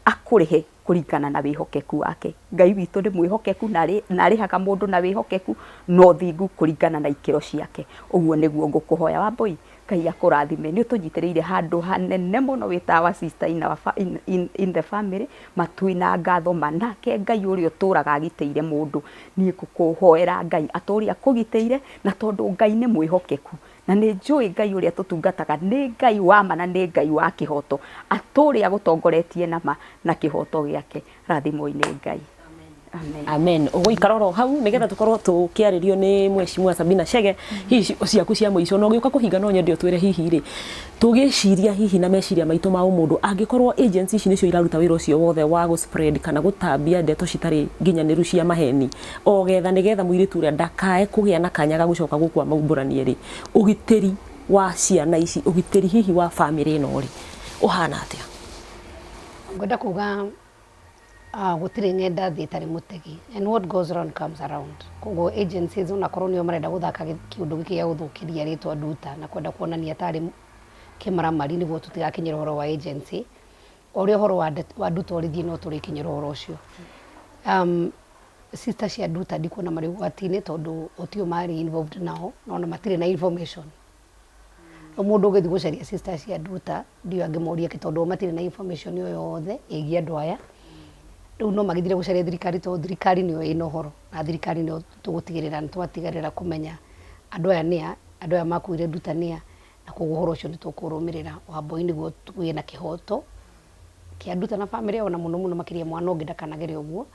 akũrĩhe kũringana na wĩhokeku wake. Ngai witũ nĩ mwĩhokeku na arĩhaga mũndũ na wĩhokeku na ũthingu kũringana na ikĩro ciake. Ũguo nĩguo ngũkũhoya Wambũi, Ngai akũrathime. Nĩ ũtũnyitĩrĩire handũ hanene mũno wĩ ta our sister in, our, in, in, in the family. Ma twĩna ngatho ma nake Ngai ũrĩa ũtũraga agitĩire mũndũ. Niĩ ngũkũhoera Ngai atũre akũgitĩire na tondũ Ngai nĩ mwĩhokeku. Na nĩ njũĩ Ngai ũrĩa tũtungataga nĩ Ngai wa ma na nĩ Ngai wa kĩhooto, atũũre agũtongoretie na ma na kĩhooto gĩake. Rathimwoi nĩ Ngai. Amen. Amen. Ũgũikara oro hau nĩgetha tũkorwo tũkĩarĩrio nĩ Mheshimiwa Sabina Chege hihi ciaku cia mũico na ũgĩũka kũhinga no nyende ũtwĩre hihi rĩ tũgĩciria hihi na meciria maitũ ma ũmũndũ angĩkorwo agency ici nĩcio iraruta wĩra ũcio wothe wa gũ spread kana gũtambia ndeto citarĩ nginyanĩru cia maheni o getha nĩgetha mũirĩtu ũrĩa ndakae kũgĩa na kanya ga gũcoka gũkũ amaumbũranie rĩ, ũgitĩri wa ciana ici, ũgitĩri hihi wa bamĩrĩ ĩno rĩ, ũhana atĩa? Ngwenda kuga gũtirĩ ng'enda thĩ ĩtarĩ mũtegi and what goes round comes around. Koguo agencies onakorwo nĩo marenda gũthaka kĩũndũ gĩkĩ gĩa gũthũkĩria rĩtwa Nduta na kwenda kuonania tarĩ kĩmaramari nĩguo tũtigakinyĩre ũhoro wa agency, o ũrĩa ũhoro wa Nduta ũrĩthiĩ no tũrĩkinyĩra ũhoro ũcio. Sister cia Nduta ndikuona marĩ ũgwati-inĩ tondũ o tio marĩ involved nao na ona matirĩ na information. Rĩu mũndũ ũngĩthiĩ gũcaria sister cia Nduta ndiũĩ angĩmoria kĩ tondũ o matirĩ na information o yothe ĩgiĩ andũ aya. Rĩu no magĩthire gũcaria thirikari tondũ thirikari nĩyo ĩna ũhoro na thirikari nĩyo tũgũtigĩrĩra nĩ twatigĩrĩra kũmenya andũ aya nĩa, andũ aya makuire Nduta nĩa, na koguo ũhoro ũcio nĩ tũkũũrũmĩrĩra Wambũi nĩguo tũgĩe na kĩhoto kĩa Nduta na bamĩrĩ yao na mũno mũno makĩria mwana ũngĩ ndakanagere ũguo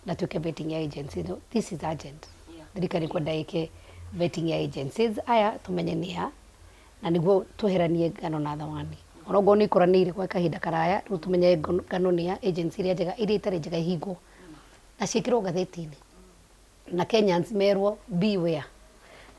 na twĩke vetting ya agency no this is urgent thirikari ĩkwenda ĩke vetting ya agencies aya tũmenye nĩ a na nĩguo tweheranie ngano na thawani ona okorwo nĩ ikũranĩire gwa kahinda karaya rĩu tũmenye ngano nĩ ya agency ĩrĩa njega ĩrĩa ĩtarĩ njega ĩhingwo na ciĩkĩrwo ngathĩti-inĩ na Kenyans merwo beware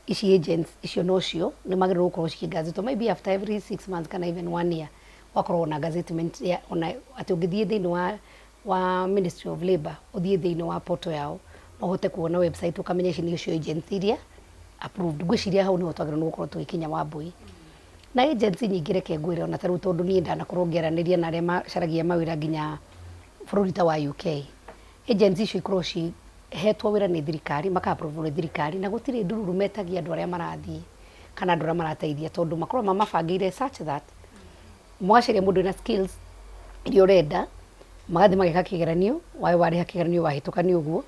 ici agents icio nocio nĩ magĩrĩirwo gũkorwo cikĩgazetwo maybe after every 6 months kana even one year wakorwo na gazettement ya ona atĩ ũngĩthiĩ thĩinĩ wa Ministry of Labour ũthiĩ thĩinĩ wa portal yao no ũhote kuona website ũkamenya ici nĩcio agents iria approved. Ngwĩciria hau nĩho twagĩrĩirwo nĩ gũkorwo tũgĩkinya Wambui. Na agency nyingĩ reke ngwĩre ona ta rĩu tondũ niĩ ndanakorwo ngĩaranĩria na arĩa macaragia mawĩra nginya bũrũri ta wa UK. Agency icio ikoragwo cihetwo wĩra nĩ thirikari, maka approve nĩ thirikari na gũtirĩ ndururu metagia andũ arĩa marathiĩ kana andũ arĩa marateithia tondũ makoragwo mamabangĩire such that mũgacaria mũndũ wĩna skills iria ũrenda, magathiĩ mageka kĩgeranio, warĩha kĩgeranio wahĩtũka nĩ ũguo,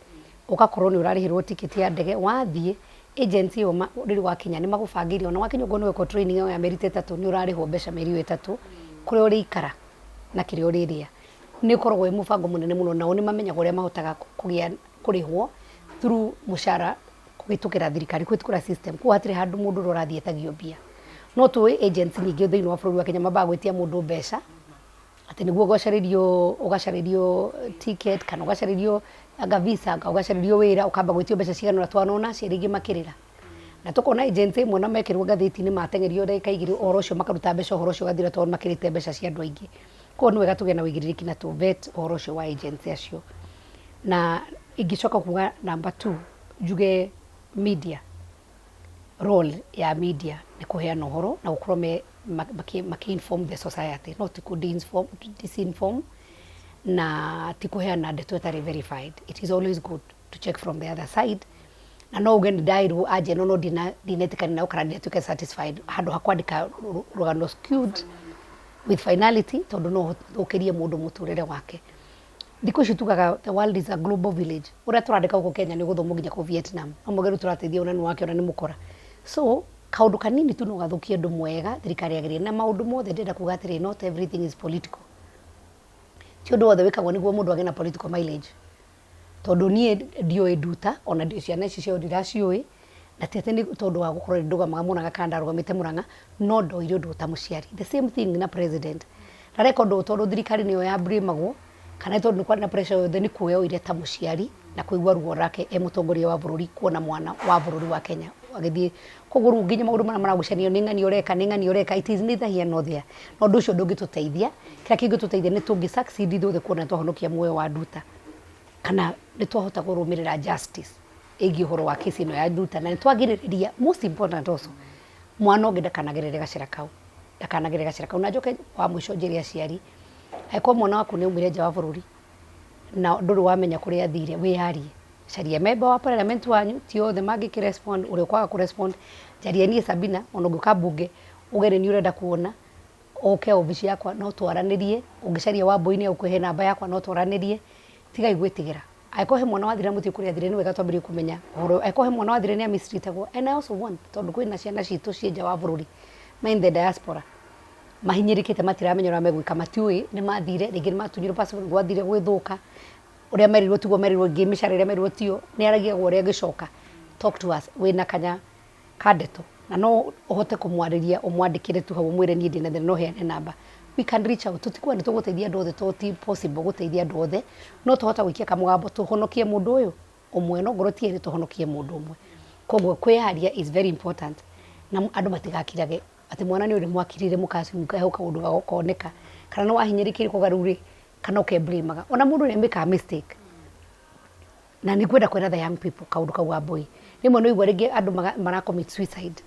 ũgakorwo nĩ ũrarĩhĩrwo tikiti ya ndege, wathiĩ agency ĩyo rĩrĩa wakinya nĩ magũbangĩire ona wakinya okorwo nĩ wekwo training ĩyo ya mĩeri ta ĩtatũ nĩ ũrarĩhwo mbeca mĩeri ĩyo ĩtatũ, kũrĩa ũrĩikara na kĩrĩa ũrĩrĩa. Nĩ ũkoragwo wĩ mũbango mũnene mũno nao nĩ mamenyaga ũrĩa mahotaga kũgĩa kũrĩhwo through mũcara kũhĩtũkĩra thirikari, kũhĩtũkĩra system. Koguo hatirĩ handũ mũndũ ũrĩa ũrathiĩ etagio mbia. No tũĩ agents nyingĩ thĩinĩ wa bũrũri wa Kenya mambaga gwĩtia mũndũ mbeca atĩ nĩguo ũgacarĩrio ũgacarĩrio ticket kana ũgacarĩrio anga visa anga ũgacarĩrio wĩra ũkamba gwĩtio mbeca cigana ũna twanona aciari aingĩ makĩrĩra. Na tũkona agency ĩmwe ona mekĩrwo ngathĩti-inĩ mateng'erio ndagĩka igĩrĩ ũhoro ũcio makaruta mbeca ũhoro ũcio ũgathira tondũ makĩrĩte mbeca cia andũ aingĩ. Koguo nĩ wega tũgĩe na ũigĩrĩrĩki na tũ vet ũhoro ũcio wa agency acio. Na ingĩcoka kuga number two njuge media, role ya media nĩ kũheana ũhoro na gũkorwo me makĩ inform the society no ti kũ disinform na ti kũheana ndeto ĩtarĩ verified. It is always good to check from the other side na no uge nĩ ndaĩrwo anja ĩno no ndinetĩkania nayo kana ndinatuĩka satisfied handũ ha kwandĩka rũgano skewed with finality tondũ no ũthũkĩrie mũndũ mũtũrĩre wake. Thikũ ici tugaga the world is a global village. Ũrĩa tũrandĩka gũkũ Kenya nĩ ũgũthomwo nginya kũu Vietnam. No mũgeru tũrateithia ona nĩ wakĩona nĩ mũkora. So kaũndũ kanini tu no gathũkie ũndũ mwega thirikari yagĩrĩire. Na maũndũ mothe ndĩrenda kuga atĩrĩ, not everything is political. Ti ũndũ wothe wĩkagwo nĩguo mũndũ agĩe na political mileage. Tondũ niĩ ndiũĩ Nduta, ona ndiũĩ ciana ici ciao ndiraciũĩ, na ti atĩ nĩ tondũ wa gũkorwo nĩ ndũgamaga Mũrang'a kana ndarũgamĩte Mũrang'a, no ndoire ũndũ ũyũ ta mũciari. The same thing na president. Ndareka ũndũ ũyũ tondũ thirikari nĩyo ya blame agwo, Kana nĩ tondũ nĩ kwarĩ na pressure yothe, nĩ kuoya oire ta mũciari na kũigua ruo rwake e mũtongoria wa bũrũri kuona mwana wa bũrũri wa Kenya agĩthiĩ. Koguo rĩu nginya maũndũ marĩa maragucanio nĩ ng'ani ũreka, nĩ ng'ani ũreka, it is neither here nor there. Na ũndũ ũcio ndũngĩtũteithia. Kĩrĩa kĩngĩtũteithia nĩ tũngĩ succeed ithuothe kuona nĩ twahonokia muoyo wa Nduta kana nĩ twahota kũrũmĩrĩra justice ĩgiĩ ũhoro wa kesi ĩno ya Nduta, na nĩ twagirĩrĩria, most important also, mwana ũngĩ ndakanagerere gacĩra kau, ndakanagerere gacĩra kau. Na njoke wa mũico njĩre aciari, angĩkorwo mwana waku nĩ aumire nja wa bũrũri na ndũrĩ wamenya kũrĩa athire, wĩyarie, caria member wa parliament wanyu, ti othe mangĩkĩ respond, ũrĩa ũkwaga kũ respond, njaria niĩ Sabina, ona ũngĩũka mbunge uge nĩ niĩ ũrenda kuona, ũke obici yakwa no twaranĩrie, ũngĩcaria Wambũi nĩ egũkũhe namba yakwa no twaranĩrie, tigai gwĩtigĩra. Angĩkorwo he mwana wathire na mũtiũĩ kũrĩa athire, nĩ wega twambĩrĩrie kũmenya ũhoro ũyũ. Angĩkorwo he mwana wathire nĩ a mistreatagwo, and I also want, tondũ kwĩna ciana citũ ciĩ nja wa bũrũri, me in the diaspora, mahinyĩrĩkĩte matiramenya ũrĩa megwĩka, matiũĩ nĩ mathire, rĩngĩ nĩ matunyirwo passport, gwathire gwĩthũka, ũrĩa merirwo tiguo merirwo, rĩngĩ mĩcara ĩrĩa merirwo tiyo, nĩ aragiagwo ũrĩa angĩcoka. Talk to us, wĩna kanya ka ndeto na no ũhote kũmwarĩria, ũmwandĩkĩre tu hau ũmwĩre niĩ ndĩna thĩna, no heane namba. We can reach out. Tũtikuga nĩ tũgũteithia andũ othe, tondũ ti possible gũteithia andũ othe, no twahota gũikia kamũgambo tũhonokie mũndũ ũyũ ũmwe, no ngorwo ti erĩ tũhonokie mũndũ ũmwe. Koguo kwĩyaria is very important, na andũ matigakirage atĩ mwana nĩ ũrĩ mwakirire mũkacimuka hau kaũndũ gakoneka, kana nĩ wahinyĩrĩkire koga rĩu rĩ, kana ũkeblamaga. Ona mũndũ nĩ amĩkaga mistake. Na nĩ ngwenda kwĩra the young people kaũndũ kau Wambũi, rĩmwe nĩ ũigua rĩngĩ andũ mara commit suicide,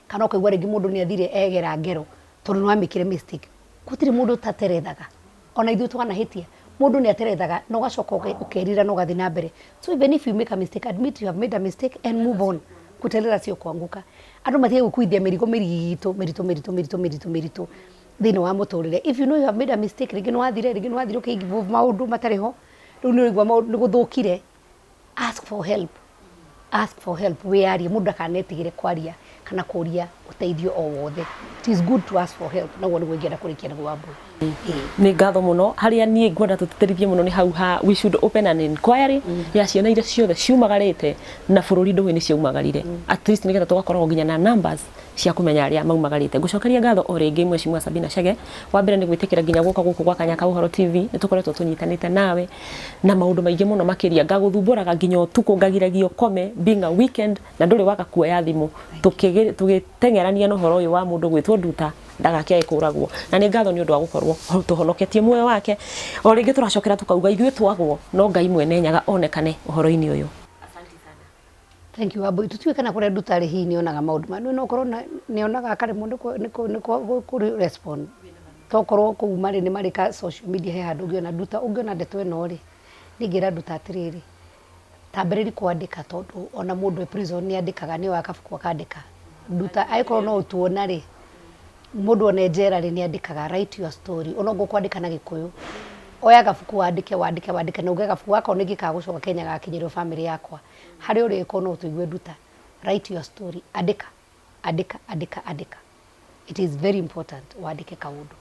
kana ũkaigua rĩngĩ mũndũ nĩ athire egera ngero tondũ nĩ wamĩkire mistake. Gũtirĩ mũndũ ũtaterethaga, ona ithuĩ twanahĩtia, mũndũ nĩ aterethaga na ũgacoka ũkerira na ũgathiĩ na mbere. So even if you make a mistake, admit you have made a mistake and move on. Kuteleza sio kuanguka. Andũ matige gũkuithia mĩrigo mĩritũ mĩritũ mĩritũ mĩritũ mĩritũ mĩritũ thĩinĩ wa mũtũrĩre. If you know you have made a mistake, rĩngĩ nĩ wathire, rĩngĩ nĩ wathire ũkĩ maũndũ matarĩ ho, rĩu nĩ ũraigua nĩ gũthũkire, ask for help, ask for help, wĩyarie. Mũndũ ndakanetigĩre kwaria kana kũria ũteithio o wothe. It is good to ask for help. Naguo nĩguo ingĩenda kũrĩkia naguo, Wambũi. Nĩ ngatho mũno. Harĩa niĩ ngwenda tũtĩtĩrithie mũno nĩ hau ha we should open an inquiry ya ciana iria ciothe ciumagarĩte na bũrũri ndũĩ nĩ ciaumagarire, at least nĩgetha tũgakoragwo nginya na numbers cia kũmenya arĩa maumagarĩte. Ngũcokeria ngatho o rĩngĩ Mheshimiwa Sabina Chege, wa mbere nĩ gwĩtĩkĩra nginya gũka gũkũ gwa Kanya ka Ũhoro TV. Nĩ tũkoretwo tũnyitanĩte nawe na maũndũ maingĩ mũno makĩria, ngagũthumbũraga nginya ũtukũ, ngagiragia ũkome being a weekend, na ndũrĩ waga kuoya thimũ tũgĩteng'erania na ũhoro ũyũ wa mũndũ gwĩtwo Nduta ndagakĩae kũragwo. Na nĩ ngatho nĩ ũndũ wa gũkorwo tũhonoketie muoyo wake. O rĩngĩ tũracokera tũkauga ithuĩ twagwo no Ngai mwene Nyaga onekane ũhoro-inĩ ũyũ. Thank you, Wambũi. Tũtiũĩ kana kũrĩa Nduta rĩ hihi nĩonaga maũndũ maya, no korwo nĩonaga akaremwo nĩ kũ respond, tokorwo kũu marĩ nĩ marĩ ka social media, he handũ ũngĩona Nduta, ũngĩona ndeto ĩno rĩ, niĩ ngĩra Nduta atĩrĩrĩ, tambĩrĩri kwandĩka, tondũ ona mũndũ e prison nĩ andĩkaga, nĩ oyaga kabuku akandĩka. Nduta, angĩkorwo no ũtuona rĩ, mũndũ ona e njera rĩ nĩ andĩkaga. Write your story, ona ũngĩ kwandĩka na Gĩkũyũ, oya gabuku wandĩke, wandĩke, wandĩke, na uge gabuku gaka ona ingĩkaga gũcoka Kenya gakinyĩrwo family yakwa harĩa ũrĩ ĩkorwo no ũtũigue. Nduta, write your story, andĩka, andĩka, andĩka, andĩka. It is very important wandĩke kaũndũ.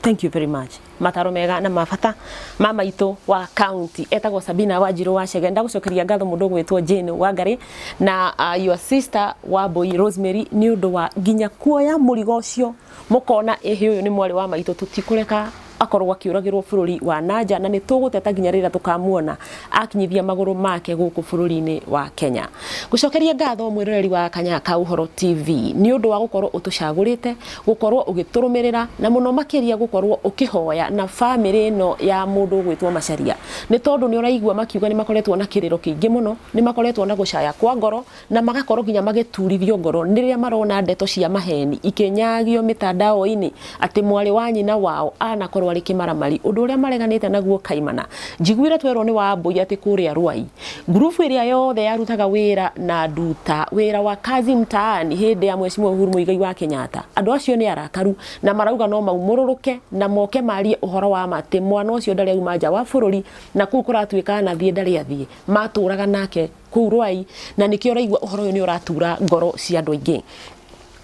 Thank you very much. Mataro mega na mabata ma maitũ wa county etagwo Sabina Wanjiru wa Chege. Ndagũcokeria ngatho mũndũ ũgwĩtwo Jane Wangari na your sister Wambui Rosemary, nĩ ũndũ wa nginya kuoya mũrigo ũcio mũkona ĩhĩ ũyũ nĩ mwarĩ wa maitũ, tũtikũreka akorwo akĩũragĩrwo bũrũri wa nanja, na nĩ tũgũteta nginya rĩrĩa tũkamuona akinyithia magũrũ make gũkũ bũrũri-inĩ wa Kenya. Gũcokeria ngatho mwĩroreri wa Kanya ka Ũhoro TV nĩ ũndũ wa gũkorwo ũtũcagũrĩte, gũkorwo ũgĩtũrũmĩrĩra, na mũno makĩria gũkorwo ũkĩhoya na bamĩrĩ ĩno ya mũndũ ũgwĩtwo Macharia, nĩ tondũ nĩ ũraigua makiuga nĩ makoretwo na kĩrĩro kĩingĩ mũno, nĩ makoretwo na gũcaya kwa ngoro, na magakorwo nginya magĩturithio ngoro nĩ rĩrĩa marona ndeto cia maheni ikĩnyagio mĩtandao-inĩ atĩ mwarĩ wa nyina wao anakorwo arĩ kĩmaramari, ũndũ ũrĩa mareganĩte naguo kaimana. Njiguire twerwo nĩ Wambũi atĩ kũrĩa Rwai ngurubu ĩrĩa yothe yarutaga wĩra na Nduta, wĩra wa kazi mtaani hĩndĩ ya Mheshimiwa Uhuru Muigai wa Kenyatta, andũ acio nĩ arakaru na marauga no maumũrũrũke na moke marie ũhoro wa ma atĩ mwana ũcio ndarĩ auma nja wa bũrũri, na kũu kũratuĩka anathiĩ ndarĩ athiĩ, matũraga nake kũu Rwai, na nĩkĩo ũraigua ũhoro ũyũ nĩ ũratura ngoro cia andũ aingĩ.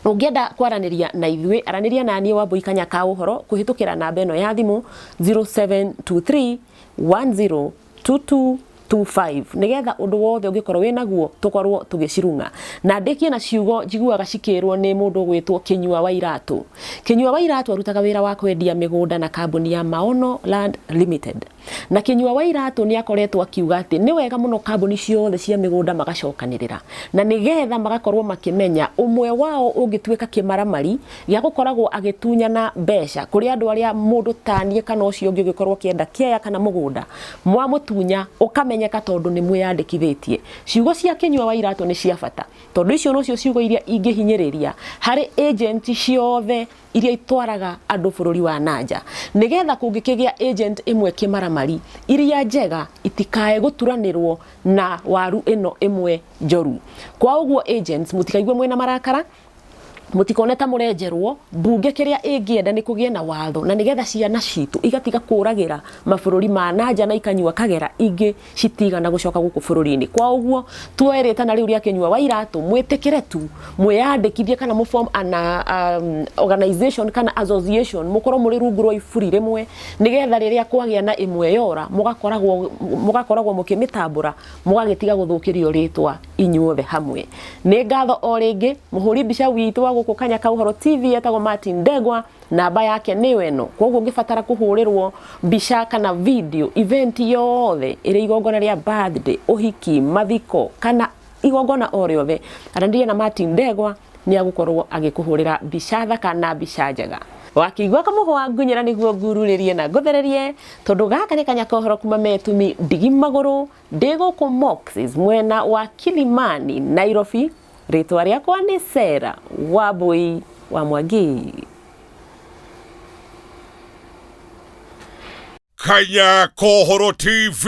Ũngĩenda kwaranĩria na ithuĩ, aranĩria na niĩ Wambũi Kanya ka Ũhoro kũhĩtũkĩra namba ĩno ya thimũ 0723 1022. 25 nigetha undu wothe ungikorwo winaguo tukorwo tugicirunga na ndikie na ciugo njiguaga cikirwo ni mundu gwitwo Kinyua wa Iratu. Kinyua wa Iratu arutaga wira wa kwendia migunda na kambuni ya Maono Land Limited, na Kinyua wa Iratu ni akoretwo akiuga ati ni wega muno kambuni ciothe cia migunda magacokanirira na nigetha magakorwo makimenya umwe wao ungituika kimaramari gĩa gukoragwo agitunyana mbeca kuri andu aria mundu tanie kana ucio ungi ungikorwo akienda kiaya kana mugunda mwamutunya ukamenyeka tondu ni mwiyandikithitie. Ciugo cia Kinyua wa Iratu ni cia bata tondu icio nocio ciugo iria ingihinyiriria hari agent ciothe iria itwaraga andu bururi wa nanja nigetha kungikigia agent imwe kimaramari iria njega itikae guturanirwo na waru ino imwe njoru. Kwa uguo agents mutikaigwe mwina marakara, mutikone ta murenjerwo mbunge kiria ingienda ni kugie na watho na nigetha ciana citu igatiga kuragira mabũrũri ma nanja na ikanyua kagera ingi citigana gucoka guku bũrũri-inĩ. Kwa uguo tuoeretana riu ria Kinyua wa Iratu mwitikire tu mwiyandikithie kana mu form ana organization kana association mukorwo muri rungu rwa iburi rimwe nigetha riria kwagia na imwe yora mugakoragwo mukimitambura mugagitiga guthukirio ritwa inyuothe hamwe. Ni ngatho o ringi muhuri mbica witu wa guku Kanya ka Ũhoro TV etagwo Martin Ndegwa, namba yake nĩyo ĩno. Koguo ũngĩbatara kũhũrĩrwo mbica kana video event yothe ĩrĩ igongona rĩa birthday, ũhiki, mathiko kana igongona o rĩothe, aranĩria na Martin Ndegwa nĩ agũkorwo agĩkũhũrĩra mbica thaka na mbica njega. Wakĩigua kamũhwa ngunyĩra nĩguo ngururĩrie na ngũthererie tondu gaka nĩ Kanya ka Ũhoro kuma Metumi ndigi magũrũ ndĩ gũkũ Moxes mwena wa Kilimani Nairobi. Rĩtwa rĩakwa nĩ Sarah Wambui wa Mwangi. Kanya Kohoro TV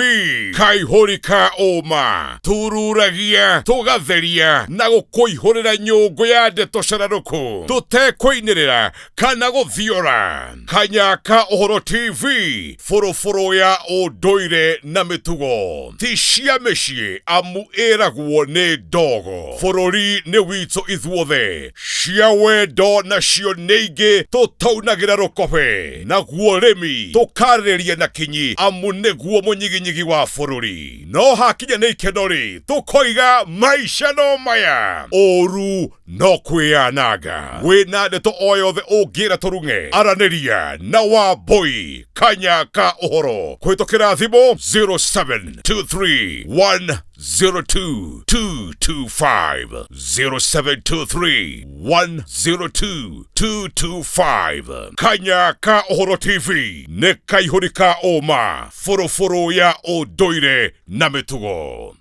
kaihũri ka ũma tururagia tugatheria na gũkũihũrĩra nyũngũ ya ndeto cararũkũ tũtekũinĩrĩra kana gũthiora. Kanya ka Ũhoro TV bũrũbũrũ ya ũndũire na mĩtugo ti cia mĩciĩ amu ĩragwo nĩ ndogo. Bũrũri nĩ witũ ithuothe, cia wendo nacio nĩ ingĩ tũtaunagĩra rũkobe naguo rĩmi tũkarĩrĩria na kinyi amu nĩguo mũnyiginyigi wa bũrũri. No hakinya nĩ ikeno rĩ tũkoiga maica no maya ũru no kwĩyananga. Wĩna ndeto o yothe ũngĩra tũrung'e aranĩria na Wambui Kanya ka Ũhoro kũhĩtũkĩra thimũ 0723 102 225 0723 102 225. Kanya ka Ũhoro TV nĩ kaihũri ka ũma bũrũbũrũ ya ũndũire na mĩtugo.